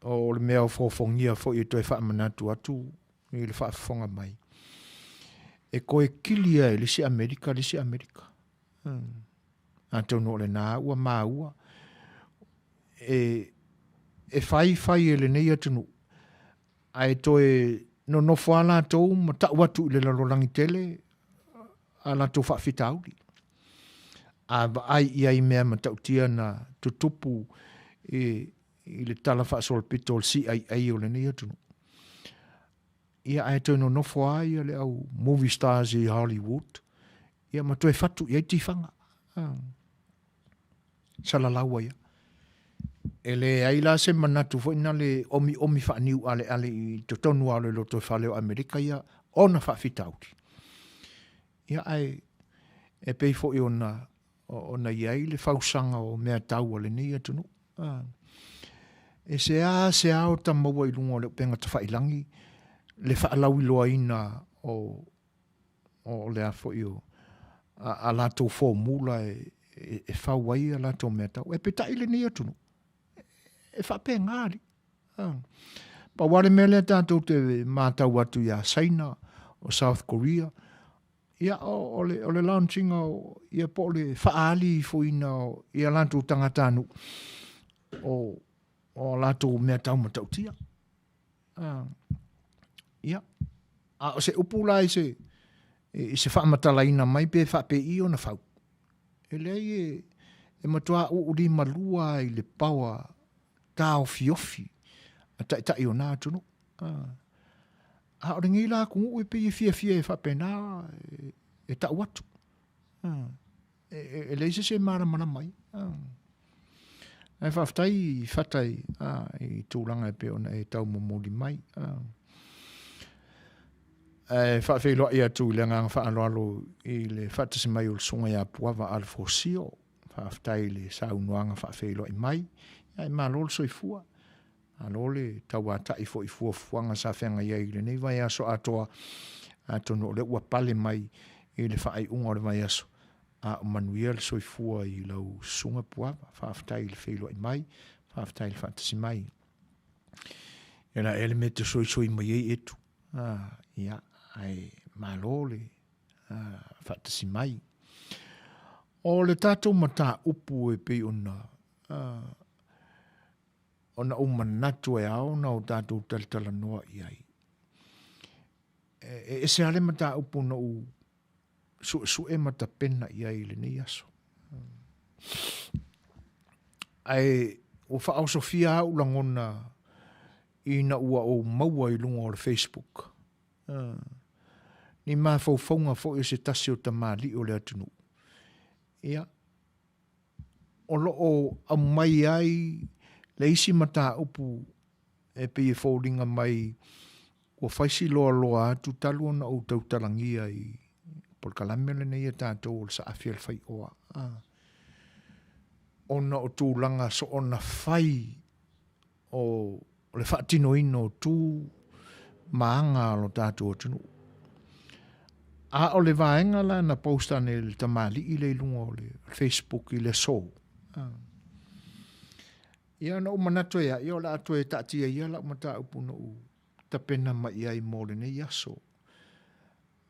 o le mea o fofogia foi e toe faamanatu atu i le faafofoga mai, e toe kili lava e le isi Amerika le isi Amerika. Atonu o lena ua maua e, e fai fai e lenei atunuu ae toe nonofo lava latou ma tau atu i le lalolagi tele a latou faafitauli. A vaai i ai i mea matautia na tutupu i, i le tala faasolopito o le CIA o lenei atunuu. Ia ae toe nonofo lava ia le au movie stars i Hollywood, ia ma toe fatu i ai tifaga. salalau ai lava. E leai la se manatu foi na le omiomi faaniuʻaleʻale i totonu lava o le lotoifale o Amerika ia ona faafitauli. Ia ae e pei foi ona ona i ai le fausaga o mea tau a lenei atunuu. E se a se a o ta maua i luga o le upega tafailangi le faalauiloaina o o le a foi o a, a latou formula e, e, e fau ai a latou mea tau. E peitai lenei atunuu, e faapena alii. Pau lava le mea lea tatou te matau atu ia Saina, o South Korea, ia o, o le, o le launching o, ia po o le faaali ifoina o ia latou tagatanuu o, o latou mea tau matautia. Ia, a o se upu la i se, i se faamatalaina mai pe faapei ona fau, e leai e, e matua uulimalua i le paoa taofiofi a taitai o na atunuu. A o lenei la atunuu e pei e fiafia e faapena e, e tau atu. E, e leai se isi e malamalama ai. Ae faafetai i Fata i, i tulaga e pei ona e taumomoli mai. Ae faafeiloai atu i le agaga faaaloalo i le faatasi mai o le Susuga ia Puava Alefosio. Faafetai i le saunoaga faafeiloai mai. Ae malo le soifua. Malo le tauata'i foi i fuafuaga sa feagai ai i lenei vaiaso atoa, atonu o lea ua pale mai i le faaiuga o le vaiaso, a o manuia le soifua i lau susuga Puava. Faafetai i le feiloai mai, faafetai i le faatasi mai. Ia la ea le mea te soisoi mai ai Etu. Ah, ia, ae malo le ah, faatasi mai. O le tatou mataupu e pei ona ah, ona ou manatu e ao ona o tatou talatalanoa i ai. E, e ese lava le mataupu na ou suesue ma tapena i ai i lenei aso. Ae ua faaosofia lava ou lagona ina ua ou maua i luga o le Facebook. Ni mafaufauga foi o se tasi o tamalii o le atunuu. Ia, o lo o aumai ai le isi mataupu e pei e foliga mai ua fai si loaloa atu talu ona ou tautalagia i polokalame lenei a tatou o le Saafi a le Faioa, ona o tulaga soona fai o le faatinoina o tu ma aga a lo tatou atunuu. A o le vaega la na post ane e le tamalii lea i luga o le Facebook i le aso, ia na ou manatu ai lava, ia o le a toe taatia ia lau mataupu na ou tapena mai i ai mo lenei aso.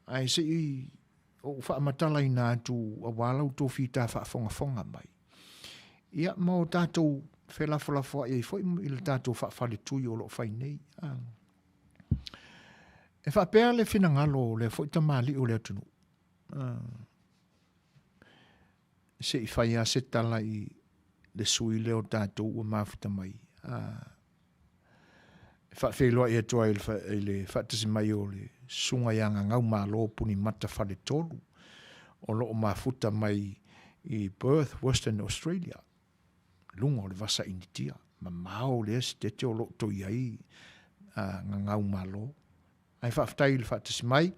Ae se i ou faamatalaina atu aua la outou fita faafogafoga mai. Ia ma o tatou felafolafoai ai foi i le tatou faafaletui o lo o fai nei. E faapea le finagalo o lea foi tamalii o le atunuu. Se i fai lava se tala i le sui lea o tatou ua mafuta mai. E faafeiloai atu ai i le faatasi mai o le Susuga ia Gagaumalo Punimata Faletolu o lo o mafuta mai i Perth, Western Australia, luga o le Vasa Initia. Mamao lea sitete o lo o toi ai Gagaumalo. Ae faafetai i le faatasi mai,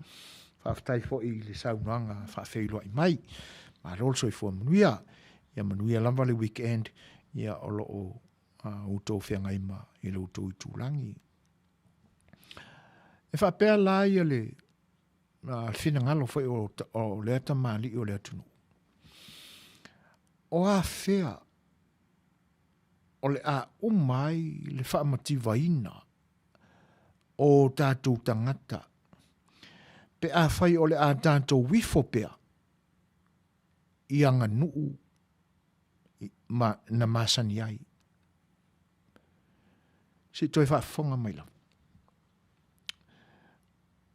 faafetai foi i le saunoaga faafeiloai mai. Malo le soifua manuia. Ia manuia lava le weekend ia o lo o outou feagai ma i lo outou itulagi. E faapea la ia le finagalo foi o, o lea tamalii o le atunuu. O afea o le a uma ai le faamativaina o tatou tagata pe afai o le a tatou ifo pea i aganuu ma, na masani ai. Se i toe faafofoga mai lava.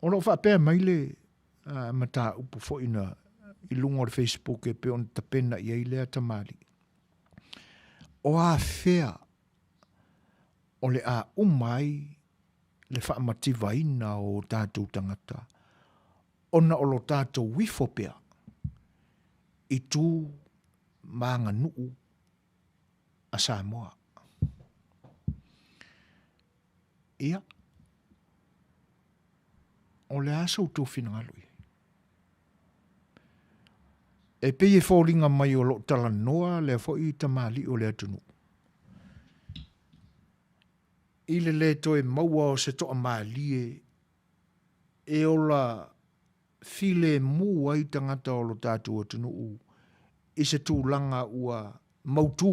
O lo o faapea mai le uh, mataupu foi na i luga o le Facebook e pei ona tapena i ai lea tamalii. O afea o le a uma ai le faamativaina o tatou tagata ona o lo tatou ifo pea i tu ma aganuu a Samoa. Ia, o le a sa outou finagalo i ai? E pei e foliga mai o lo o talanoa lea foi tamalii o le atunuu i le lē toe maua o se toamalie e ola filemu ai tagata o lo tatou atunuu i se tulaga ua mautū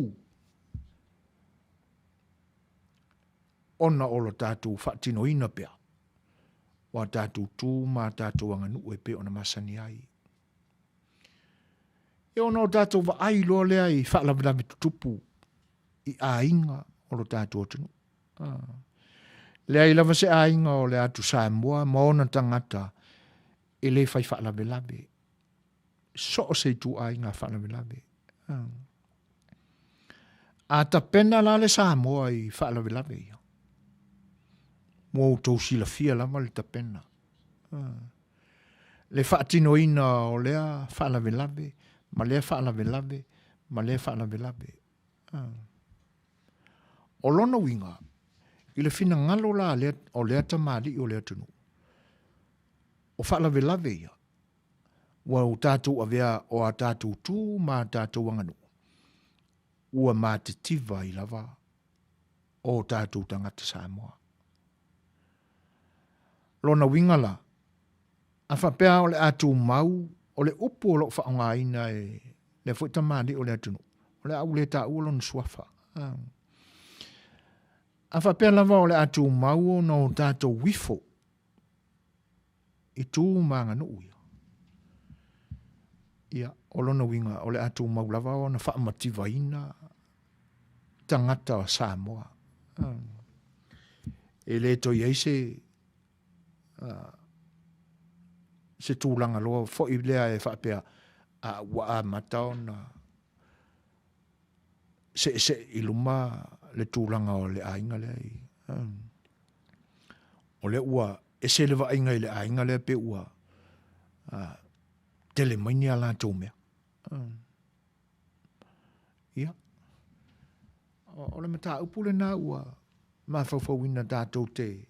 ona o lo tatou faatinoina pea o a tatou tu ma a tatou aganuu e pei ona masani ai. E ona o tatou vaai loa lea i faalavelave tutupu i aiga o lo tatou atunuu. Ah. Leai lava se aiga o le atu Samoa ma ona tagata e le fai faalavelave. So o se ituaiga faalavelave. Ah. A tapena la le Samoa i faalavelave ia. Ua outou silafia lava le tapena. Ah. Le faatinoina o lea faalavelave ma lea faalavelave ma lea faalavelave. Ah. O lona uiga, i le finagalo la lea, o lea tamalii o le atunuu, o faalavelave ia, ua o tatou avea o a tatou tu ma a tatou aganuu, ua matitiva ai lava o tatou tagata Samoa. Lona uiga la, a faapea o le a tumau, o le upu o lo o faaaogaina e lea foi tamalii o le atunuu, o le a ou le taua lona suafa. A faapea lava o le a tumau ona o tatou ifo i tu ma aganuu ia, ia, o lona uiga o le a tumau lava ona faamativaina tagata o Samoa. E le toe i ai se se tulaga loa foi lea e faapea a ua amata ona seesee i luma le tulaga o le aiga lea i o lea ua ese le vaaiga i le aiga lea pe ua tele mai ni a latou mea. Ia, o le mataupu lena ua mafaufauina tatou te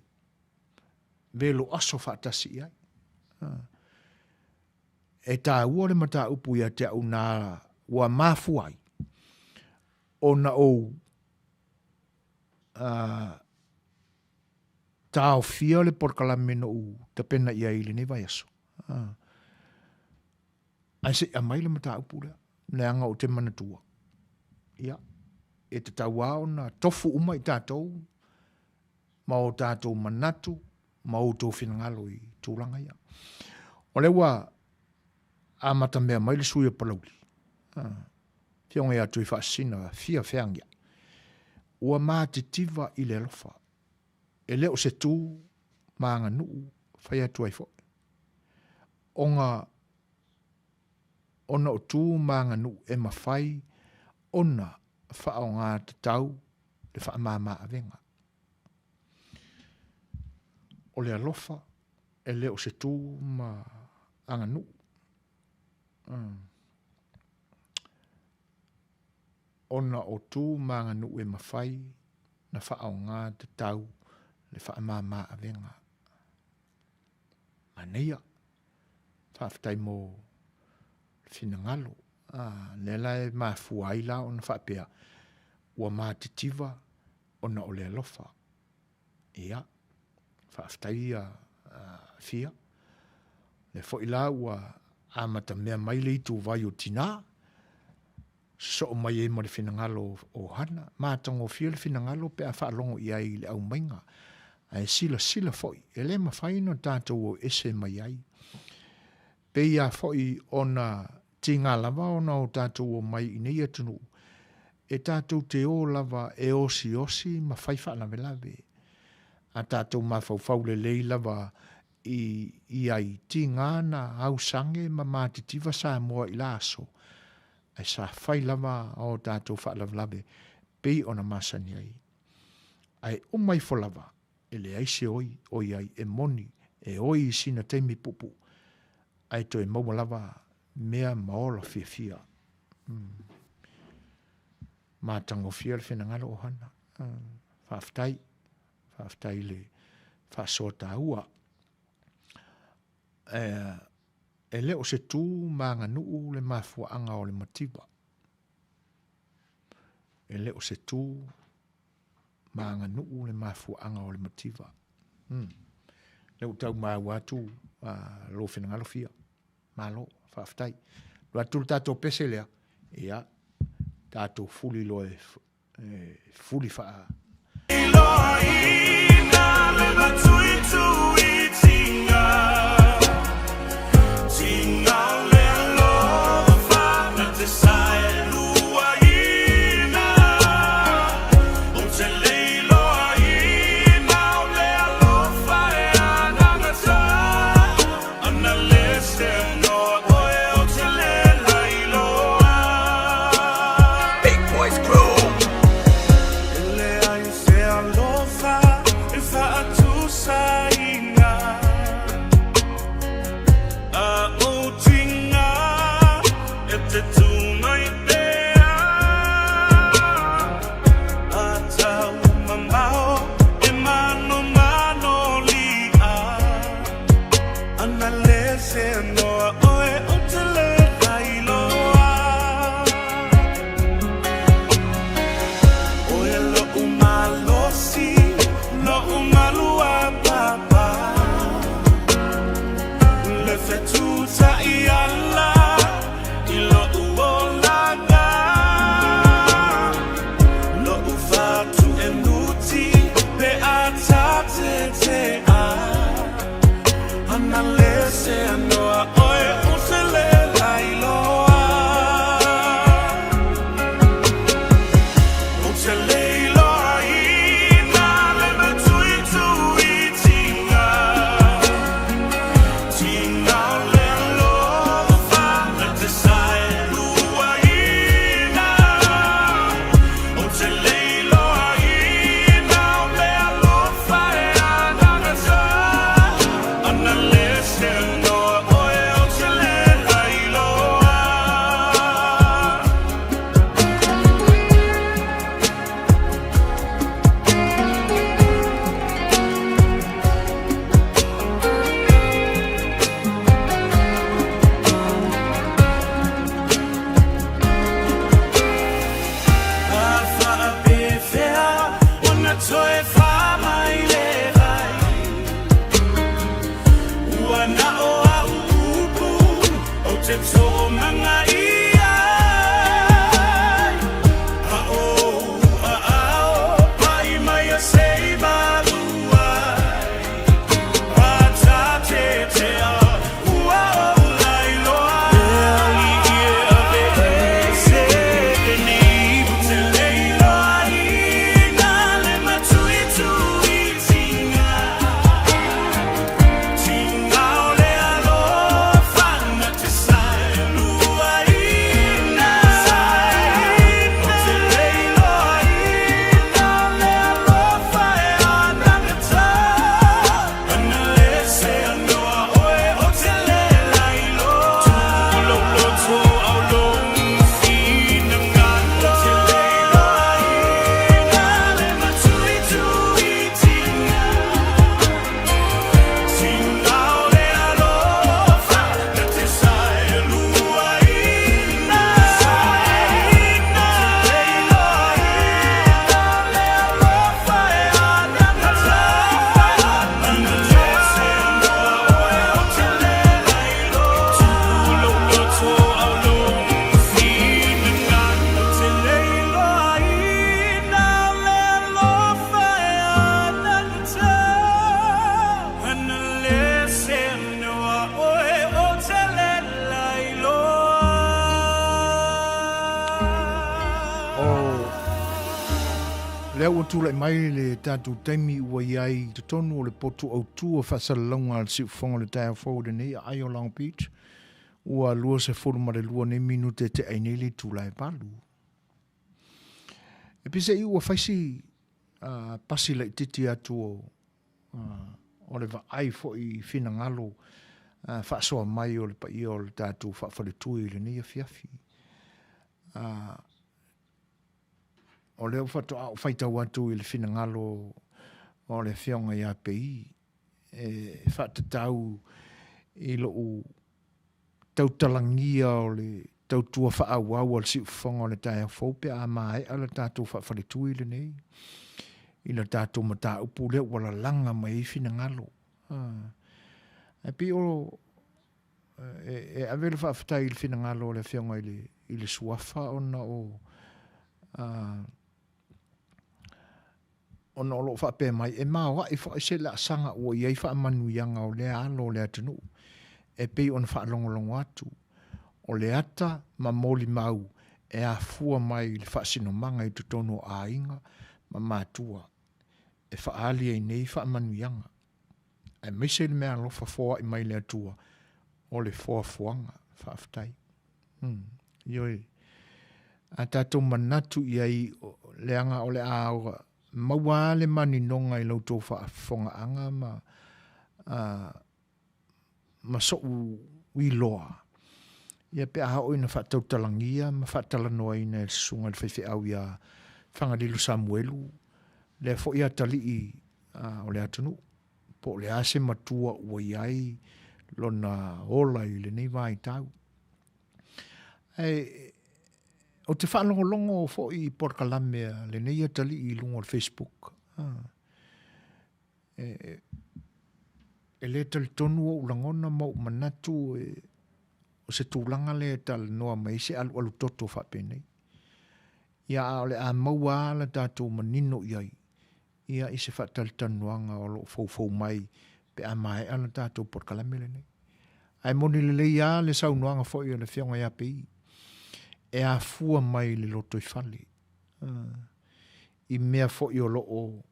velo aso faatasi i ai. E tāua le mataupu ia te au nā ua mafua ai ona ou taofia le polokalame na ou tapena i ai i lenei vaiaso. Ae se i aumai le mataupu lea, leaga ou te manatua, ia, e tatau lava ona tofu uma i tatou ma o tatou manatu ma outou finagalo i tulaga ia. O lea ua amatamea mai le sui o Palauli, Afioga ia Tuifaasisina Fia Feagiai, ua matitiva i le alofa, e le o se tu ma aganuu fai atu ai foi. Ona ona o tu ma aganuu e mafai ona faaaoga tatau le faamama avega. O le alofa e le o se tu ma aganuu. Ona o tu ma aganuu e mafai na faaaoga tatau le faamama avega. Manaia. Faafetai mo le finagalo. A, lea la e mafua ai la ona faapea, ua matitiva ona o le alofa. Ia, faafetai ia Fia. Lea foi la ua amatamea mai le ituvai o tinā, sosoo mai ai ma le finagalo o Hana. Matagofie le finagalo pe a faalogo i ai i le aumaiga, ae silasila foi, e le mafai ona tatou o ese mai ai. Pei lava foi ona tiga lava ona o tatou omai i nei atunuu, e tatou te o lava e osiosi ma fai faalavelave. A tatou mafaufau lelei lava i i ai, tiga na ausage ma matitiva Samoa i la aso, ae sa fai lava a o tatou faalavelave pei ona masani ai. Ae uma ifo lava, e leai se oi, ʻoiai e moni e oi i sina taimi puupuu, ae toe maua lava mea ma ola fiafia. Matagofie le finagalo o Hana. Faafetai, faafetai i le faasoa taua. E le o se tu ma aganuu le mafuaaga o le mativa. E le o se tu ma aganuu le mafuaaga o le mativa. Hmm. Lea ua tau maua atu lou finagalo Fia. Malo, faafetai. Alu atu le tatou pese lea, ia, tatou fuli loa e, e fuli faa Lea ua tulai mai le tatou taimi ua i ai i totonu o le potu autu o faasalalauga a le Siufofoga o le Taeao Fou i lenei aai o Long Beach, ua 22 nei minute e tea ai nei le itula e 8. E peiseai ua fai si pasi laitiiti atu o o le vaai foi i finagalo faasoa mai o le paia o le tatou faafaletui i lenei afiafi. O lea faatoa ou faitau atu i le finagalo o le Afioga ia Pei e faatatau i lou tautalagia o le tautua faaauau a le siufofoga o le taeao fou pe a maea le tatou faafaletui lenei i le tatou mataupu lea ua lalaga mai ai finagalo. Ae pei o e ave le faafetai i le finagalo o le Afioga i le Suafa ona o ona o lo o faapea mai e maoae foi se laasaga ua i ai faamanuiaga o lea alo o le atunuu e pei ona faalogologo atu o le ata ma molimau e afua mai i le faasinomaga i totonu o aiga ma matua e faaali ai nei faamanuiaga aemaise le meaalofa foai mai le Atua o le foafoaga. Faafetai. Ioe. A tatou manatu i ai, leaga o le a maua lava le maninoga i la outou faafofogaaga ma, ma so'u iloa, ia pe a oo ina faatautalagia ma faatalanoaina e le Susuga i le Faifeau ia Fagalilo Samuelu lea foi atalii o le atunuu, po o le a se matua ua i ai lona ola i lenei vaitau. Ae ou te faalogologo foi i polokalame a lenei atalii i luga o le Facebook. E le talitonu ou lagona ma ou manatu o se tulaga lea e talanoa mai ai se alualu toto faapenei. Ia a o le a maua lava le tatou manino i ai ia i se faatalatalanoaga o lo o foufou mai pe a maea le tatou polokalame lenei. Ae moni lelei lava le saunoaga foi a le Afioga ia Pei, e afua mai i le lotoifale, i mea foi o lo o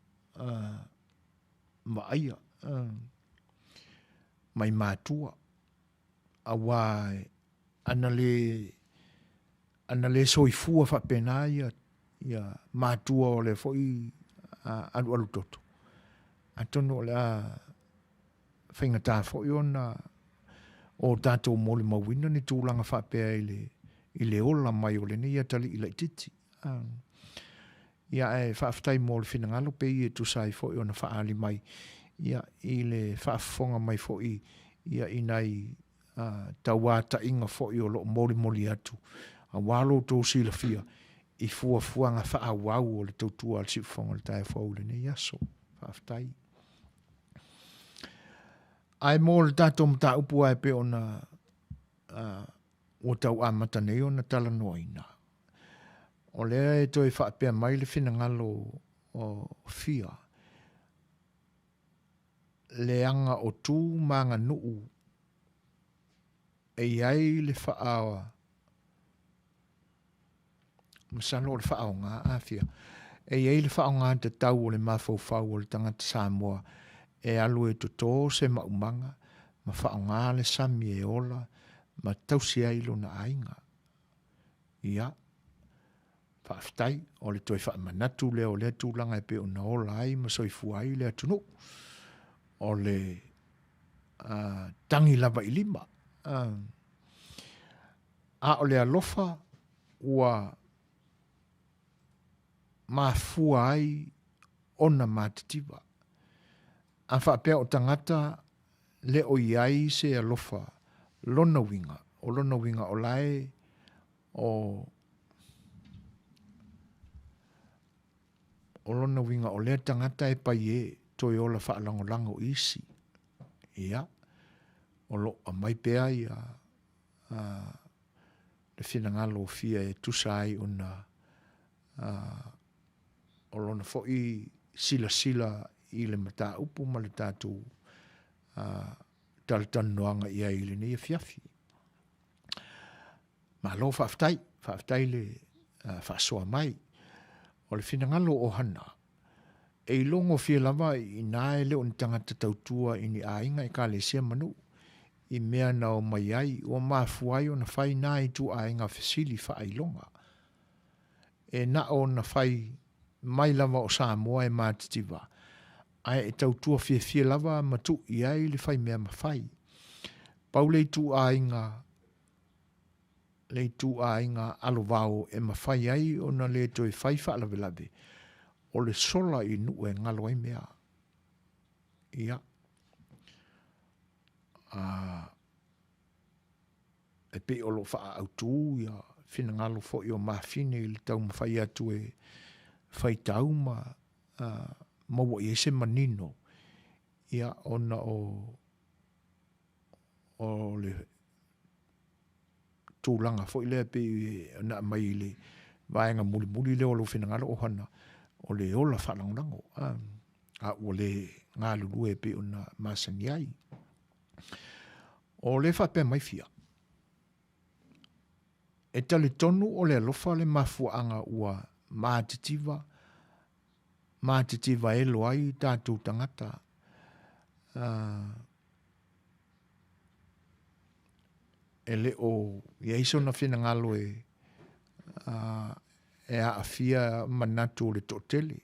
vaaia mai matua, aua ana le ana le soifua faapena ia ia matua o lea foi alualu toto, atonu o le a faigata foi ona o tatou molimauina ni tulaga faapea i le i le ola mai o lenei atalii laitiiti. Ia ae faafetai mo le finagalo pei e tusa ai foi ona faaali mai ia i le faafofoga mai foi ia i nai tauataiga foi o lo o molimoli atu aua lo outou silafia i fuafuaga faaauau o le tautua a le Siufofoga o le Taeao Fou i lenei aso. Faafetai. Ae mo le tatou mataupu lava e pei ona ua tau amata nei ona talanoaina, o lea e toe faapea mai le finagalo o Fia, leaga o tu ma aganuu e i ai le faa masalo o le faaaoga afia e i ai le faaaoga tatau o le mafaufau o le tagata Samoa e alu e toto se maumaga ma faaaoga le sami e ola ma tausi ai lona aiga. Ia, faafetai, o le toe faamanatu lea o lea tulaga e pei ona ola ai ma soifua ai le atunuu. O le tagi lava i lima. A o le alofa ua mafua ai ona matitiva. A faapea o tagata le o i ai se alofa lona uiga, o lona uiga o la e o o lona uiga o lea tagata e pai e toe ola faalagolago i isi. Ia, o lo o aumai pea ia le finagalo o Fia e tusa ai ona o lona foi silasila i le mataupu ma le tatou talatalanoaga i ai i lenei afiafi. Malo faafetai, faafetai le faasoa mai. O le finagalo o Hana, e ilogofie lava inā e le o ni tagata tautua i ni aiga, ekalesia ma nuu, i mea na omai ai, ua mafua ai ona fai nā ituaiga fesili faailoga. E na o na fai mai lava o Samoa e matitiva, ae e tautua fiafia lava ma tuu i ai le faimea mafai. Pau le ituaiga. le ituaiga alovao e mafai ai ona le toe fai faalavelave, o le sola i nuu e galo ai mea. Ia, a, e pei o lo o faaautu ia finagalo foi o mafine i le taumafai atu e faitau ma a, maua i ai se manino, ia, ona o, o le tulaga foi lea pei ona aumai i le vaega mulimuli lea o lou finagalo ohana, o le ola faalagolago, a, a ua le galulue e pei ona masani ai. O le faapea mai fia, e talitonu o le alofa le mafuaaga ua matitiva, matitiva elo ai tatou tagata, e le o i ai sona finagalo e, e aafia manatu o le toatele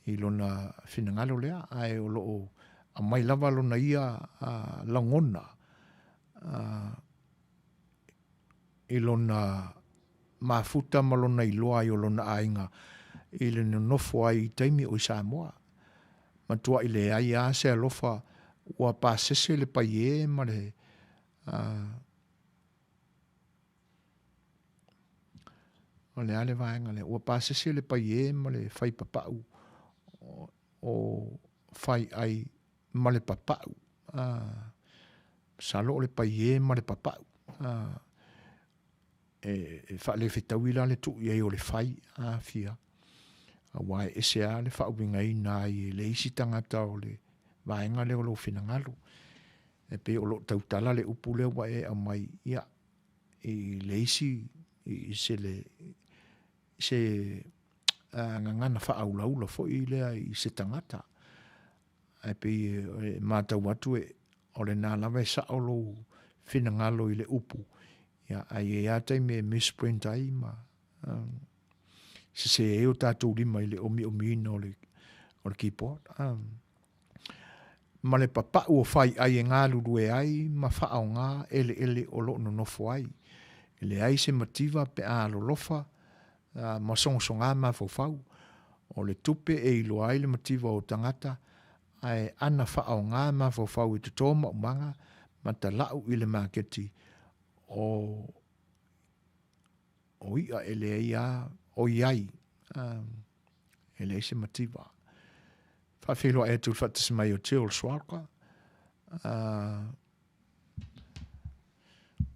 i lona finagalo lea, ae o lo o aumai lava lona ia lagona i lona mafuta ma lona iloa ai o lona aiga i le nonofo ai i taimi o i Samoa. Matuai leai lava se alofa ua pasese le paiē ma le o le a le vaega lea, ua pasese le paiē ma le fai papau o fai ai ma le papau. Masalo o le paiē ma le papau. E faalefetaui la le tuu i ai o le fai afia, aua e ese lava le faauigaina ai e le isi tagata o le vaega lea o lou finagalo. E pei o lo o tautala le upu lea ua e aumai, ia, i le isi, i se le, se gagana faaulaula foi lea i se tagata. Ae pei e matau atu e, o lena lava e sao lou finagalo i le upu, ia, ae i ai lava taimi e misprint ai ma sese ai o tatou lima i le omiomiina o le, o le keyboard. Ma le papau o fai ai e galulue ai ma faaaoga eleele o lo o nonofo ai. E leai se mativa pe a alolofa ma sogasoga mafaufau. O le tupe e iloa ai le mativa o tagata, ae ana faaaoga mafaufau e toto maumaga ma talau i le maketi o o i'a e leai a o i ai, e leai se mativa. Faafeiloai atu i le faatasi mai o Jill Swalka,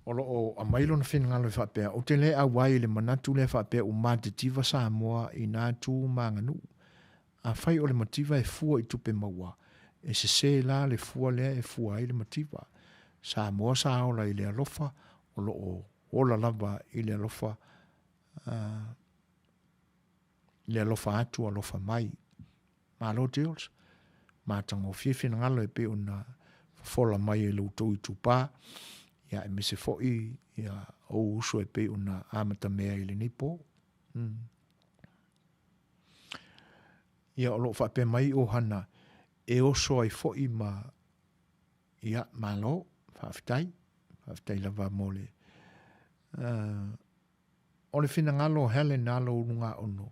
o lo o aumai lona finagalo e faapea, ou te le auai i le manatu lea faapea ua matitiva Samoa i nā tu ma aganuu. Afai o le mativa e fua i tupe maua, e sese la le fua lea e fua ai le mativa. Samoa sa ola i le alofa, o lo o ola lava i le alofa, le alofa atu alofa mai. Malo Jules, matagofie finagalo e pei ona fofola mai e lo outou itupa, ia aemaise foi ia ou uso e pei ona amatamea i lenei po. Ia o lo o faapea mai ohana e oso ai foi ma ia malo, faafetai, faafetai lava mo le O le finagalo o Helen Alo Ulugaono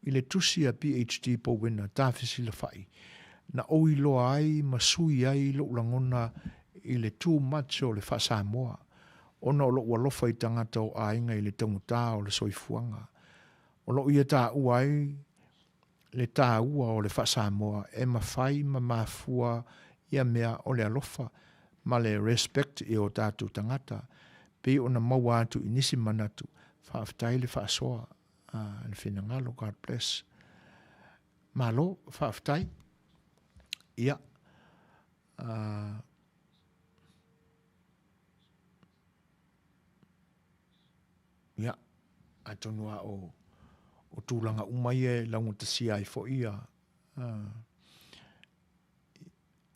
i le tusi a PHD Powena Tafesilafa'i, na ou iloa ai ma sui ai lo'u lagona i le too much o le faa-Samoa, ona o lo'u alofa i tagata o aiga i le taugata o le soifuaga. O lo'u ia taua ai le taua o le faa-Samoa e mafai ma mafua ia mea o le alofa ma le respect i o tatou tagata, pei ona maua atu i nisi manatu, faafetai le faasoa le finagalo, God bless. Malo, faafetai. Ia, Ia, atonu lava o, o tulaga uma ia e laugatasia ai foi ia,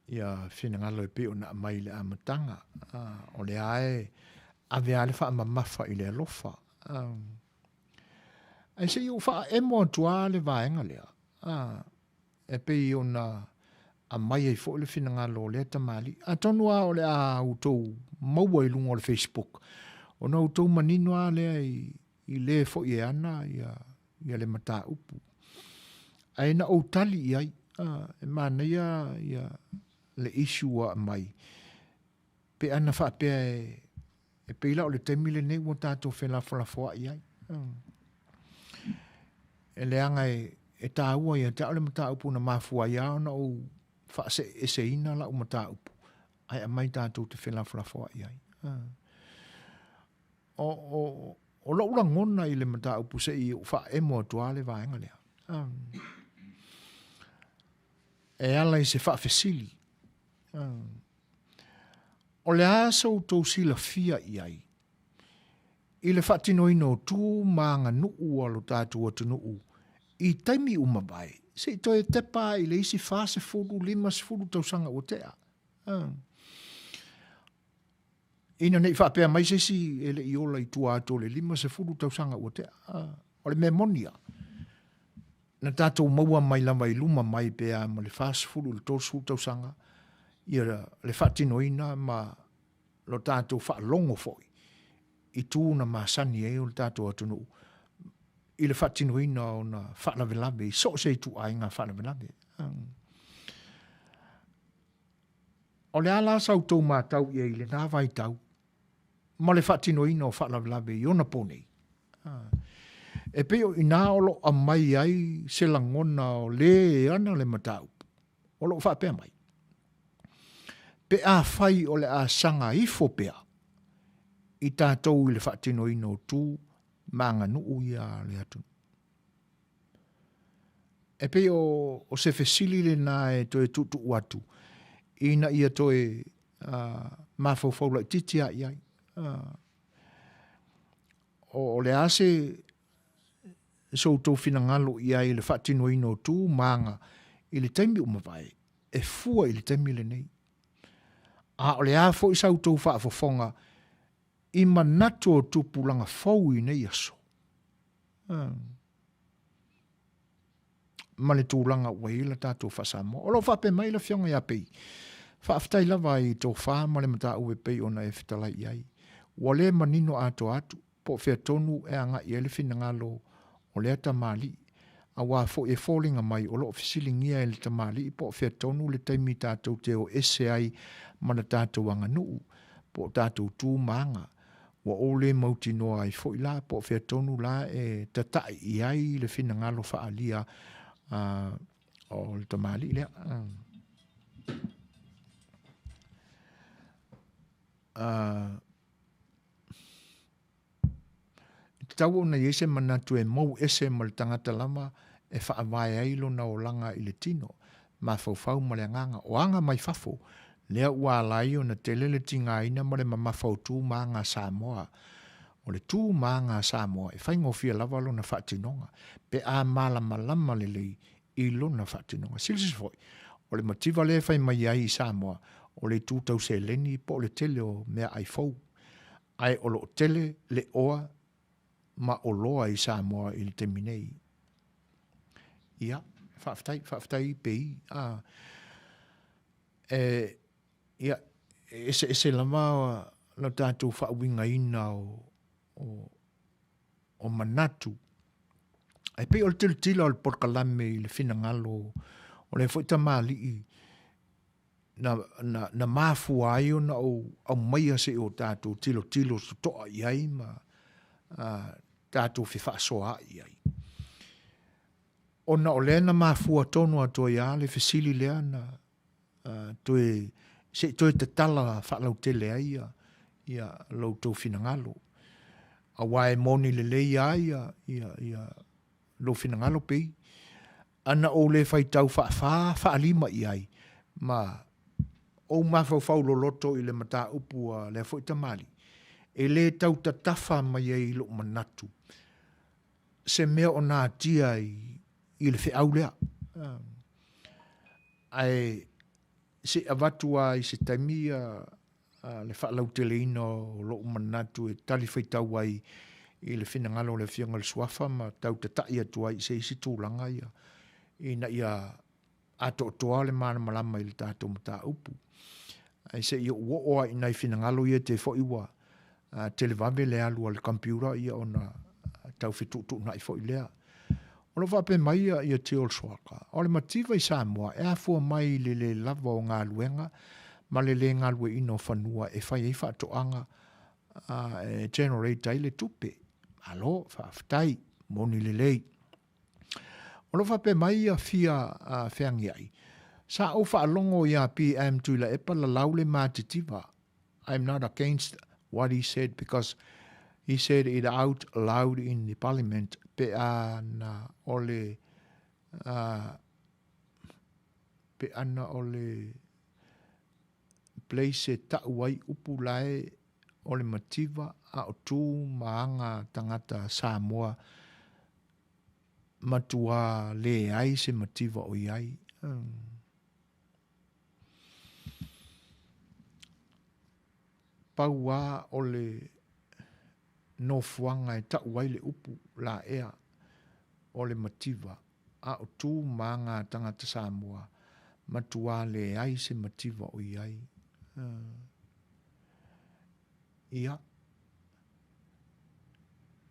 ia finagalo e pei ona aumai i le amataga. O lea e ave lava le faamamafa i le alofa. Ae se i ou faaemo atu lava le vaega lea, e pei ona aumai ai foi le finagalo o lea tamalii. Atonu lava o le a outou maua i luga o le Facebook. Ona outou manino lava lea i, i lē foi e ana ia, ia le mataupu. Ae na ou tali i ai, a, e manaia ia le issue ua aumai, pe ana faapea e, e pei la o le taimi lenei ua tatou felafolafoai ai. E leaga e, e taua ia te au le mataupu na mafua ai lava ona ou faaseeseina lau mataupu, ae aumai tatou te felafolafoai ai. O, o, o lou lagona i le mataupu se i ou faaemo atu lava le vaega lea. E ala i se faafesili. O le a so outou silafia i ai i le faatinoina o tu ma aganuu a lo tatou atunuu i taimi ua mavae, se i toe tepa i le isi 40, 50 tausaga ua tea. Ina ne i faapea mai se isi e le i ola i tua atu o le 50 tausaga ua tea. O le mea moni lava, na tatou maua mai lava i luma mai pe a ma le 40 i le 30 tausaga ia le faatinoina ma lo tatou faalogo foi i tu na masani ai o le tatou atunuu i le faatinoina o ona faalavelave i so o se ituaiga faalavelave. O le a la sa outou matau i ai i lena vaitau ma le faatinoina o faalavelave i ona po nei? E pei o i ina o lo o aumai ai se lagona o lē e ana le mataupu, o lo o faapea mai, Pe afai o le a saga ifo pea i tatou i le faatinoina o tu ma aganuu ia a le atunuu. E pei o, o se fesili lena e toe tuutuu atu ina ia toe uh, mafaufau laitiiti a i ai. Uh, o, o le a se so outou finagalo i ai i le faatinoina o tu ma aga i le taimi ua mavae, e fua i le taimi lenei. A o le a foi sa outou faafofoga i manatu o tupulaga fou i nei aso? Ma le tulaga ua i ai la tatou faa-Samoa. O lo o faapea mai le Afioga ia Pei, Faafetai lava i tofa ma le mataupu e pei ona e fetalai i ai. Ua le manino atoa atu po o fea tonu e agai i ai le finagalo o lea tamalii, aua foi e foliga mai o lo o fesiligia e le tamalii po o fea tonu le taimi tatou te o ese ai ma la tatou aganuu, po o tatou tu ma aga. Ua ou le mautinoa ai foi la po o fea tonu la e tataʻi i ai le finagalo faaalia o le tamalii lea. E tatau ona i ai se manatu e mou ese ma le tagata lava e faavae ai lona olaga i le tino, mafaufau ma le agaga. O aga mai fafo, lea ua ala ai ona tele le tigaina ma le mamafa o tu ma aga a Samoa. O le tu ma aga a Samoa e faigofie lava lona faatinoga, pe a malamalama lelei i lona faatinoga. Silasila foi, o le mativa lea e fai mai ai i Samoa, o le itu tau seleni po o le tele o meaai fou. Ae o lo o tele le oa ma oloa i Samoa i le taimi nei. Ia, faafetai, faafetai Pei. A, e, ia, e eseese lava lo tatou faauigaina o, o, o manatu. Ae pei o le tilotilo a le polokalame i le finagalo o lea foi tamalii na, na, na mafua ai ona ou aumaia se i o tatou tilotilo totoa i ai ma uh, tatou fefaasoaai i ai. Ona o lea na mafua tonu atu ai lava le fesili lea na uh, toe, se i toe tatala faalautele ai ia, ia lo outou finagalo. Aua e moni lelei lava ia, ia, ia lou finagalo pei ana ou le faitau faafā faalima i ai ma ou mafaufau loloto i le mataupu a lea foi tamalii, e le tau tatafa mai ai i lou manatu se mea o natia i, i le feau lea. Ae se i avatu lava i se taimi le faalauteleina o lou manatu e talifuaitau ai i le finagalo o le Afioga i le Suafa ma tau tataʻi atu ai i se isi tulaga ia ina ia atoatoa le malamalama i le tatou mataupu. Ae se i ou oo lava i nai finagalo ia te foi ua Televave le alu a le computer ia ona tau fetuutuunai foi lea. O lo o faapea mai ia ia Teol Swaka, o le mativa i Samoa e afua mai i le le lava o galuega ma le le galueina o fanua e fai ai faatoaga e generate ai le tupe. Malo, faafetai, moni lelei. O lo o faapea mai ia Fia Feagiai, Sa ou faalogo iā PM Tuilaepa lalau le matitiva I'm not against what he said because he said it out loud in the parliament pe a na o le pe ana o le place e ta'u ai upu lae o le mativa a o tu ma aga tagata Samoa matuā leai se mativa o i ai. Pau a o le nofoaga e ta'u ai le upu laea o le mativa a o tu ma aga tagata Samoa, matuā leai se mativa o i ai. Ia.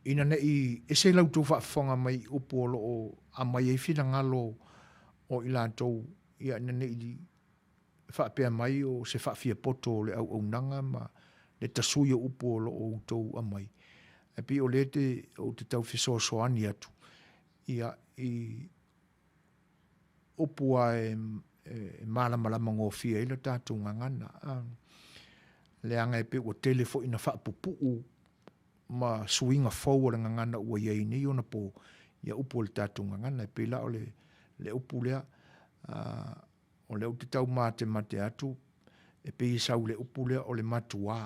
Ina ne i ese la outou faafofoga mai i upu o lo o aumai ai finagalo o i latou, ia ina ne i faapea mai o se faafiapoto o le auaunaga ma le tasui o upu o lo o outou aumai. Ae pei o lea te, ou te tau fesoasoani atu, ia, i upu a e, e malamalama gofie ai le tatou gagana. Leaga e pei ua tele foi ina faapupuu ma suiga fou o le gagana ua i ai nei ona po, ia upu o le tatou gagana. E pei la o le, le upu lea, o lea ou te tau matemate atu, e pei e sau i le upu lea o le matuā,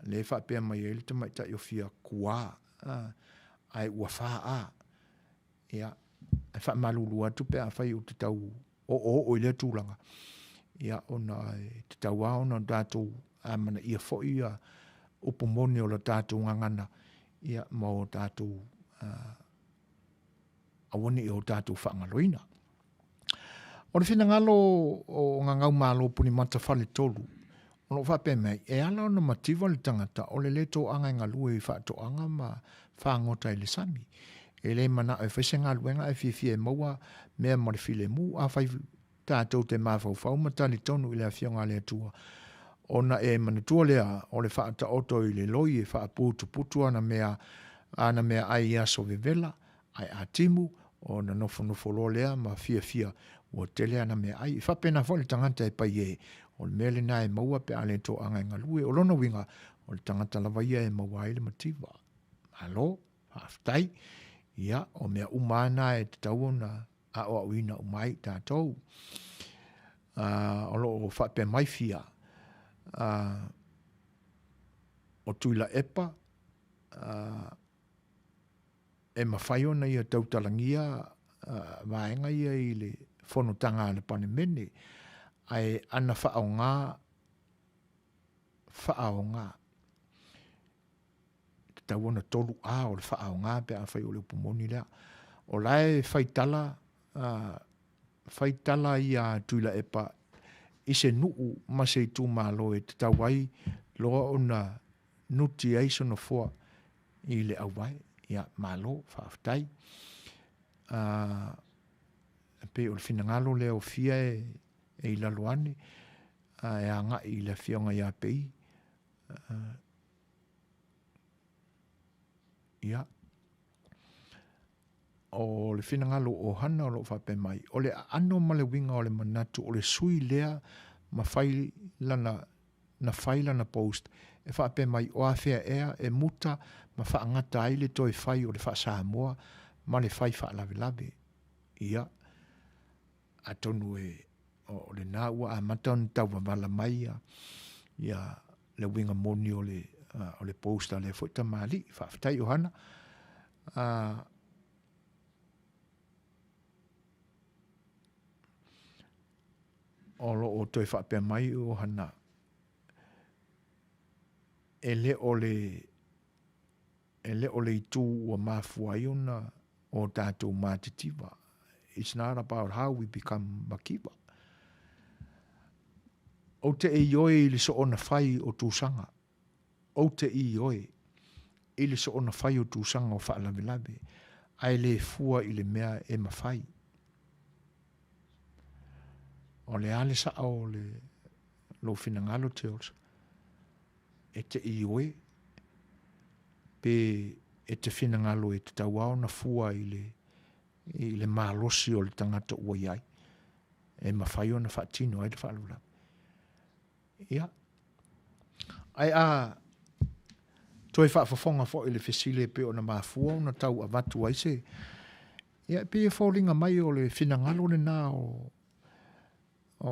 lea e faapea mai ai le tamaitai o fia kuā, ae ua fā a. Ia, e faamalulu atu pe afai ou te tau oooo i lea tulaga, ia, ona e tatau lava ona tatou amanaia foi ia upu moni o le tatou gagana, ia, ma o tatou aua ne i o tatou faagaloina. O le finagalo o Gagaumalo Punimata Faletolu, o lo o faapea mai, e ala ona mativa le tagata o le lē toaga e galue i faatoaga ma fagota i le sami. E le manao e fai se galuega ae fiafia e maua mea ma le filemu. Afai tatou te mafaufau ma talitonu i le Afioga a le Atua, ona e manatua lea o le faataoto i le loi e faaputuputu ana mea ana meaai i aso vevela, ae a timu, ona nofonofo loa lea ma fiafia ua tele ana meaai. E faapena foi le tagata e paiē, o le mea lena e maua pe a le toaga e galue. O lona uiga, o le tagata lava ia e maua ai le mativa. Malo, faafetai. Ia, o mea uma lava na e tatau ona aoaoina uma ai tatou. O lo o faapea mai fia, o Tuilaepa, e mafai ona ia tautalagia vaega ia i le fonotaga a le Palemene, ae ana faaaoga, faaaoga, e tatau ona 3A o le faaaoga pe afai o le upu moni lea. O la e fai tala, fai tala ia Tuilaepa i se nuu ma se itumalo e tatau ai loa ona nuti ai se nofoa i le auvae. Ia, malo, faafetai. E pei o le finagalo lea o Fia e, e i lalo ane, e agai i le afioga ia Pei. Ia, o le finagalo o Hana o lo o faapea mai, o le aano ma le uiga o le manatu o le sui lea ma fai lana na fai lana post e faapea mai o afea ea e muta ma faagata ai le toe fai o le faa-Samoa ma le fai faalavelave. Ia, atonu e o lena ua amata ona tauvavala mai ia, ia le uiga moni o le, o le post a lea foi tamalii. Faafetai Ohana. O lo o toe faapea mai o Hana, e le o le, e le o le itu ua mafua ai ona o tatou matitiva. It's not about how we become makiva. Ou te e ioe i le soona fai o tusaga. Ou te ioe i le soona fai o tulaga o faalavelave, ae le fua i le mea e mafai. O le a le sao o le lou finagalo Teols, e te ioe pe e te finagalo e tatau lava ona fua i le, i le malosi o le tagata ua i ai, e mafai ona faatino ai le faalavelave. Ia. Ae a toe faafofoga foi i le fesili e pei ona mafua ona tau avatu ai se, ia e pei e foliga mai o le finagalo lena o, o,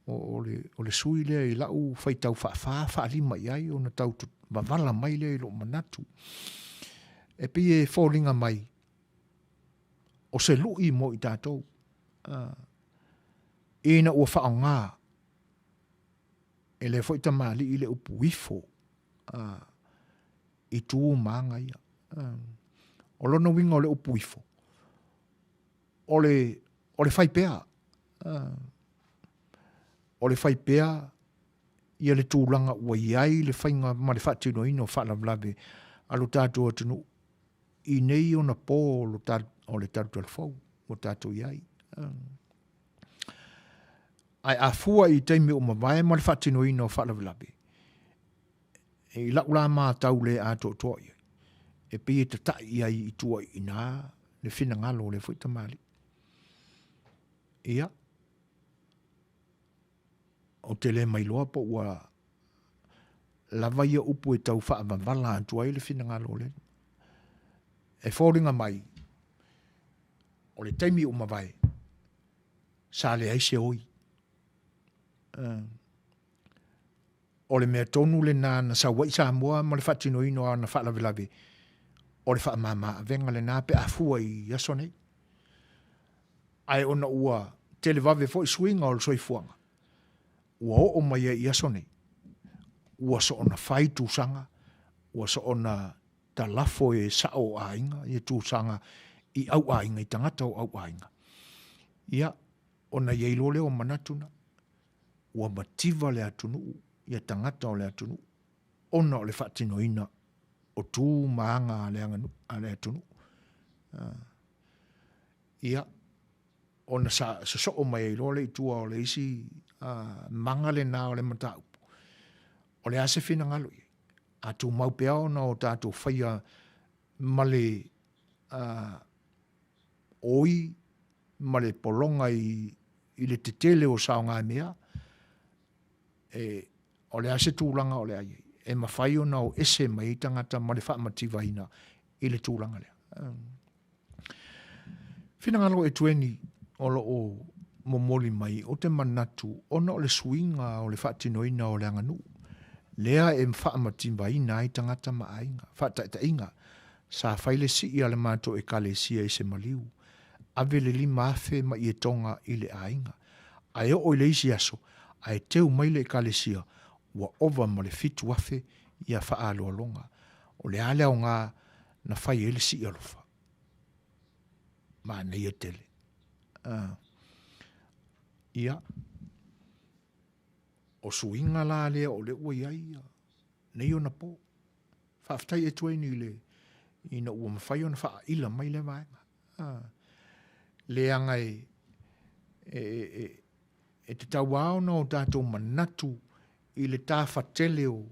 o, o, le, o le sui lea i lau faitau faafa faalima i ai ona tau wavala mai lea i lou manatu. E pei e foliga mai o se lui mo i tatou. Ina ua faaaoga e lea foi tamalii le upu ifo i tu ma aga ia. O lona uiga o le upu ifo, o le, o le fai pea. O le fai pea ia le tulaga ua i ai le faiga ma le faatinoina o faalavelave a lo tatou atunuu i nei ona po o le talutalufou ua tatou i ai. Ae a fua i taimi ua mavae ma le faatinoina o faalavelave, i lau la matau le atoatoa i ai, e pei e tata'i i ai i tua i ina le finagalo o lea foi tamalii. Ia, ou te le mailoa po ua lava ia upu e tau faavavala atu ai le finagalo o le E foliga mai, o le taimi ua mavae, sa leai se oi. O le mea tonu lena na sau ai Samoa ma le faatinoina o ana faalavelave, o le faamama avega lena pe a fua i aso nei. Ae ona ua televave foi suiga o le soifuaga, ua oo mai ai i aso nei, ua soona fai tusaga, ua soona talafo e sao o aiga, ia tusaga i au aiga, i tagata o au aiga. Ia, ona i ai loa lea o manatu na, ua mativa le atunuu, ia tagata o le atunuu, ona o le faatinoina o tu ma aga a le aganuu, a le atunuu. Ia, ona sa sosoo mai ai loa lea i tua o le isi maga lena o le mataupu. O le a se finagalo i ai? A tumau pea ona o tatou faia ma le oi ma le pologa i le tetele o saogamea, e, o le a se tulaga o le a i ai, e mafai ona o ese mai ai tagata ma le faamativaina i le tulaga lea. Finagalo e Tueni o lo o momoli mai, ou te manatu ona o le suiga o le faatinoina o le aganuu, lea e faamativaina ai tagata ma aiga. Faataitaiga, sa fai le sii a le matou ekalesia i se maliu, ave le 5,000 ma ietoga i le aiga. Ae oo i le isi aso, ae teu mai le ekalesia, ua ova ma le 7,000 ia faaaloaloga. O le a le aoga na fai ai le sii alofa? Manaia tele. Ia, o suiga la lea o lea ua i ai ia nei ona po. Faafetai e Tueni i le ina ua mafai ona faaila mai lea vaega. Leaga e, e, e, e tatau lava ona o tatou manatu i le tafatele o,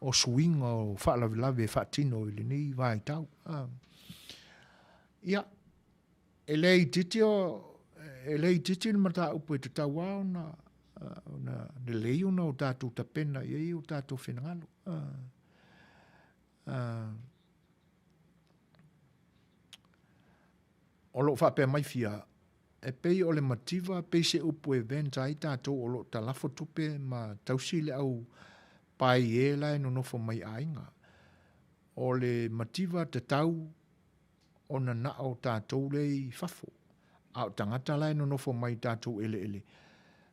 o suiga o faalavelave e faatino i lenei vaitau. Ia, e le itiiti o, e le itiiti le mataupu e tatau lava ona, ona lelei ona o tatou tapena i ai o tatou finagalo. O lo o faapea mai fia, e pei o le mativa pei se upu e vent ai tatou o lo o talafo tupe ma tausi le au pae i e la e nonofo mai aiga. O le mativa tatau ona na o tatou lea i fafo, a o tagata la e nonofo mai i tatou eleele,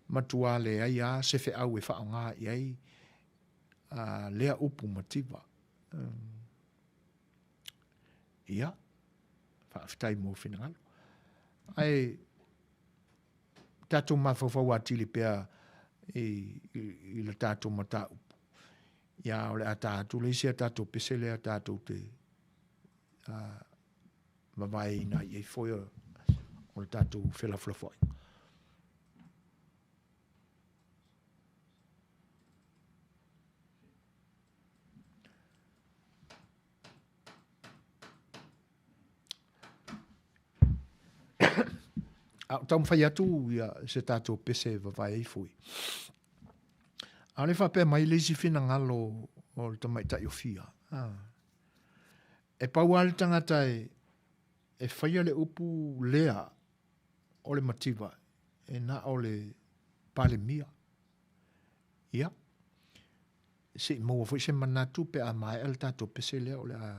matua leai lava se feau e faaaoga i ai lea upu mativa. Ia, faafetai mo finagalo. Ae tatou mafaufau atili pea i, i, i le tatou mataupu. Ia, o le a ta atu le isi a tatou pese lea tatou te vavaeina ai i ai foi o le tatou felafolafoaiga. A o taumafai atu ia se tatou pese e vavae ai foi. A o le faapea mai le isi finagalo o le tamaitai o Fia. Ah. E pau lava le tagata e, e faia le upu lea o le mativa e na o le Palemia. Ia, se i maua foi se manatu pe a maea le tatou pese lea o le a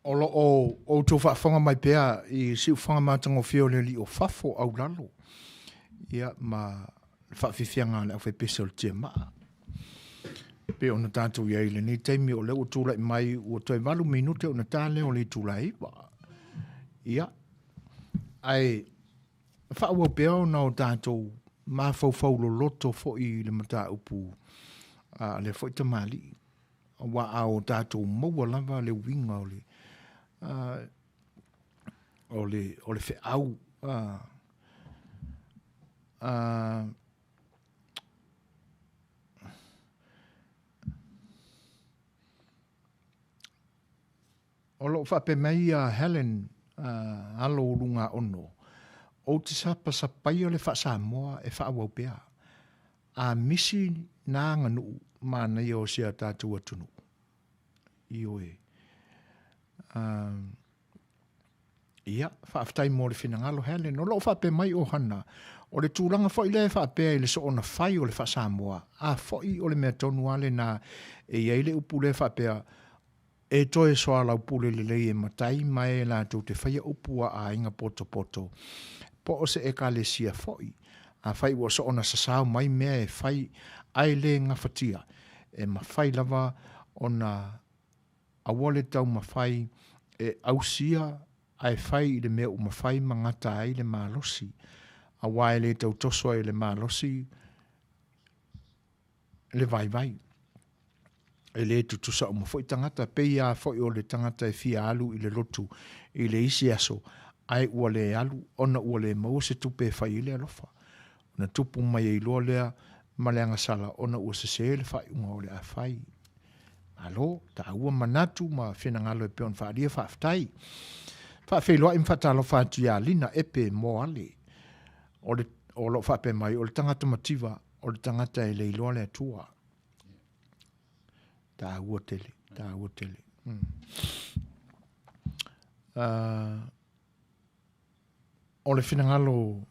O lo o outou faafofoga mai pea i siufaga matagofie o le Alii o Fafo Aulalo, ia, ma le faafiafiaga a le aufaipese o le Tiamaa. Pei ona tatou i ai i lenei taimi, o lea ua tulai mai ua toe 8 minute ona ta lea o le itula e 9. Ia, ae faaauau pea ona o tatou mafaufau loloto foi i le mataupu a lea foi tamalii, aua a o tatou maua lava le uiga o le o le o le feau O lo o faapea mai ia Helen alo o Lugaono, Ou te sapasapaia le faa-Samoa e faaauau pea. A misi nā aganuu manaia o si a tatou atunuu. Ioe. Ia, faafetai mo le finagalo Helen. O lo o faapea mai o Hana, o le tulaga foi lea e faapea i le soona fai o le faa-Samoa, a foi o le mea tonu lava lena e i ai le upu lea faapea, E toe soalaupule lelei e matai ma e latou te faia upu a aiga potopoto, po o se ekalesia foi, afai ua soona sasao mai mea e fai ae le gafatia, e mafai lava ona aua le taumafai e ausia ae fai i le mea ua mafai ma gata ai le malosi, aua e le tau toso ai le malosi le vaivai. E le tutusa uma foi tagata, pei lava foi o le tagata e fia alu i le lotu i le isi aso, ae ua le alu ona ua le maua se tupe e fai ai le alofa. Ona tupu mai ai loa lea ma le agasala ona ua sese le faaiuga o le a fai. Malo, taua manatu ma finagalo e pei ona faaalia, faafetai. Faafeiloai ma faatalofa atu ia Lina Epe Moale. O le, o lo o faapea mai, o le tagata mativa, o le tagata e le iloa le Atua. Taua tele, taua tele. O le finagalo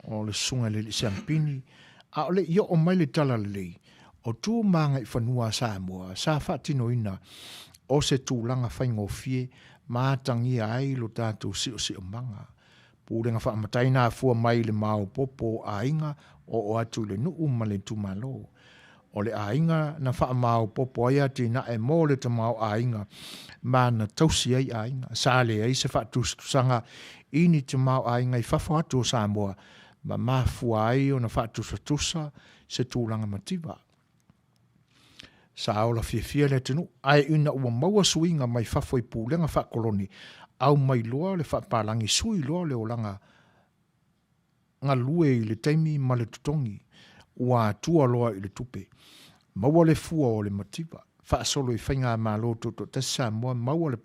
o le susuga i le Alii Siamupini, a o le i oo mai le talalelei, o tu ma agaifanua a Samoa sa faatinoina o se tulaga faigofie ma atagia ai lo tatou siosiomaga. Pulega faamatai na afua mai i le maopoopo o aiga, oo atu i le nuu ma le itumalo. O le aiga na faamaopoopo ai atinae mo le tamaoaiga ma na tausi ai aiga. Sa leai se faatusatusaga i ni tamaoaiga i fafo atu o Samoa ma mafua ai ona faatusatusa se tulaga mativa. Sa ola fiafia le atunuu, ae ina ua maua suiga mai fafo i pulega faakoloni, aumai loa le faapalagi, sui loa le olaga galue i le taimi ma le totogi, ua atua loa i le tupe. Maua le fua o le mativa, faasolo i faigamalo tutoatasi Samoa, maua le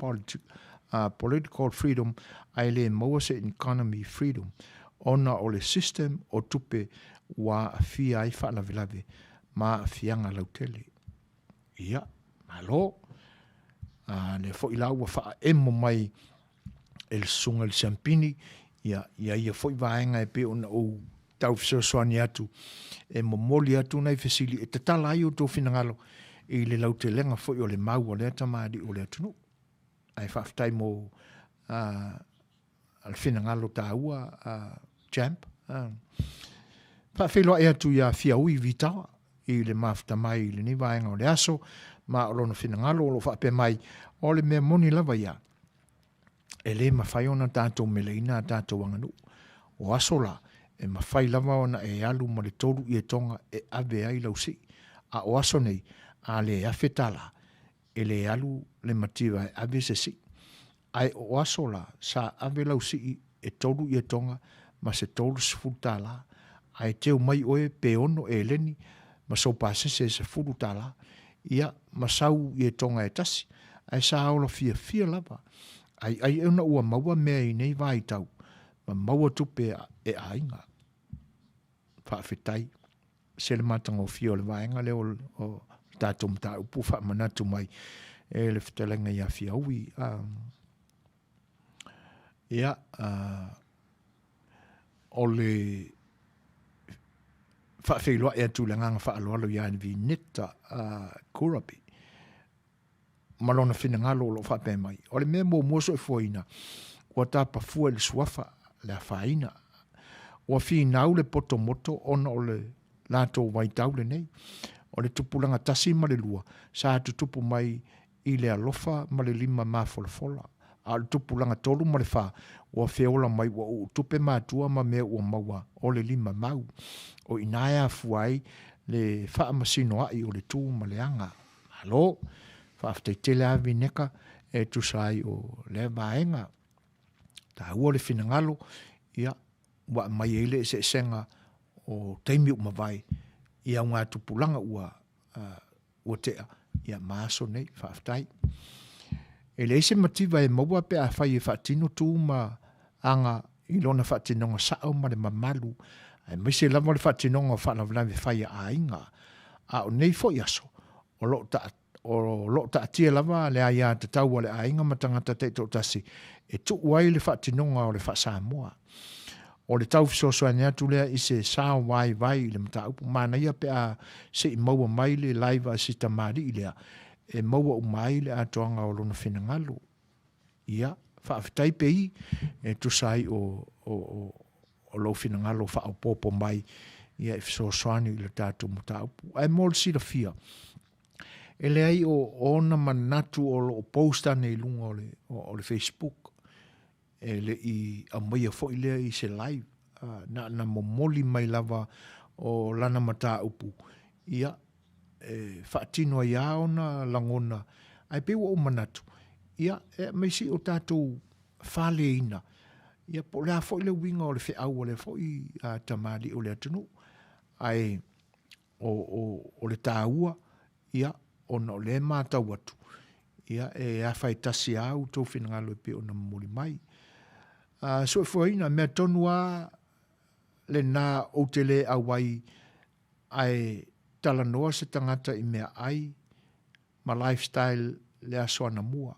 political freedom ae le maua se economy freedom ona o le system o tupe ua aafia ai faalavelave ma aafiaga lautele. Ia, malo. A lea foi la ua faaemo mai e le Susuga i le Siampini, ia, ia ia foi vaega e pei ona ou tau fesoasoani atu e momoli atu nai fesili e tatala ai outou finagalo i le lautelega foi o le mau a lea tamalii o le atunuu. Ae faafetai mo le finagalo taua champ. Faafeiloai atu ia Fiaui Vitawa i le mafuta mai i lenei vaega o le aso, ma o lona finagalo o lo o faapea mai, o le mea moni lava ia, e le mafai ona tatou meleina a tatou aganuu. O aso la, e mafai lava ona e alu ma le tolu ietoga e ave ai lau sii, a o aso nei, a le $1000, e le alu le mativa e ave se sii. Ae o aso la, sa ave lau sii e tolu ietoga ma se $30, ae teu mai oe pe ono eleni ma sou pasese e $10, ia, ma sau ietoga e tasi, ae sa ola fiafia lava. Ai ai ona ua maua mea i nei vaitau, ma maua tupe e aiga. Faafetai. Se le matagofie o le vaega lea o le tatou mataupu faamanatu mai e le fetalaiga ia Fiaui. Ia, o le faafeiloai atu i le agaga faaaloalo ia Vineta Kurabi ma lona finagalo o lo o faapea mai, o le mea muamua soifuaina, ua tapafua i le suafa, le afaina. Ua finau le poto moto ona o le latou vaitau lenei. O le tupulaga tasi ma le lua, sa tutupu mai i le alofa ma le lima mafolafola. A o le tupulaga 3 ma le 4, ua feola mai ua uu tupe matua ma mea ua maua o le lima mau. O i ina e afua ai le faamasinoa'i o le tu ma le aga. Malo! Faafetai tele lava Vineka e tusa ai o lea vaega. Taua le finagalo, ia, ua aumai ai le eseesega o taimi ua mavae i augatupulaga ua ua tea, ia, ma aso nei. Faafetai. E leai se mativa e maua pe afai e faatino tu ma aga i lona faatinoga sao ma le mamalu, aemaise lava le faatinoga o faalavelave fai a aiga. A o nei foi aso, o lo o O lo o taatia lava le aiatatau a le aiga ma tagata taitoatasi e tuu ai le faatinoga o le faa-Samoa. O le tau fesoasoani atu lea i se sao vaivai i le mataupu. Manaia pe a se i maua mai le live a si tamalii lea e maua uma ai le atoaga o lona finagalo. Ia, faafetai Pei e tusa ai o, o, o, o lou finagalo faaopoopo mai ia e fesoasoani i le tatou mataupu. Ae mo le silafia, E leai o ona manatu o lo o post ane i luga o le, o le Facebook. E le i aumaia foi lea i se live. Uh, na, na momoli mai lava o lana mataupu. Ia, e faatino ai lava ona lagona. Ae pei ua ou manatu, ia, e aumai se i o tatou faleina, ia po o le a foi le uiga o le feau a lea foi uh, tamalii o le atunuu. Ae o, o, o le taua, ia, ona o lea e matau atu, ia, e afa e tasi lava outou finagalo e pei ona momoli mai. Uh, soifuaina, mea tonu lava lena ou te le auai ae talanoa se tagata i mea ai ma lifestyle le aso anamua,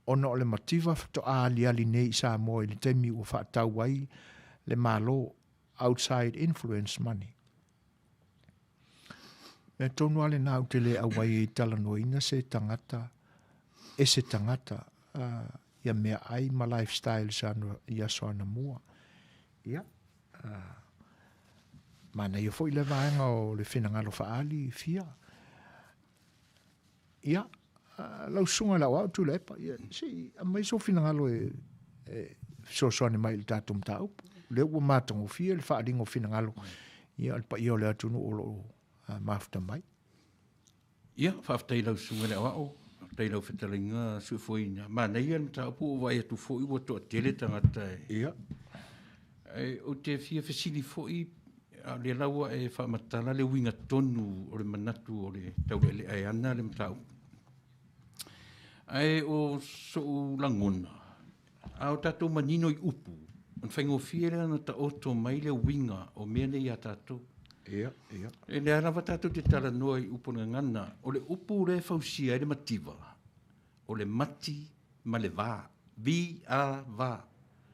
ona o le mativa faatoa aliali nei i Samoa i le taimi ua faatau ai le Malo, outside influence money. Mea tonu lava lena ou te le auai ai talanoaina se tagata e se tagata uh, ia mea ai ma lifestyle sa i aso anamua. Ia, uh, manaia foi le vaega o le finagalo faaali fia. Ia, lau susuga i le aoao Tuilaepa, ia, se i aumai sou finagalo e, e fesoasoani mai i le tatou mataupu. O lea ua matagofie le faaaliga o finagalo ia, o le paia o le atunuu o lo o mafuta mai. Ia, faafetai i lau susuga i le aoao, faafetai i lau fetalaiga Suefuaina. Manaia le mataupu ua ou vaai atu foi ua toatele tagata e... Ia. Ae ou te fia fesili foi, a o lea la ua e faamatala le uiga tonu o le manatu o le taulealea e ana le mataupu. Ae o sou lagona, a o tatou manino i upu, ona faigofie lea ona taoto mai le uiga o mea nei ia tatou. Ia, ia. E lea lava tatou te talanoa i upu o le gagana, o le upu lea e fausia ai le mativa, o le mati ma le va, V-A, va.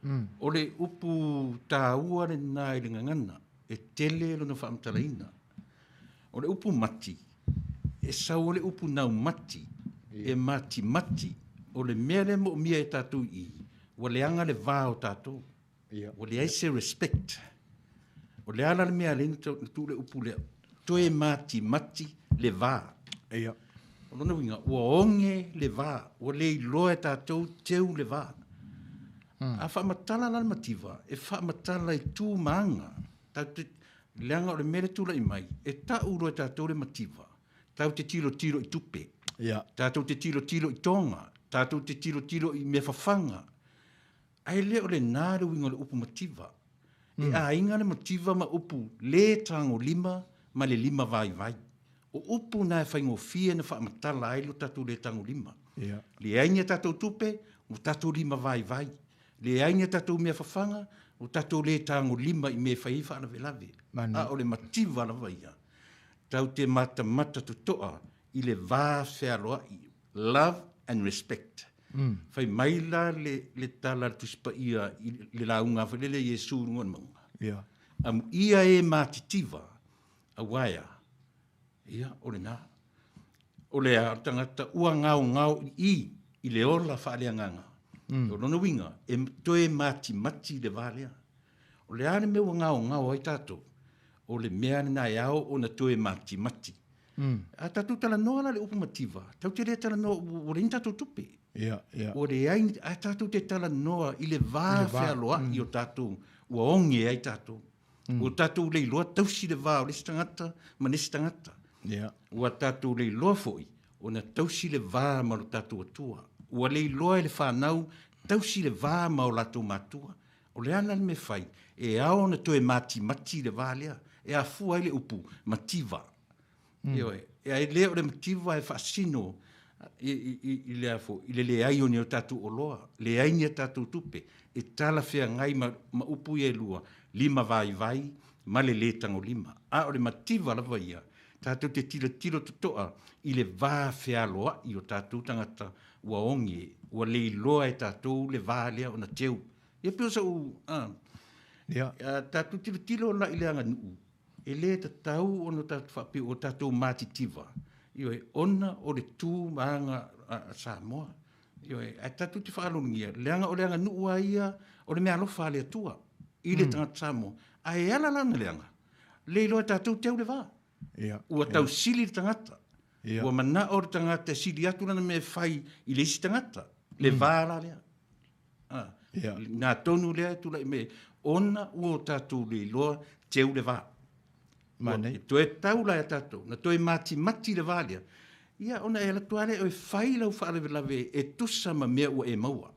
Mm. O le upu taua lena i le gagana, e tele lona faamatalaina. O le upu mati, e sau o le upu naumati, e matimati. O le mea lea e moomia e tatou i i, ua leaga le va o tatou. Ua leai se respect. O le a la le mea e ala ai ona tuu le upu lea, toe matimati le va. Ia. O lona uiga, ua oge le va, ua le iloa e tatou teu le va. Mm. A faamatala la le mativa, e faamatala i tu ma aga. Tatou te, leaga o le mea lea e tulai mai, e tau loa e tatou le mativa, tatou te tilotilo i tupe, yeah. tatou te tilotilo i toga, tatou te tilotilo i mea fafaga. Ae le o lena le uiga o le upu mativa. E aiga le mativa ma upu le tagolima ma le lima vaivai. O upu na e faigofie ona faamatala ai lo tatou le tagolima. Yeah. Leai ni a tatou tupe, ua tatou lima vaivai. Leai ni a tatou mea fafaga, ua tatou le tagolima i mea e fai ai faalavelave. A o le mativa lava ia, tatou te matamata totoa i le va fealoai, love and respect. Mm. Fai mai la le, le tala a le Tusi Paia i le lauga foi lele Iesu i luga o le mauga. Yeah. Amuia e matitiva, auā e a? Ia, o lena. O le a, o le tagata ua gaogao i i, i le ola faaleagaga. Mm. O lona uiga, e toe matimati le va lea. O le a le mea ua gaogao ai tatou? O le mea lena e ao ona toe matimati. Mm. A tatou talanoa la le upu mativa, tatou te le talanoa, ua leai ni tatou tupe. Ia, ia. Ua leai ni, ae tatou te talanoa i le va fealoai o tatou ua oge ai tatou. Ua tatou le iloa tausi le va o le isi tagata ma le isi tagata. Ia. Ua tatou le iloa foi ona tausi le va ma lo tatou Atua. Ua le iloa e le fanau tausi le va ma o latou matua. O le a la le mea e fai? E ao ona toe matimati le va lea. E afua ai le upu mativa. Ioe. Ae le o le mativa e faasino i, i, i, le, afo, i le leai o ni o tatou oloa, leai ni a tatou tupe, e talafeagai ma, ma upu ia e lua, lima vaivai ma le lē tagolima. A o le mativa lava ia, tatou te tilotilo totoa i le va fealoai o tatou tagata ua oge, ua le iloa e tatou le va lea ona teu. Ia pei o sa'u, a, Ia. a tatou tilotilo la i le aganuu, e lē tatau ona tatou faapea ua tatou matitiva, ioe, ona o le tu ma aga a Samoa. Ioe, ae tatou te faalologia, leaga o le aganuu lava ia o le meaalofa a le Atua i le tagata Samoa. Ae ala la ona leaga, le iloa e tatou teu le va. Ua tausili le tagata. Ua manao le tagata e sili atu lana mea e fai i le isi tagata. Le va la lea. A, na tonu lea e tulai mai ona ua o tatou le iloa teu le va. Manaia. E toe tau la ia tatou, na toe matimati le va lea, ia ona e alu atu lava lea e fai lau faalavelave e tusa ma mea ua e maua.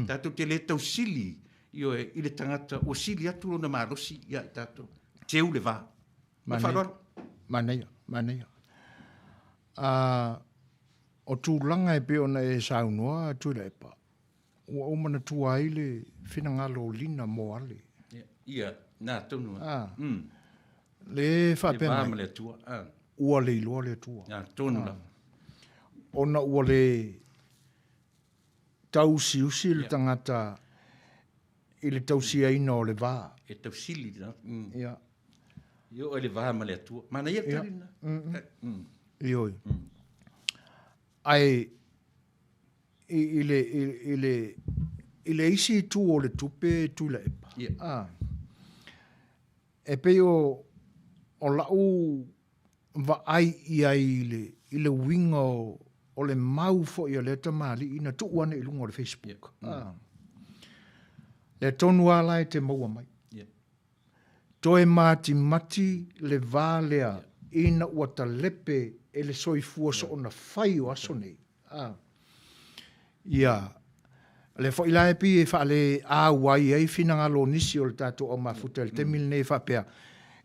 Tatou te le tausili, ioe, i le tagata ua sili atu lona malosi ia i tatou. Teu le va. Ma le faaaloalo. Manaia, manaia. O tulaga e pei ona e saunoa Tuilaepa, ua ou manatua ai le finagalo o Lina Moale. Ia, na tonu. Ah. Le faapea mai. Le va ma le Atua. Ah. Ua le iloa le Atua. Na tonu lava. Ona ua le tausiusi le tagata i le tausiaina o le va. E tausili le tagata. Mm. Ia. I oo ai le va ma le Atua. Manaia le tali lena. Mm. Ioe. Ae i, i, le, i, i, le, i le isi itu o le tupe Tuilaepa. Yeah. Ah. E pei o, o la'u vaai i ai i le, i le uiga o, o le mau foi a lea tamalii na tuu ane i luga o le Facebook. Yeah. Ah. Lea tonu lava la e te maua mai. Yeah. Toe matimati le va lea ina ua talepe e le soifua soona fai o aso nei. A. Ia, lea foi la e pei e faale-auai ai finagalo o nisi o le tatou aumafuta i le taimi lenei e faapea,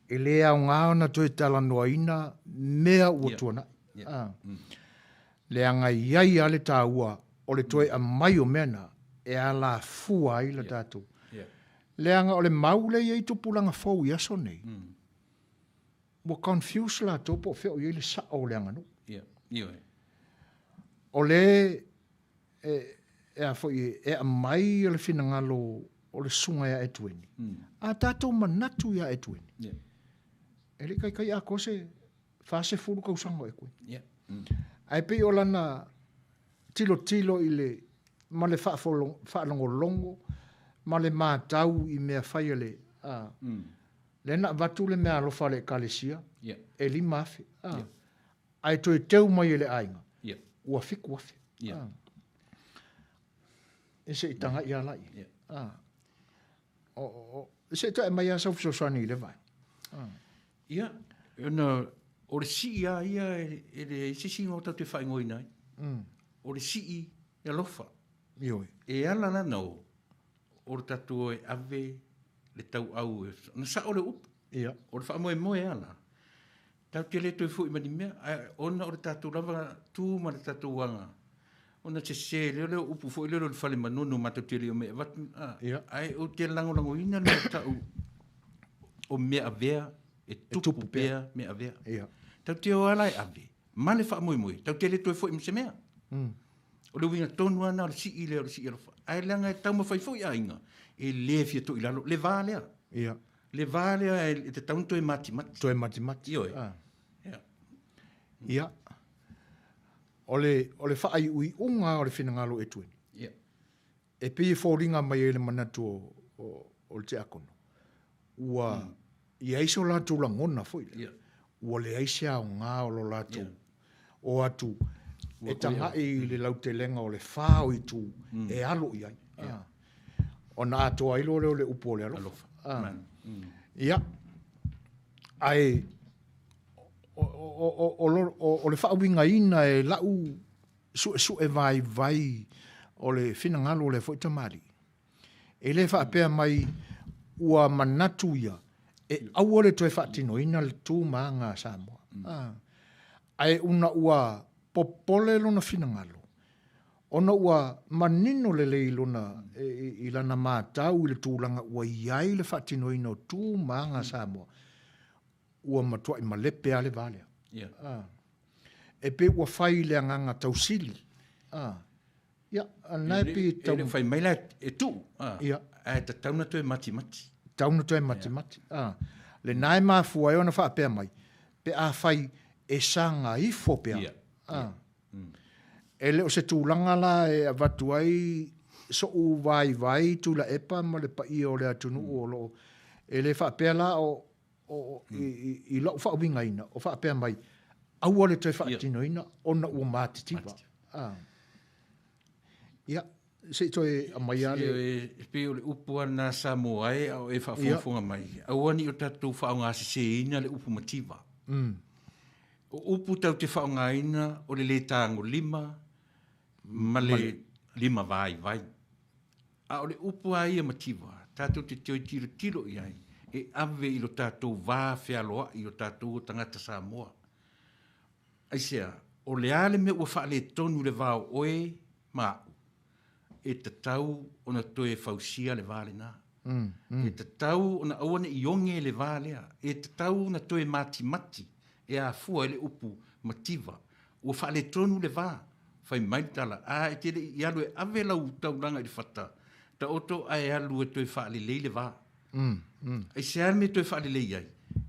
e le aoga ona toe talanoaina mea ua tuanai. A. Leaga e i ai lava le taua o le toe aumai o mea na e alafua ai le tatou. Leaga o le mau lea e i ai tupulaga fou i aso nei, ua confuse latou po o fea o i ai le sao o le aganuu. O le e, e a foi e aumai le finagalo o le susuga ia Etueni, a tatou manatu ia Etueni, e le i taitai atoa se 40 tausaga o Etueni. Ae pei o lana tilotilo i le ma le faalogologo ma le matau i mea fai a le a lea na avatu le meaalofa a le Ekalesia e 5,000 a ae toe teu mai e le aiga ua 7,000 a e se i tagai lava la i ai a o o se i toe aumai lava sau fesoasoani i lea vaega. Ia, ona o le sii lava ia e leai se isi igoa tatou te faaigoaina ai. O le sii e alofa. Ioe. E ala la ona o, o le tatou o e ave le tauau, ona sao lea o upu. Ia. O le faamoemoe lava la, tatou te le toe foi ma ni mea, ae ona o le tatou lava tu ma le tatou aga, ona sese lea lea o upu foi lea o le fale manono matou te le omai e avatu, a, Ia. ae ou te lagolagoina le mea tau o mea avea e tupu pea mea avea. Ia. Tatou te o lava la e ave ma le faamoemoe, tatou te le toe foi ma se mea. O le uiga tonu lava lena o le sii lea o le sii alofa. Ae leaga e taumafai foi aiga e le fia tuu i lalo le va lea. Ia. Le va lea e tatau ona toe matimati. Toe matimati. Ioe. Ah. Ia. Ia. O le, o le faaiuiuga o le finagalo o Etueni. Ia. E pei e foliga mai ai le manatu o, o, o le tiakono. Ua i ai so latou lagona foi lea. Ia. Ua leai se aoga o lo latou Ia. o atu E taga'i i le lautelega o le fa o itu e alo i ai. Ona atoa ai loa lea o le upu o le alofa. Ia, ae o le faauigaina e la'u su'esu'e vaivai o le finagalo o lea foi tamalii, e le faapea mai ua manatu ia e aua le toe faatinoina le tu ma aga a Samoa. Ae una ua popole lona finagalo, ona ua manino lelei i lona, i lana matau i le tulaga ua i ai le faatinoina o tu ma aga a Samoa, ua matuai malepe lava le va lea. E pei ua fai i le agaga tausili. Ia, lena e pei e tau... E le o fai mai la e tuu, ae tatau ona toe matimati. Tatau ona toe matimati. Lena e mafua ai ona faapea mai, pe afai e saga ifo pea. E le o se tulaga la e avatu ai so'u vaivai Tuilaepa ma le paia o le atunuu o lo o... E le faapea la o, o, i, i la'u faauigaina, o faapea mai, aua le toe faatinoina ona ua matitiva. Ia, se i toe aumai lava le... E pei o le upu lava lena Samoa e a o e faafogafoga mai, aua ne i o tatou faaaogaseseina le upu mativa. O upu tatou te faaaogaina o le le tagolima ma le lima vaivai. A o le upu lava ia mativa, tatou te toe tilotilo i ai, e ave i lo tatou va fealoai o tatou o tagata Samoa. Aisea? O le a le mea ua faaletonu i le va o oe ma a'u? E tatau ona toe fausia le va lena. E tatau ona aua ne i oge le va lea. E tatau ona toe matimati e afua ai le upu mativa. Ua faaletonu le va. Fai mai le tala, A, e te le i alu e ave lau taulaga i le fata, taoto ae alu e toe faalelei le va. Aisea le mea e toe faalelei ai?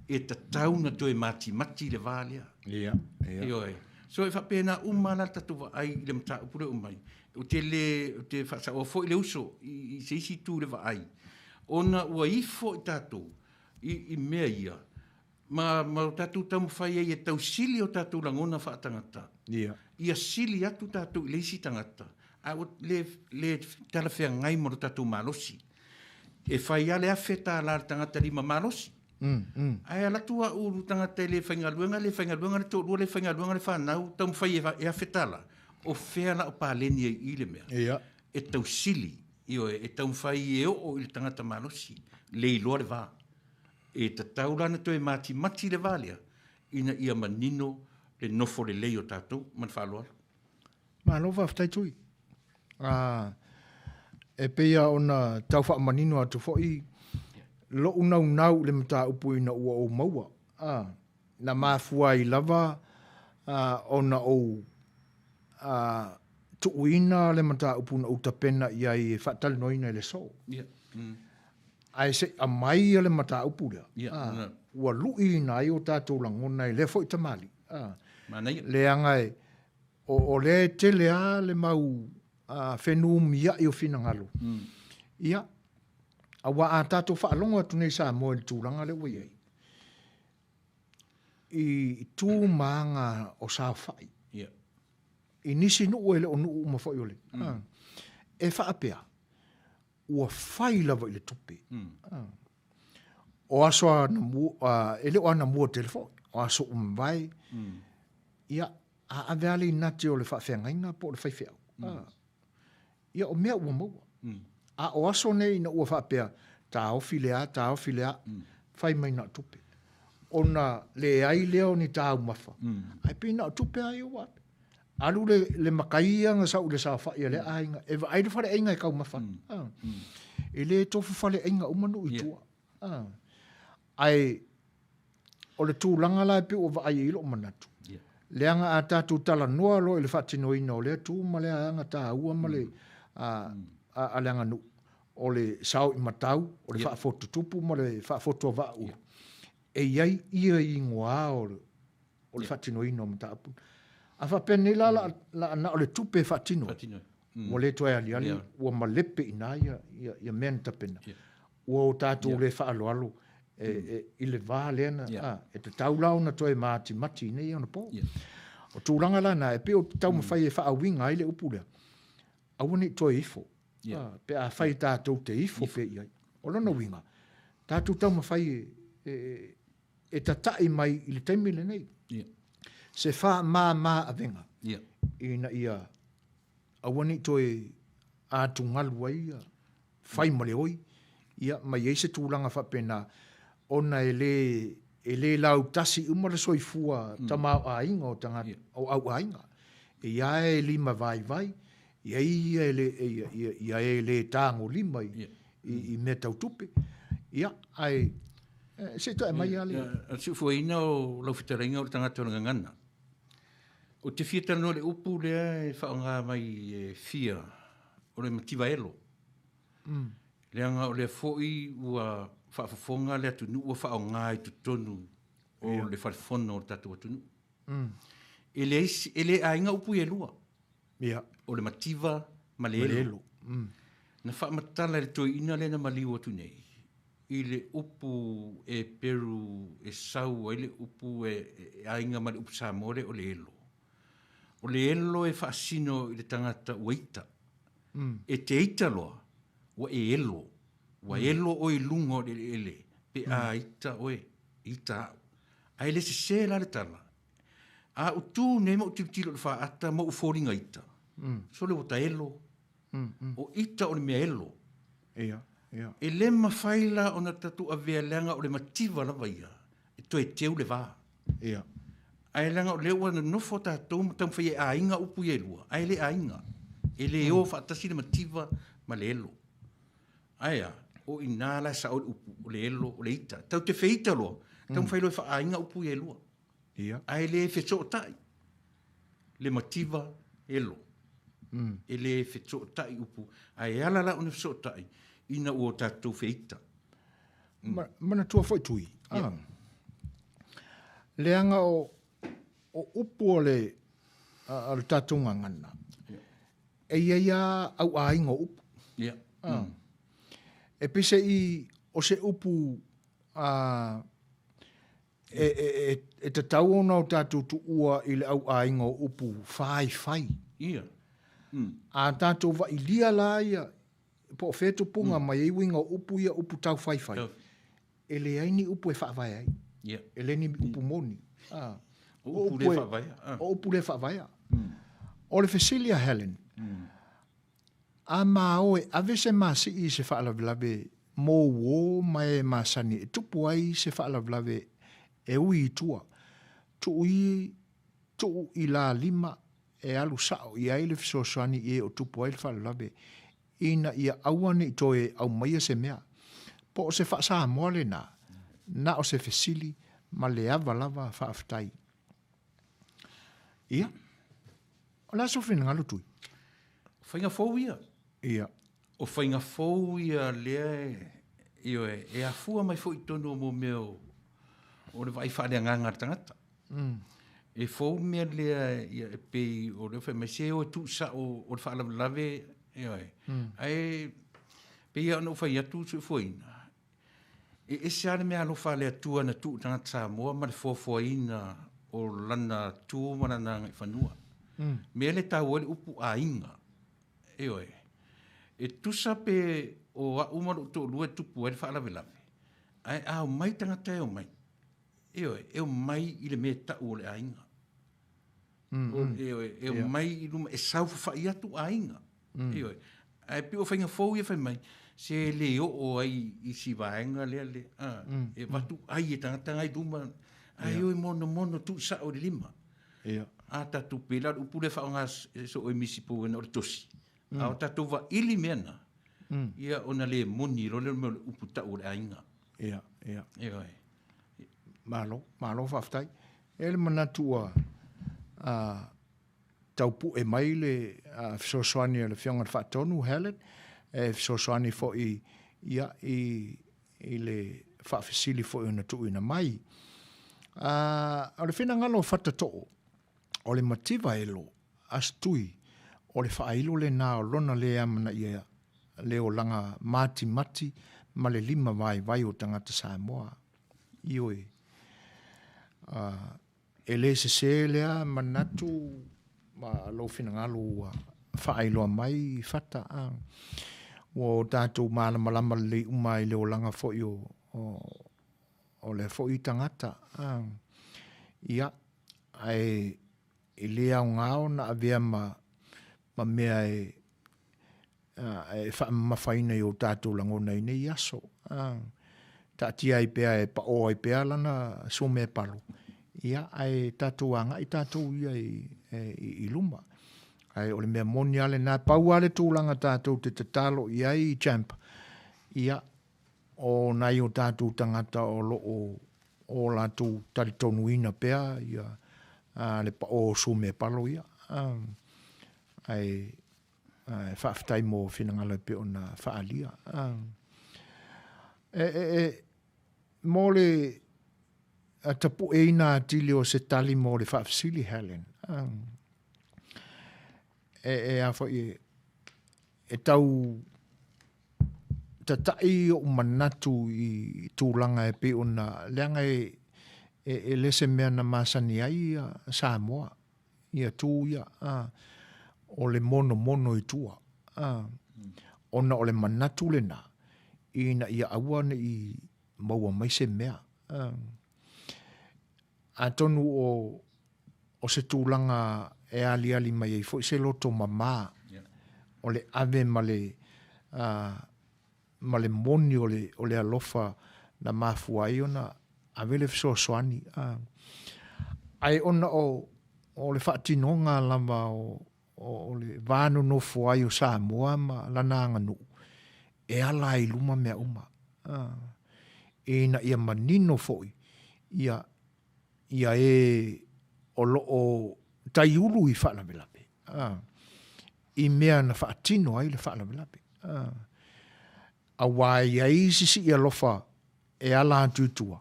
E tatau ona toe matimati le va lea. Ia, ia. Ioe. So e faapena uma lava la tatou vaai i le mataupu lea ua aumai. Ou te le, ou te faasaoa foi le uso i, i se isi itu i le vaai, ona ua ifo i tatou i, i mea ia, ma, ma o tatou taumafai ai e tausili o tatou lagona faatagata. Ia. Ia sili atu tatou i le isi tagata, a ua le, le talafeagai ma lo tatou malosi. E fai lava le $1000 a le tagata lima malosi. Ae alu atu au le tagata e le faigaluega, le faigaluega le toalua, le faigaluega le fanau, taumafai e $1000. O fea la o paleni ai i le mea? Ia. E tausili, ioe, e taumafai e oo i le tagata malosi, le iloa le va. E tatau la ona toe matimati le va lea, ina ia manino le nofo lelei o tatou. Ma le faaaloalo. Malo faafetai Tui. A, e pei lava ona tau faamanino atu foi lo'u naunau i le mataupu ina ua ou maua, a, na mafua ai lava a, ona ou a, tuuina le mataupu na ou tapena i ai e faatalanoaina i le aso. Yeah. Ae se i aumai le mataupu lea, yeah, a, ua luiina ai o tatou lagona e lea foi tamalii. A, Manaia. Leaga e, o lea e tele lava le mau fenumiai o finagalo. Ia, aua a tatou faalogo atu nei i Samoa i le tulaga lea ua i ai, i tu ma aga o saofai, i nisi nuu e le o nuu uma foi o le, e faapea, ua fai lava i le tupe. O aso anamua, e le o anamua tele foi, o aso ua mavae, ia, a ave lava le inati o le faafeagaiga po o le faifeau, ia o mea ua maua. A o aso nei ina ua faapea, taofi le a, taofi le a, fai mai na o tupe. Ona leai lea o ni taumafa, ae pei na o tupe lava ia ua ave. Alu le, le matai ia na sau i le saofai a lea aiga, e vaai le faleaiga e taumafa ai. E le tofu faleaiga uma nuu i tua. Ae o le tulaga la e pei ua vaai ai lou manatu, leaga a tatou talanoa loa i le faatinoina o lea tu ma lea aga taua ma le a le aganuu, o le sao i matau, o le faafotu tupu ma le faafotu avaaulu, e i ai ia igoa o le faatinoina o mataupu. A faapea nei la, la na o le tupe e faatino ai, ua le toe aliali, ua malepe i ina ia mea na tapena. Ua o tatou le faaaloalo i le va lea na, e tatau la ona toe matimati i nei ona po. O tulaga la na, e pei o taumafai e faauiga ai le upu lea, aua ne i toe ifo, pe afai tatou te ifo pea i ai. O lona uiga, tatou taumafai e tata'i mai i le taimi lenei se faamama avega ina ia aua ne i toe atugalu ai ia fai ma le oi, ia, ma i ai se tulaga faapena, ona e le, e le lautasi uma le soifua tamaoaiga o tagata, o auaiga. E i ai e lima vaivai, e i ai ia e le, ia, ia, ia e le tagolima i, i, i mea tau tupe. Ia, ae, se i toe aumai lava le... O le siufoeina o lau fetalaiga o le tagata o le gagana. Ou te fia talanoa i le upu lea e faaaoga mai e fia, o le mativa elo. Leaga o lea foi ua faafofoga le atunuu ua faaaoga i totonu o le Fale Fono o le tatou atunuu. E leai, e le aiga upu ia e lua. O le mativa ma le elo. Na faamatala e le toeaina lea na maliu atu nei i le upu e peru e sau ai le upu e aiga ma le upu Samoa lea o le elo. O le elo e faasino i le tagata ua ita. E te ita loa, ua e elo. Ua elo oe i luga o le eleele pe a ita oe, ita au. Ae le sese la le tala. A ou tu nei ma ou tilotilo i le faata ma ou foliga ita, sole ua ta elo. O ita o le mea elo. E le mafai la ona tatou avea leaga o le mativa lava ia e toe teu le va. Ae leaga o lea ua nonofo tatou ma taumafai e aiga upu ia e lua, ae le aiga. E le o faatasi le mativa ma le elo. Ae a, o i ina la e sao ai le upu, o le elo, o le ita. Tatou te feita loa, taumafai loa e faaaiga upu ia e lua. Ae le fesootai le mativa elo. E le fesootai upu, ae ala la ona fesootai ina ua tatou feita. Manatua foi Tui, leaga o upu o le tatou gagana, e i ai lava auaiga o upu. E peiseai o se upu e tatau ona o tatou tuua i le auaiga o upu faifai. A tatou vailia la ia, po o fea tupuga mai ai uiga o upu ia, upu tau faifai, e leai ni upu e faavae ai. E leai ni upu moni. O upu le faavaea. O upu le faavaea. O le fesili a Helen, a ma o e ave se masii i se faalavelave mo uō ma e masani e tupu ai se faalavelave e ui i tua, tuu i, tuu i la lima e alu sao i ai le fesoasoani i e o tupu ai le faalavelave, ina ia aua ne i toe aumaia se mea. Po o se faa-Samoa lena, na o se fesili ma le ava lava faafetai. Ia, o le a sou finagalo Tui? O faiga fou ia. Ia. O faiga fou ia lea e, ioe, e afua mai foi i totonu o mo mea o, o le vaai faaleagaga a le tagata. E fou le mea lea ia e pei o lea fai mai se o e tuusao o le faalavelave ioe. Ae pei lava ona ou fai atu soifuaina, e ese lava le meaalofa a le Atua na tuu i tagata Samoa ma le foafoaina o lana tu ma lana agaifanua. Mea lea e taua ai le upu aiga. Ioe. E tusa pe o au ma lou toalua e tupu ai le faalavelave, ae a omai tagata e omai, Ioe, e omai i le mea e tau o le aiga. Ioe, e omai i luma, e saofafai atu aiga. Ioe, ae pei o faiga fou ia fai mai, se le oo ai i si vaega lea le, a, e avatu ai e tagata ngai luma, ae o e monomono tuusao i le lima. A tatou pei la o le upu lea e faaaoga soo e Misi Bowen o le tosi, a o tatou vaili mea na, ia ona le moni loa lea o le mea o le upu tau o le aiga. Ia, ia. Ioe. Malo, malo faafetai. E i ai le manatu ua taupue mai le fesoasoani a le Afioga i le Faatonu, Helen, e fesoasoani foi ia, i, i le faafesili foi ona tuuina mai. O le finagalo o Fatatoo, o le mativa elo a Stui, o le faailo lena o lona le amanaia le olaga matimati ma le lima vaivai o tagata Samoa. Ioe. E le sesē lea manatu ma lou finagalo ua faailoa mai Fata, a. Ua o tatou malamalama lelei uma i le olaga foi o, o, o lea foi tagata, a. Ia, ae e le aoga ona avea ma, ma mea e, e faamamafaina i o tatou lagona i nei aso. Taatia ai pea e paʻō ai pea lana sumepalo, ia, ae tatou agai tatou ia i, i, i luma. Ae o le mea moni lava lena, pau lava le tulaga tatou te tatalo i ai, Champ, ia, o nai o tatou tagata o lo o o latou talitonuina pea ia a, le paʻō o sumepalo ia. Ae Ae faafetai mo finagalo e pei ona faaalia. E, e, e, mo le tapueina atili o se tali mo le faafesili, Helen, e, e a foi e, e tau tata'i o'u manatu i tulaga e pei ona leaga e, e, e le se mea na masani ai ia Samoa ia tū ia, a, o le monomono i tua, a, ona o le manatu lena, ina ia aua ne i maua mai se mea. A, atonu o, o se tulaga e aliali mai ai foi se loto mamā, o le ave ma le, a, ma le moni o le, o le alofa na mafua ai ona ave le fesoasoani. A, ae ona o, o le faatinoga lava o, o, o le va nonofo ai o Samoa ma lana aganuu, e ala ai i luma mea uma. A, ina ia manino foi ia, ia e o lo o taiulu i faalavelave, a, i mea na faatino ai le faalavelave. A, aua e i ai isi sii alofa e ala atu i tua,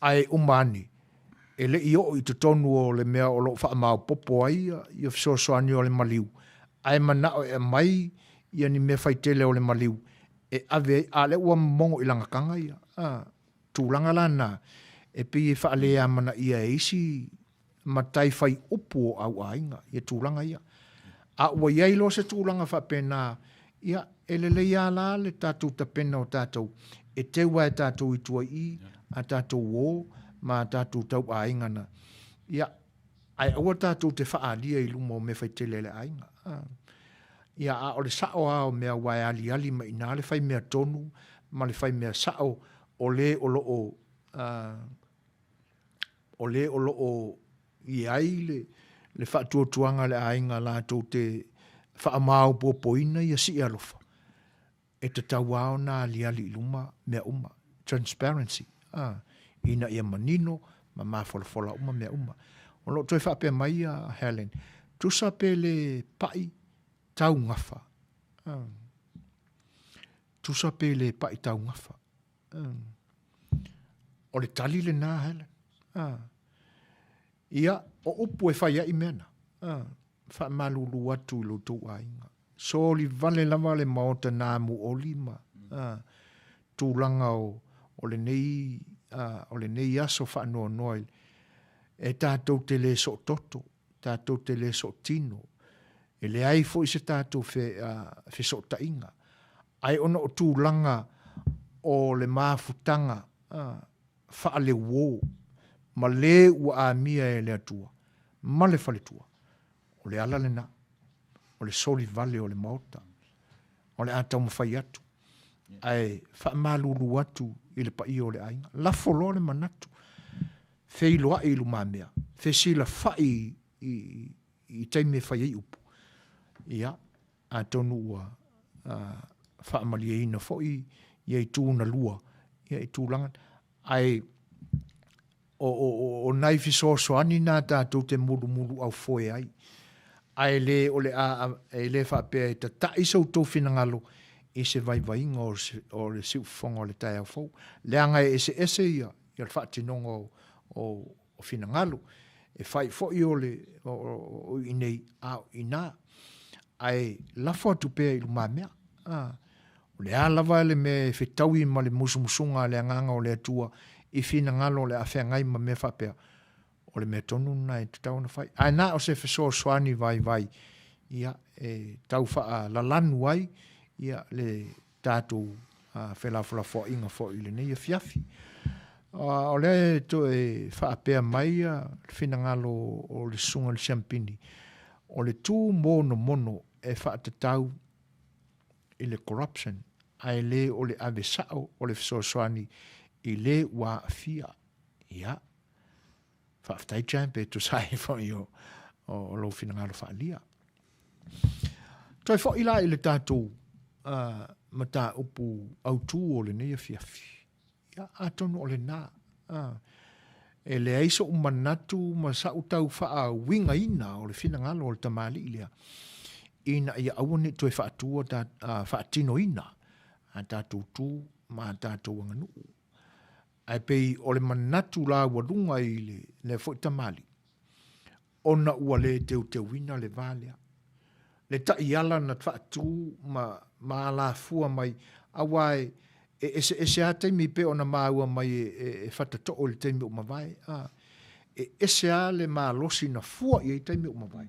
ae uma ane, e le i oo i totonu o le mea o lo o faamaopoopo ai ia fesoasoani o le maliu, ae manao e aumai ia ni mea faitele o le maliu e ave ai, a o lea ua momogo i lagataga ia. A, tulaga la na, e pei e faaleamanaia e isi matai fai upu o au aiga, ia tulaga ia. A ua i ai loa se tulaga faapena, ia, e lelei lava la le tatou tapena o tatou, e teu lava e tatou i tua i i, a tatou uo ma a tatou tauaiga na, ia, ae aua tatou te faaalia i luma o mea faitele a le aiga. Ia, a o le sao lava o mea aua e aliali mai i ina le fai mea tonu ma le fai mea sao o le o lo o, o le o lo o i ai le, le faatuatuaga a le aiga latou te faamaopoopoina ia sii alofa, e tatau lava ona aliali i luma mea uma, transparency, a, ina ia manino ma mafolafola uma mea uma. O lo o toe faapea mai ia Helen, tusa pe le pa'i taugafa, a, tusa pe le pa'i taugafa. O le tali lena, Helen. A. Ia, o upu e fai ai mea na. A. Faamalulu atu i lo outou aiga. Soli vale lava le maota na amu oli ma a, tulaga o, o lenei, a, o lenei aso faanoanoa i, e tatou te le soototo, tatou te le sootino, e leai foi se tatou fe, a, fesootaiga. Ae ona o tulaga o le mafutaga faaleuo ma le ua amia e le Atua ma le faletua, o le ala lena, o le soli vale o le Maota. O le a taumafai atu, ae faamalulu atu i le paia o le aiga. Lafo loa le manatu, feiloai i lumamea, fesilafai i, i taimi e fai ai upu. Ia, Atonu ua faamalieina foi ia itu na lua ia i tulaga ae o, o, o nai fesoasoani na tatou te mulumuluaufoe ai. Ae le o le a, e le faapea e tata'i so outou finagalo i se vaivaiga o, o le siufofoga o le taeao fou. Leaga e eseese ia, ia le faatinoga o, o, o finagalo. E fai foi o le o, o, o i inei a o inā. Ae lafo atu pea i lumamea. A, o le a lava le mea e fetaui ma le musumusuga a le Agaga o le Atua i finagalo o le a feagai ma mea faapea. O le mea tonu lena e tatau ona fai. Ae na o se fesoasoani vaivai, ia, e tau faalalanu ai ia le tatou felafolafoaiga foi i lenei afiafi. O lea e toe faapea mai le finagalo o le Susuga i le Siampini, o le tu monomono e faatatau i le corruption ae le o le ave sao o le fesoasoani i le ua aafia. Ia, faafetai Champ e tusa ai foi o, o lou finagalo faaalia. Toe foi la i le tatou mataupu autu o lenei afiafi. Ia, atonu o lena. E leai so'u manatu ma sa'u tau faauigaina o le finagalo o le tamalii lea, ina ia aua ne i toe faatua ta, faatinoina a tatou tu ma a tatou aganuu. Ae pei o le manatu laualuga i lea foi tamalii, ona ua le teuteuina le va lea. Le taiala na faatu ma, ma alafua mai, aua e, e eseese lava taimi pei ona maua mai e, e, e Fatatoo i le taimi ua mavae. A, e ese lava le malosi na fua i ai taimi ua mavae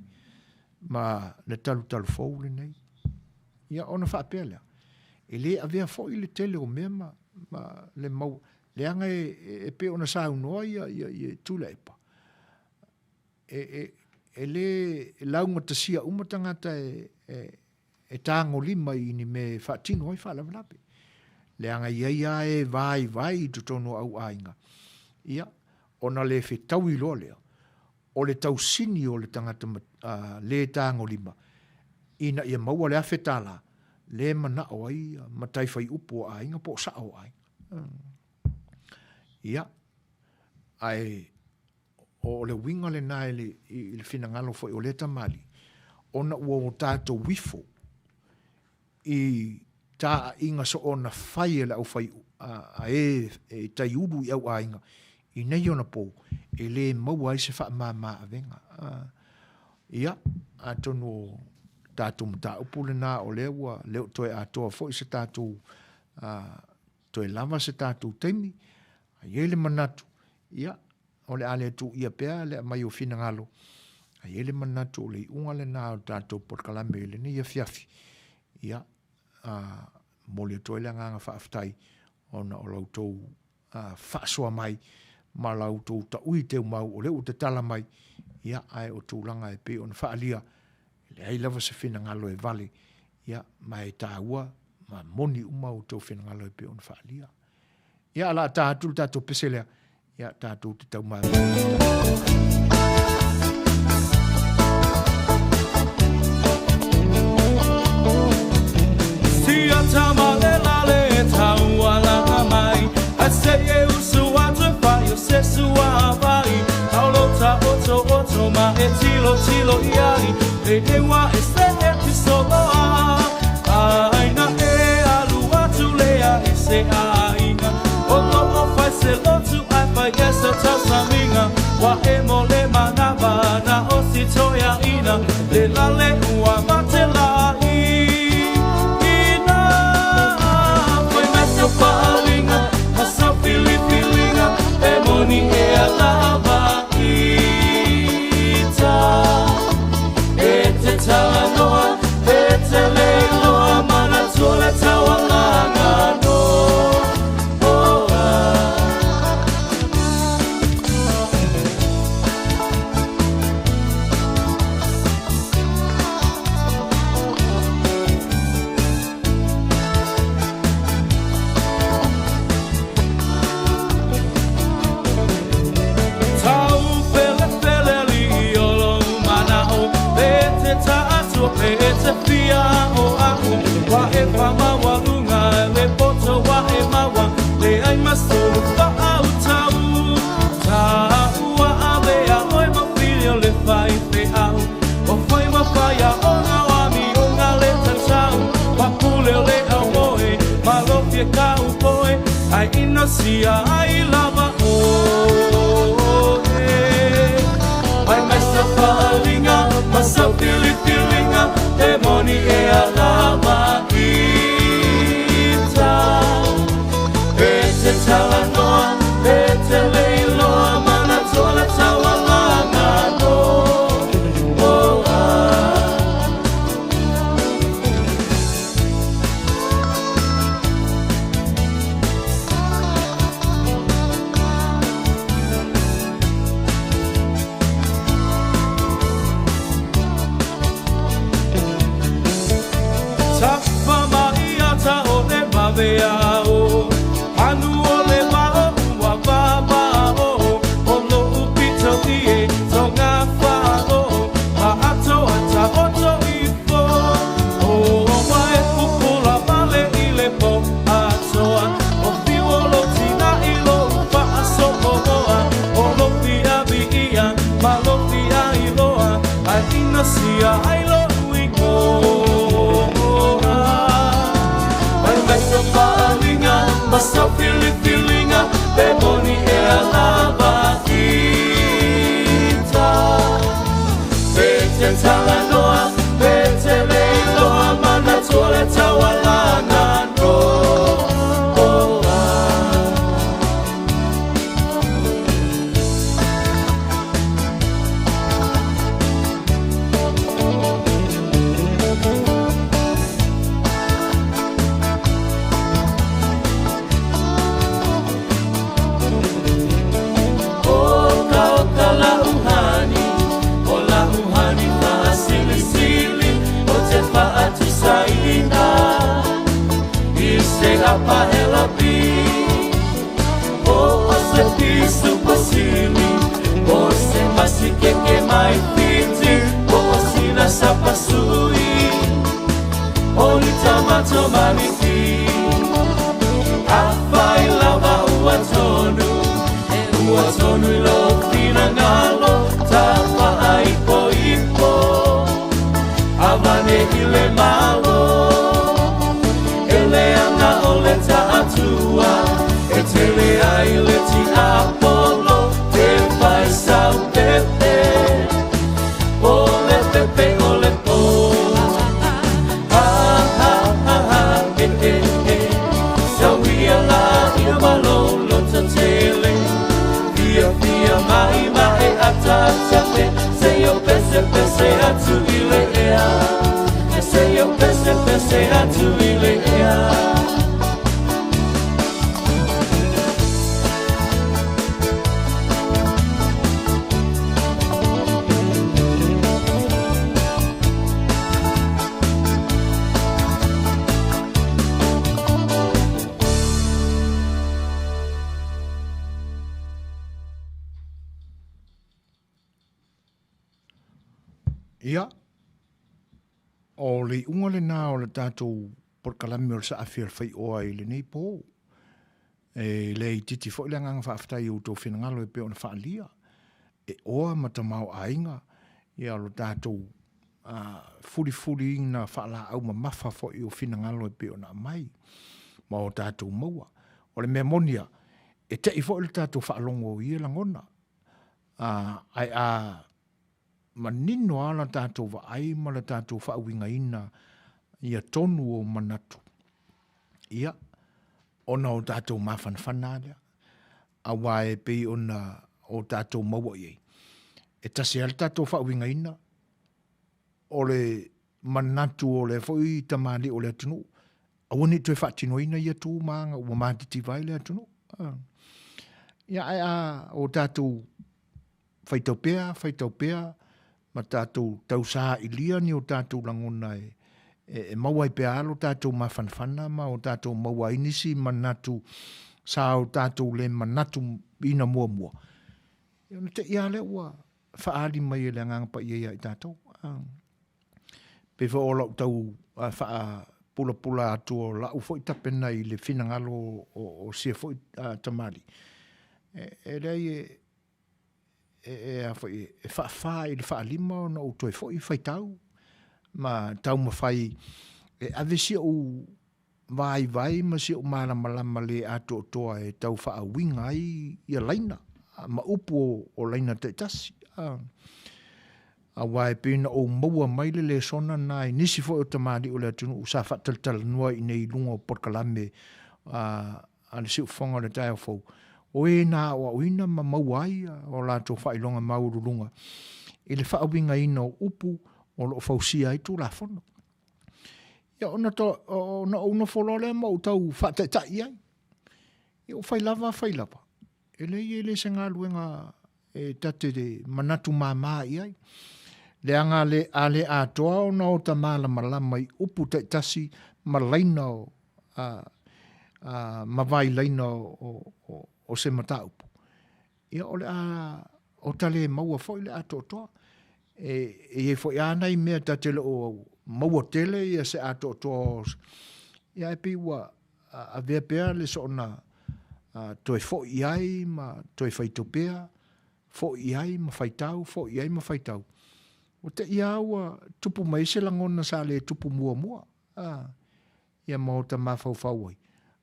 ma le talutalu fou lenei. Ia ona faapea lea, e le avea foi le tele o mea ma, ma le mau, leaga e, e, e pei ona saunoa ia, ia, ia Tuilaepa, e, e, e lē laugatasia uma tagata e, e, e tagolima i ni mea e faatino ai faalavelave. Leaga e i ai lava e vaivai i totonu o au aiga, ia, ona le fetaui loa lea o le tausini o le tagata lē tagolima ina ia maua le $1,000 lē manao ai matai faiupu o aiga po o sao o aiga. Ia, ae O le uiga lena i le, i le finagalo foi o lea tamalii, ona ua o tatou ifo i taaiga soona fai e le aufai a, a e e taiulu i au aiga i nei ona po, e le maua ai se faamama avega. Ia, atonu o tatou mataupu lena o lea ua le o toe atoa foi se tatou toe lava se tatou taimi, a i ai le manatu, ia, O le a le tuuia pea le aumai o finagalo, a i ai le manatu o le iuga lena o le tatou polokalame i lenei afiafi, ia, a, momoli atu ai le agaga faafetai ona o la outou faasoa mai ma la outou taui teumau o lea ua tatala mai, ia, ae o tulaga e pei ona faaalia, e leai lava se finagalo e vale, ia, ma e taua ma moni uma outou finagalo e pei ona faaalia. Ia, o le a ta atu le tatou pese lea, ia, tatou te taumaema. ai lo'u igoa. Fai mai sa fa'aaliga ma sau filifiliga pe moni ea lava ita. Pe te talanoa pe te le iloa manatu o le taualaga noa. Oka oka la uhani, o la uhani fa'asilisili, o te fa'atusaina i se apahelapi. O o se pisu pasili, o se masikeke mai fiti, o o sina sapasui, o ni tamato maniki. Afai lava ua tonu, e ua tonu i lou finagalo, tafa'aipoipo, avane i le malo. E leaga o le ta'atua, e tele ai le tiapolo, e faisau pepe, o le pepe o le po. Ha, ha, ha, ha, e, e, e. Sauia la ina malolo tatele, fia fia mai mai atatape, se yo pese pese atu i le ea, se yo pese pese atu i le ea. Ia, o le iuga lenā o le tatou polokalame o le Saafi o le Faioa i lenei pō. E le itiiti foi le agaga faafetai i outou finagalo e pei ona faaalia e oa ma tamaoaiga ia lo tatou fulifuliina faalaau mamafa foi o finagalo e pei ona aumai ma o tatou maua. O le mea moni lava, e te'i foi le tatou faalogo i ia lagona, ae a manino lava la tatou vaai ma le tatou faauigaina ia tonu o manatu, ia, ona o tatou mafanafana lava lea. Aua e pei ona o tatou maua i ai, e tasi lava le tatou faauigaina o le manatu o lea foi tamalii o le atunuu, aua ne i toe faatinoina ia tu ma aga ua matitiva ai le atunuu. Ia, ae a o tatou faitau pea, faitau pea, ma tatou tausailia ni o tatou lagona e, e, e maua ai pea lo tatou mafanafana ma o tatou maua ai nisi manatu sa o tatou le manatu ina muamua. Ia ona te'i lava lea ua faaali mai e le Agaga Paia ia i tatou. Pei foi o lau tau faapulapula atu o lau foi tapena i le finagalo o sia foi tamalii, e leai e, e, e, a foi, e faafā i le faalima ona ou toe foi faitau ma taumafai e ave si ou vaivai ma si ou malamalama le atoatoa e tau faauiga ai ia laina ma upu o laina taitasi. Aua e pei ona ou maua mai le lesona na i nisi foi o tamalii o le atunuu sa faatalatalanoa i inei i luga o polokalame a le Siufofoga o le Taeao Fou, o e na aoaoina ma maua ai o latou faailoga maualuluga i le faauigaina o upu o lo o fausia ai Tulafono. Ia ona, to, ona ou nofo loa lea ma ou tau faataitai i ai. Ia ua fai lava, fai lava. E leai e le se galuega e ta te manatu māmā i ai. Leaga le, a le atoa ona ota malamalama i upu taitasi ma laina o, a, a, ma vailaina o, o, o, o se mataupu. Ia o le a ota le maua foi le atoatoa. E, e i ai foi lava nai mea ta te le o maua tele ia se atoatoa o, ia e pei ua avea pea le soona toe foi i ai ma toe faitau pea, foi i ai ma faitau, foi i ai ma faitau. Ua te i a ua tupu mai se lagona sa le tupu muamua, a, ia ma o ta mafaufau ai,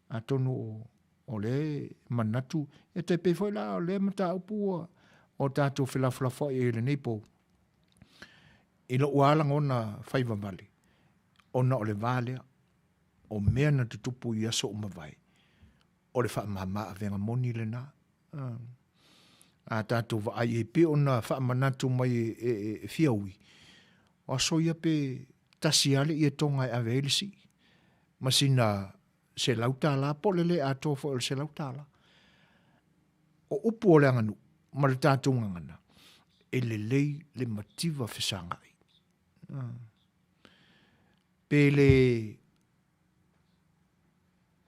atonu o, o le manatu, e tai pei foi la o lea mataupu ua o tatou felafolafoai ai i lenei po, i lou lava lagona faivavale, ona o le va lea, o mea na tutupu i aso ua mavae, o le faamama avega moni lena. A tatou vaai ai pei ona faamanatu mai e, e, e, e Fiaui, o aso ia pe tasi lava le ietoga e ave ai le sii, ma sina $100 po o le le atoa foi o le $100. O upu o le aganuu ma le tatou gagana, e lelei le mativa fesagai. Pe le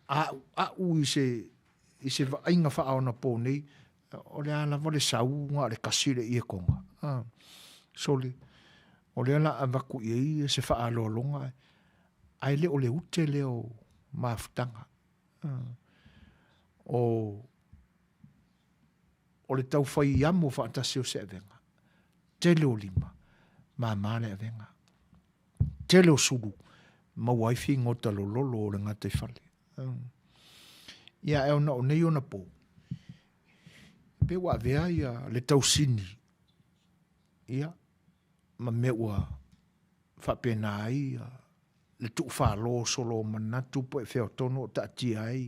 a'ua'u i se i se vaaiga faaonapō nei, o le a lava le sau na o le tasi le ietoga, a, sole, o lea o le a avatu i ai se faaaloaloga, ae le o le ute lea o mafutaga. A, o, o le taufai amo faatasi o se avega, tele o lima, māmā le avega. Tele o sulu, maua ai figota lololo o le gataifale. Ia ae ona o nei ona po, pe ua avea ia le tausini, ia, ma mea ua faapena ai le tuufalo solo o manatu po e fea tonu o taatia ai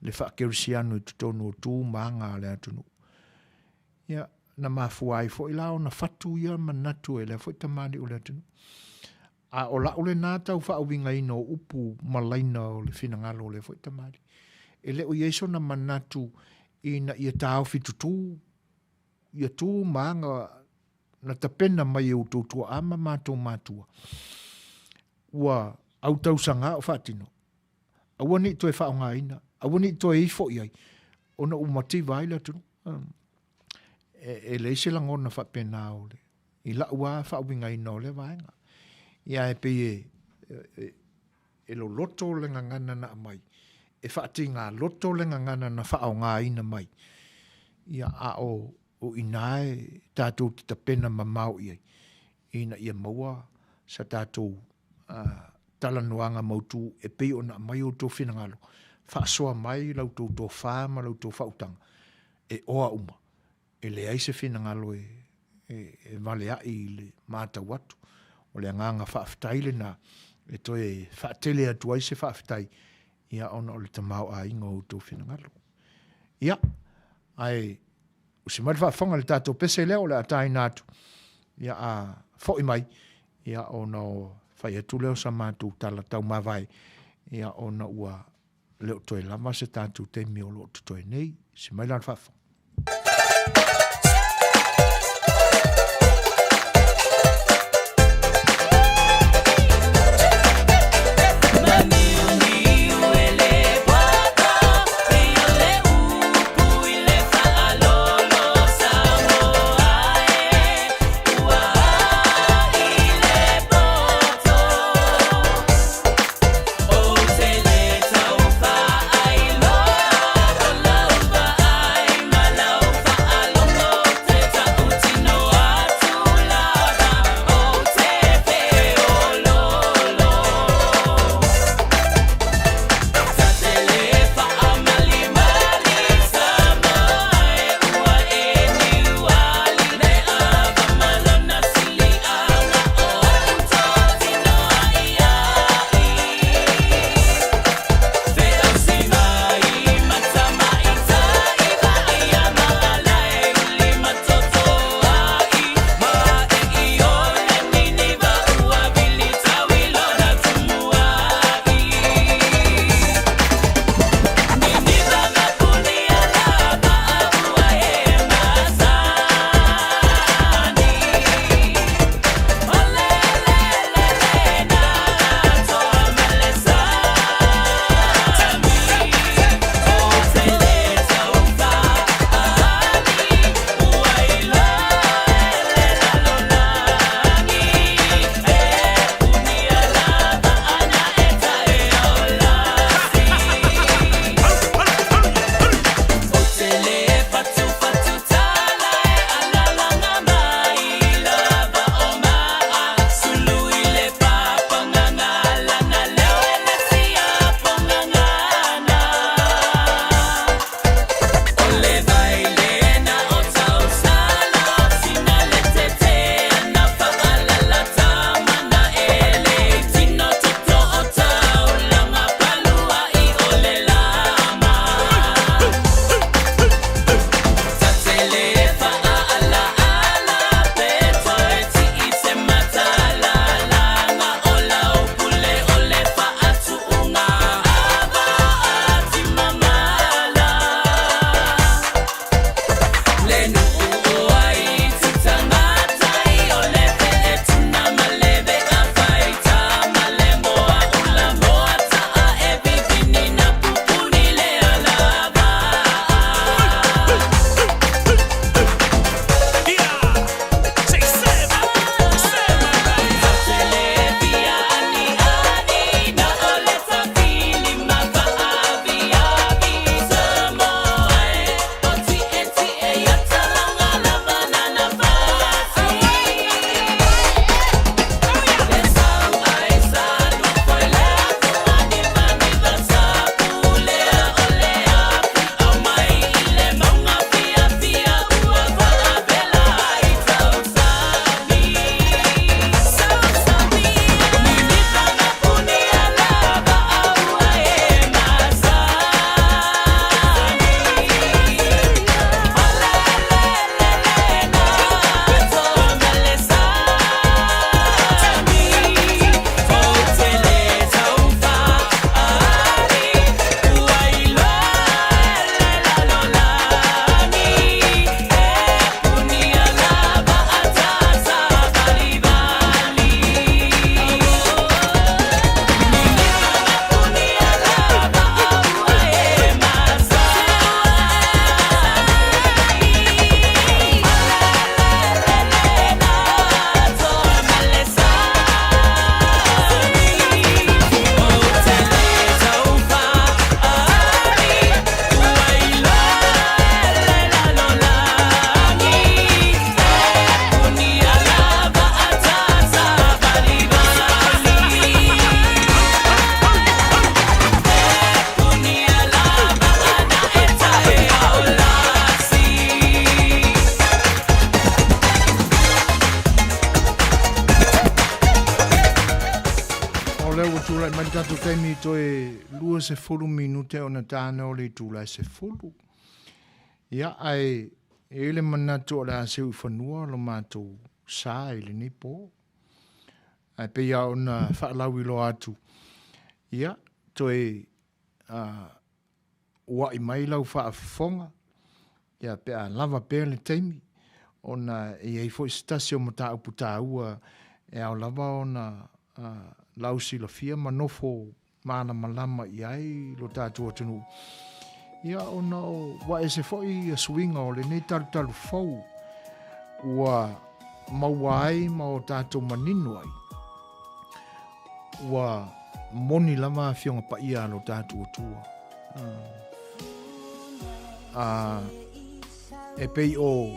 le faakerisiano i totonu o tu ma aga a le atunuu. Ia, na mafua ai foi la ona fatu ia manatu e lea foi tamalii o le atunuu. A o la'u lena tau faauigaina o upu ma laina o le finagalo o lea foi tamalii. E le o i ai sona manatu ina ia taofi tutū ia tu ma aga na tapena mai e outou tuaa ma matou matua, ua autausaga o faatino, aua ne i toe faaaogaina, aua ne i toe ifo i ai, ona ua mativa ai le atunuu. E, e leai se lagona faapena o le, i la'u lava faauigaina o lea vaega. Ia ae pei e, e, e loloto le gagana na aumai, e faatigā loto le gagana na faaaogaina mai, ia a o o i ina e tatou te tapena mamao i ai, ina ia maua sa tatou uh, talanoaga mautu e pei ona aumai outou finagalo, faasoa mai la outou tofa ma la outou faautaga, e oa uma. E leai se finagalo e, e, e valea'i i le matau atu. O le agaga faafetai lena e toe faatele atu ai se faafetai, ia ona o le tamaoaiga o outou finagalo. Ia, ae usi mai le faafofoga i le tatou pese lea o le a taina atu, ia a foi mai, ia ona o fai atu lea o sa matou tala taumavae, ia ona ua le o toe lava se tatou taimi o lo o totoe nei. Usi mai la le faafofoga. lea ua tulai mai le tatou taimi toe 20 minute ona tāna o le itula e 10. Ia, ae e i le manatu o le a seu i fanua lo matou sa i lenei pō. Ae pei lava ona faalauiloa atu, ia, toe ua'i mai lau faafofoga, ia, pe a lava pea le taimi, ona e i ai foi se tasi o mataupu taua e ao lava ona lausilafia ma nofo malamalama i ai lo tatou atunuu. Ia, ona ua ese foi ia suiga o lenei talutalu fou ua maua ai ma o tatou manino ai, ua moni lava Afioga Paia a lo tatou Atua. A, e pei o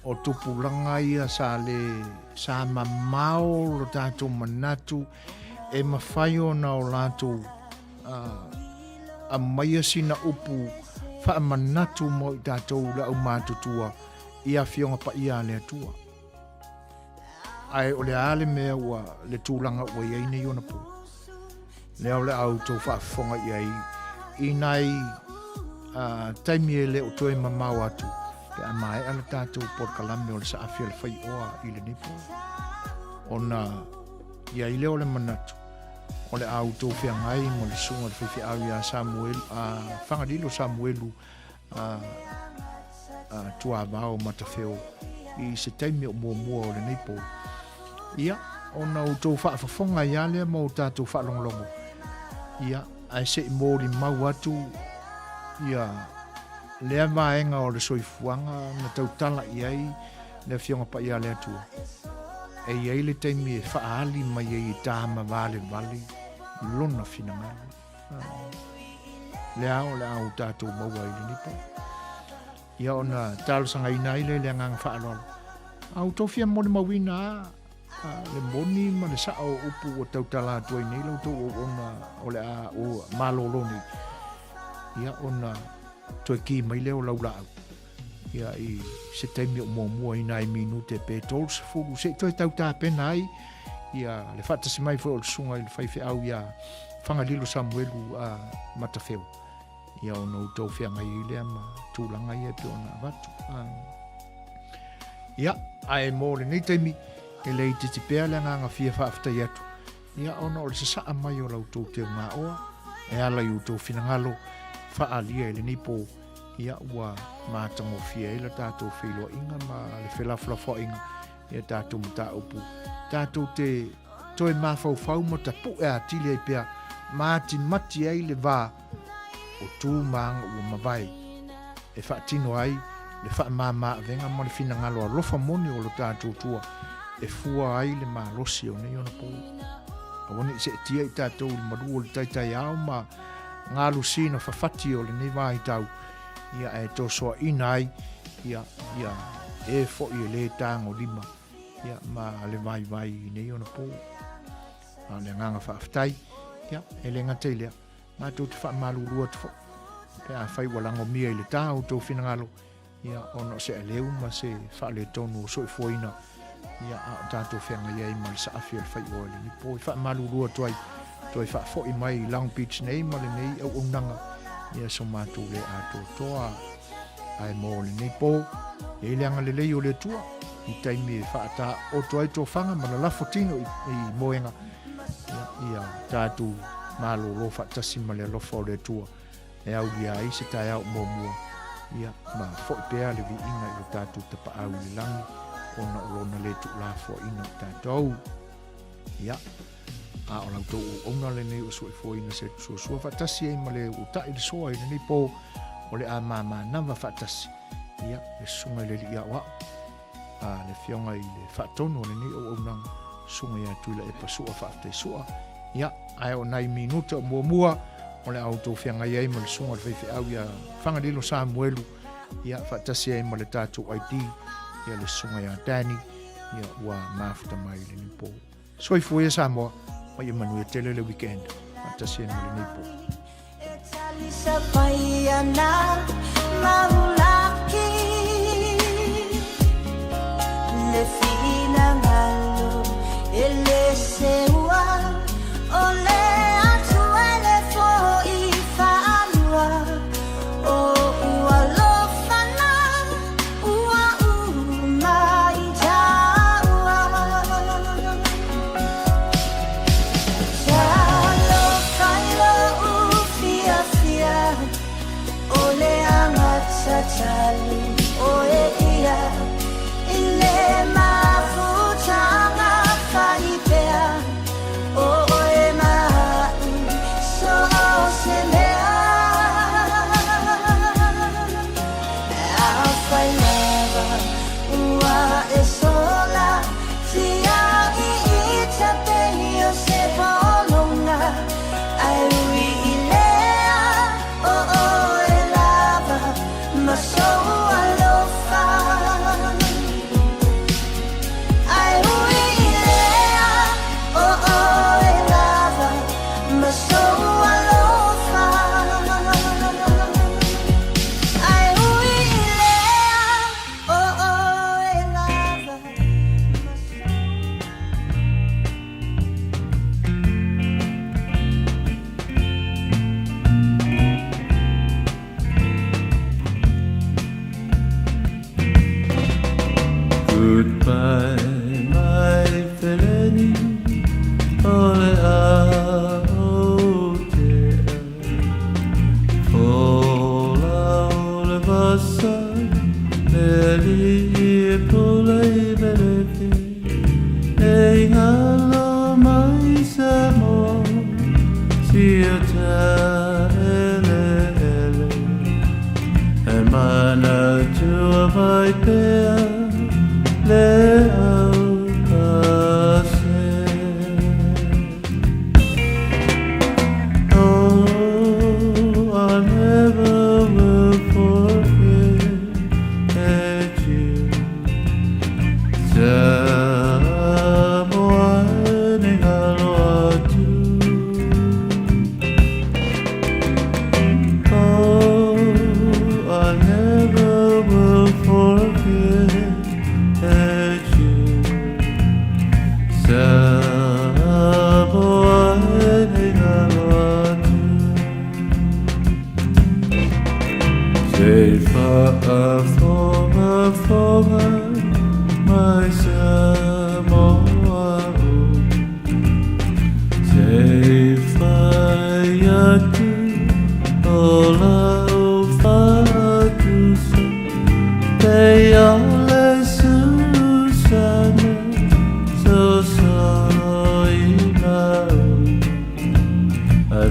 o tupulaga ia sa le sa mamao lo tatou manatu e mafai ona o latou aumaia sina upu faamanatu mo i tatou le aumatutua i Afioga Paia a le Atua. Ae o le a le mea ua le tulaga ua i ai nei ona pō? Lea o le a outou faafofoga i ai i nai taimi e le o toe mamao atu pe a maea le tatou polokalame o le saafi o le faioa i lenei pō. Ona i ai lea o le manatu o le a outou feagai ma le susuga i le faifeau ia Samuelu, a Fagalilo Samuelu a, a Tuavao Matafeo i se taimi o muamua o lenei pō. Ia, ona outou faafofoga ai lava lea ma o tatou faalogologo. Ia, ae se i molimau atu ia lea vaega o le soifuaga na tautala i ai le Afioga Paia a le Atua. E i ai le taimi e faaali mai ai i tāmavalevale lona finagalo. Lea o le a o tatou maua i lenei pō. Ia ona talosagaina ai lea i le agaga faaaloalo. A outou fia molimauina a le moni ma le sao o upu ua tautala atu ai nei la outou auauna o le a ua malolo nei, ia ona toe ki mai lea o lau laau. Ia i se taimi o muamua i nai minute pe 30 se i toe tau tapena ai ia le faatasi mai foi o le susuga i le faifeau ia Fagalilo Samuelu a Matafeo. Ia ona outou feagai ai lea ma tulaga ia e pei ona avatu. Ia, ae mo lenei taimi, e le itiiti pea le agaga fia faafetai atu, ia ona o le sasaa mai o la outou teugaoa e ala i outou finagalo faaalia i lenei pō, ia ua matagofie ai la tatou feiloaiga ma le felafolafoaiga i a tatou mataupu tatou te toe mafaufau ma tapu'e atili ai pea ma atimati ai le va o tu ma aga ua mavae e faatino ai le faamāmā-avega ma le finagalo alofa moni o lo tatou Atua e fua ai le malosi o nei ona pō. Aua ne i seetia i tatou i le malu o le taitaiao ma galusina fafati o lenei vaitau, ia ae tosoaina ai ia, ia e foi e lē tagolima ia ma le vaivai i nei ona pō. A o le agaga faafetai, ia, e le gata i lea, matou te faamalulu atu foi pe afai ua lagomia i le tā outou finagalo, ia, ona o se aleu ma se faaletonu o soifuaina, ia, a o tatou feagai ai ma le saafi o le faioa i lenei pō. E faamalulu atu ai, toe faafoi mai i Long Beach nei ma lenei auaunaga, ia, so matou le atoatoa. Ae mo lenei pō, e i ai le agalelei o le Atua i taimi e faataoto ai tofaga ma lalafo tino i, i moega, ia, ia tatou malōlō faatasi ma le alofa o le Atua e aulia ai se taeao muamua, ia, ma foi pea le viiga i lo tatou Tapaau i le lagi ona o lona le tuulafoaiina o tatou. Ia, a o la outou auauna lenei o soifuaina se suasua faatasi ai ma le ua ta'i le soa i lenei pō o le a māmānava faatasi, ia, le susuga i le Alii Aoao, a le Afioga i le Faatonu o lenei auaunaga, susuga ia Tuilaepa Sua Faafetai Sua. Ia, ae o nai minuta o muamua o le a outou feagai ai ma le susuga i le faifeau ia Fagalilo Samuelu, ia, faatasi ai ma le tatou ID, ia le susuga ia Danny, ia, ua mafuta mai i lenei pō. Soifua ia Samoa, ma ia manuia tele le weekend, faatasi ai ma lenei pō. Le finagalo e le seua o le. O oe ma'u so o se mea. Afai lava ua e sola tia i ita pei o se pologa Ai ui i lea o oe lava ma sou alofa. Ai ui i lea o oe lava ma sou alofa. Ai ui i lea o oe lava ma sou. Goodbye, my feleni, o le a o te Fola o le vasa, le li e pula i velefi, e ngalo mai sa mo, si o ta ele ele, e mana tua vai pea, le au pase. Oh, I never will forget you. Samoa ni ngalo atu. Oh, I never will forget you. Samoa ni ngalo atu. Se faafogafoga mai Samoa o. Se fai atu o lau faatusa pei o le susana sosoloina u. Ai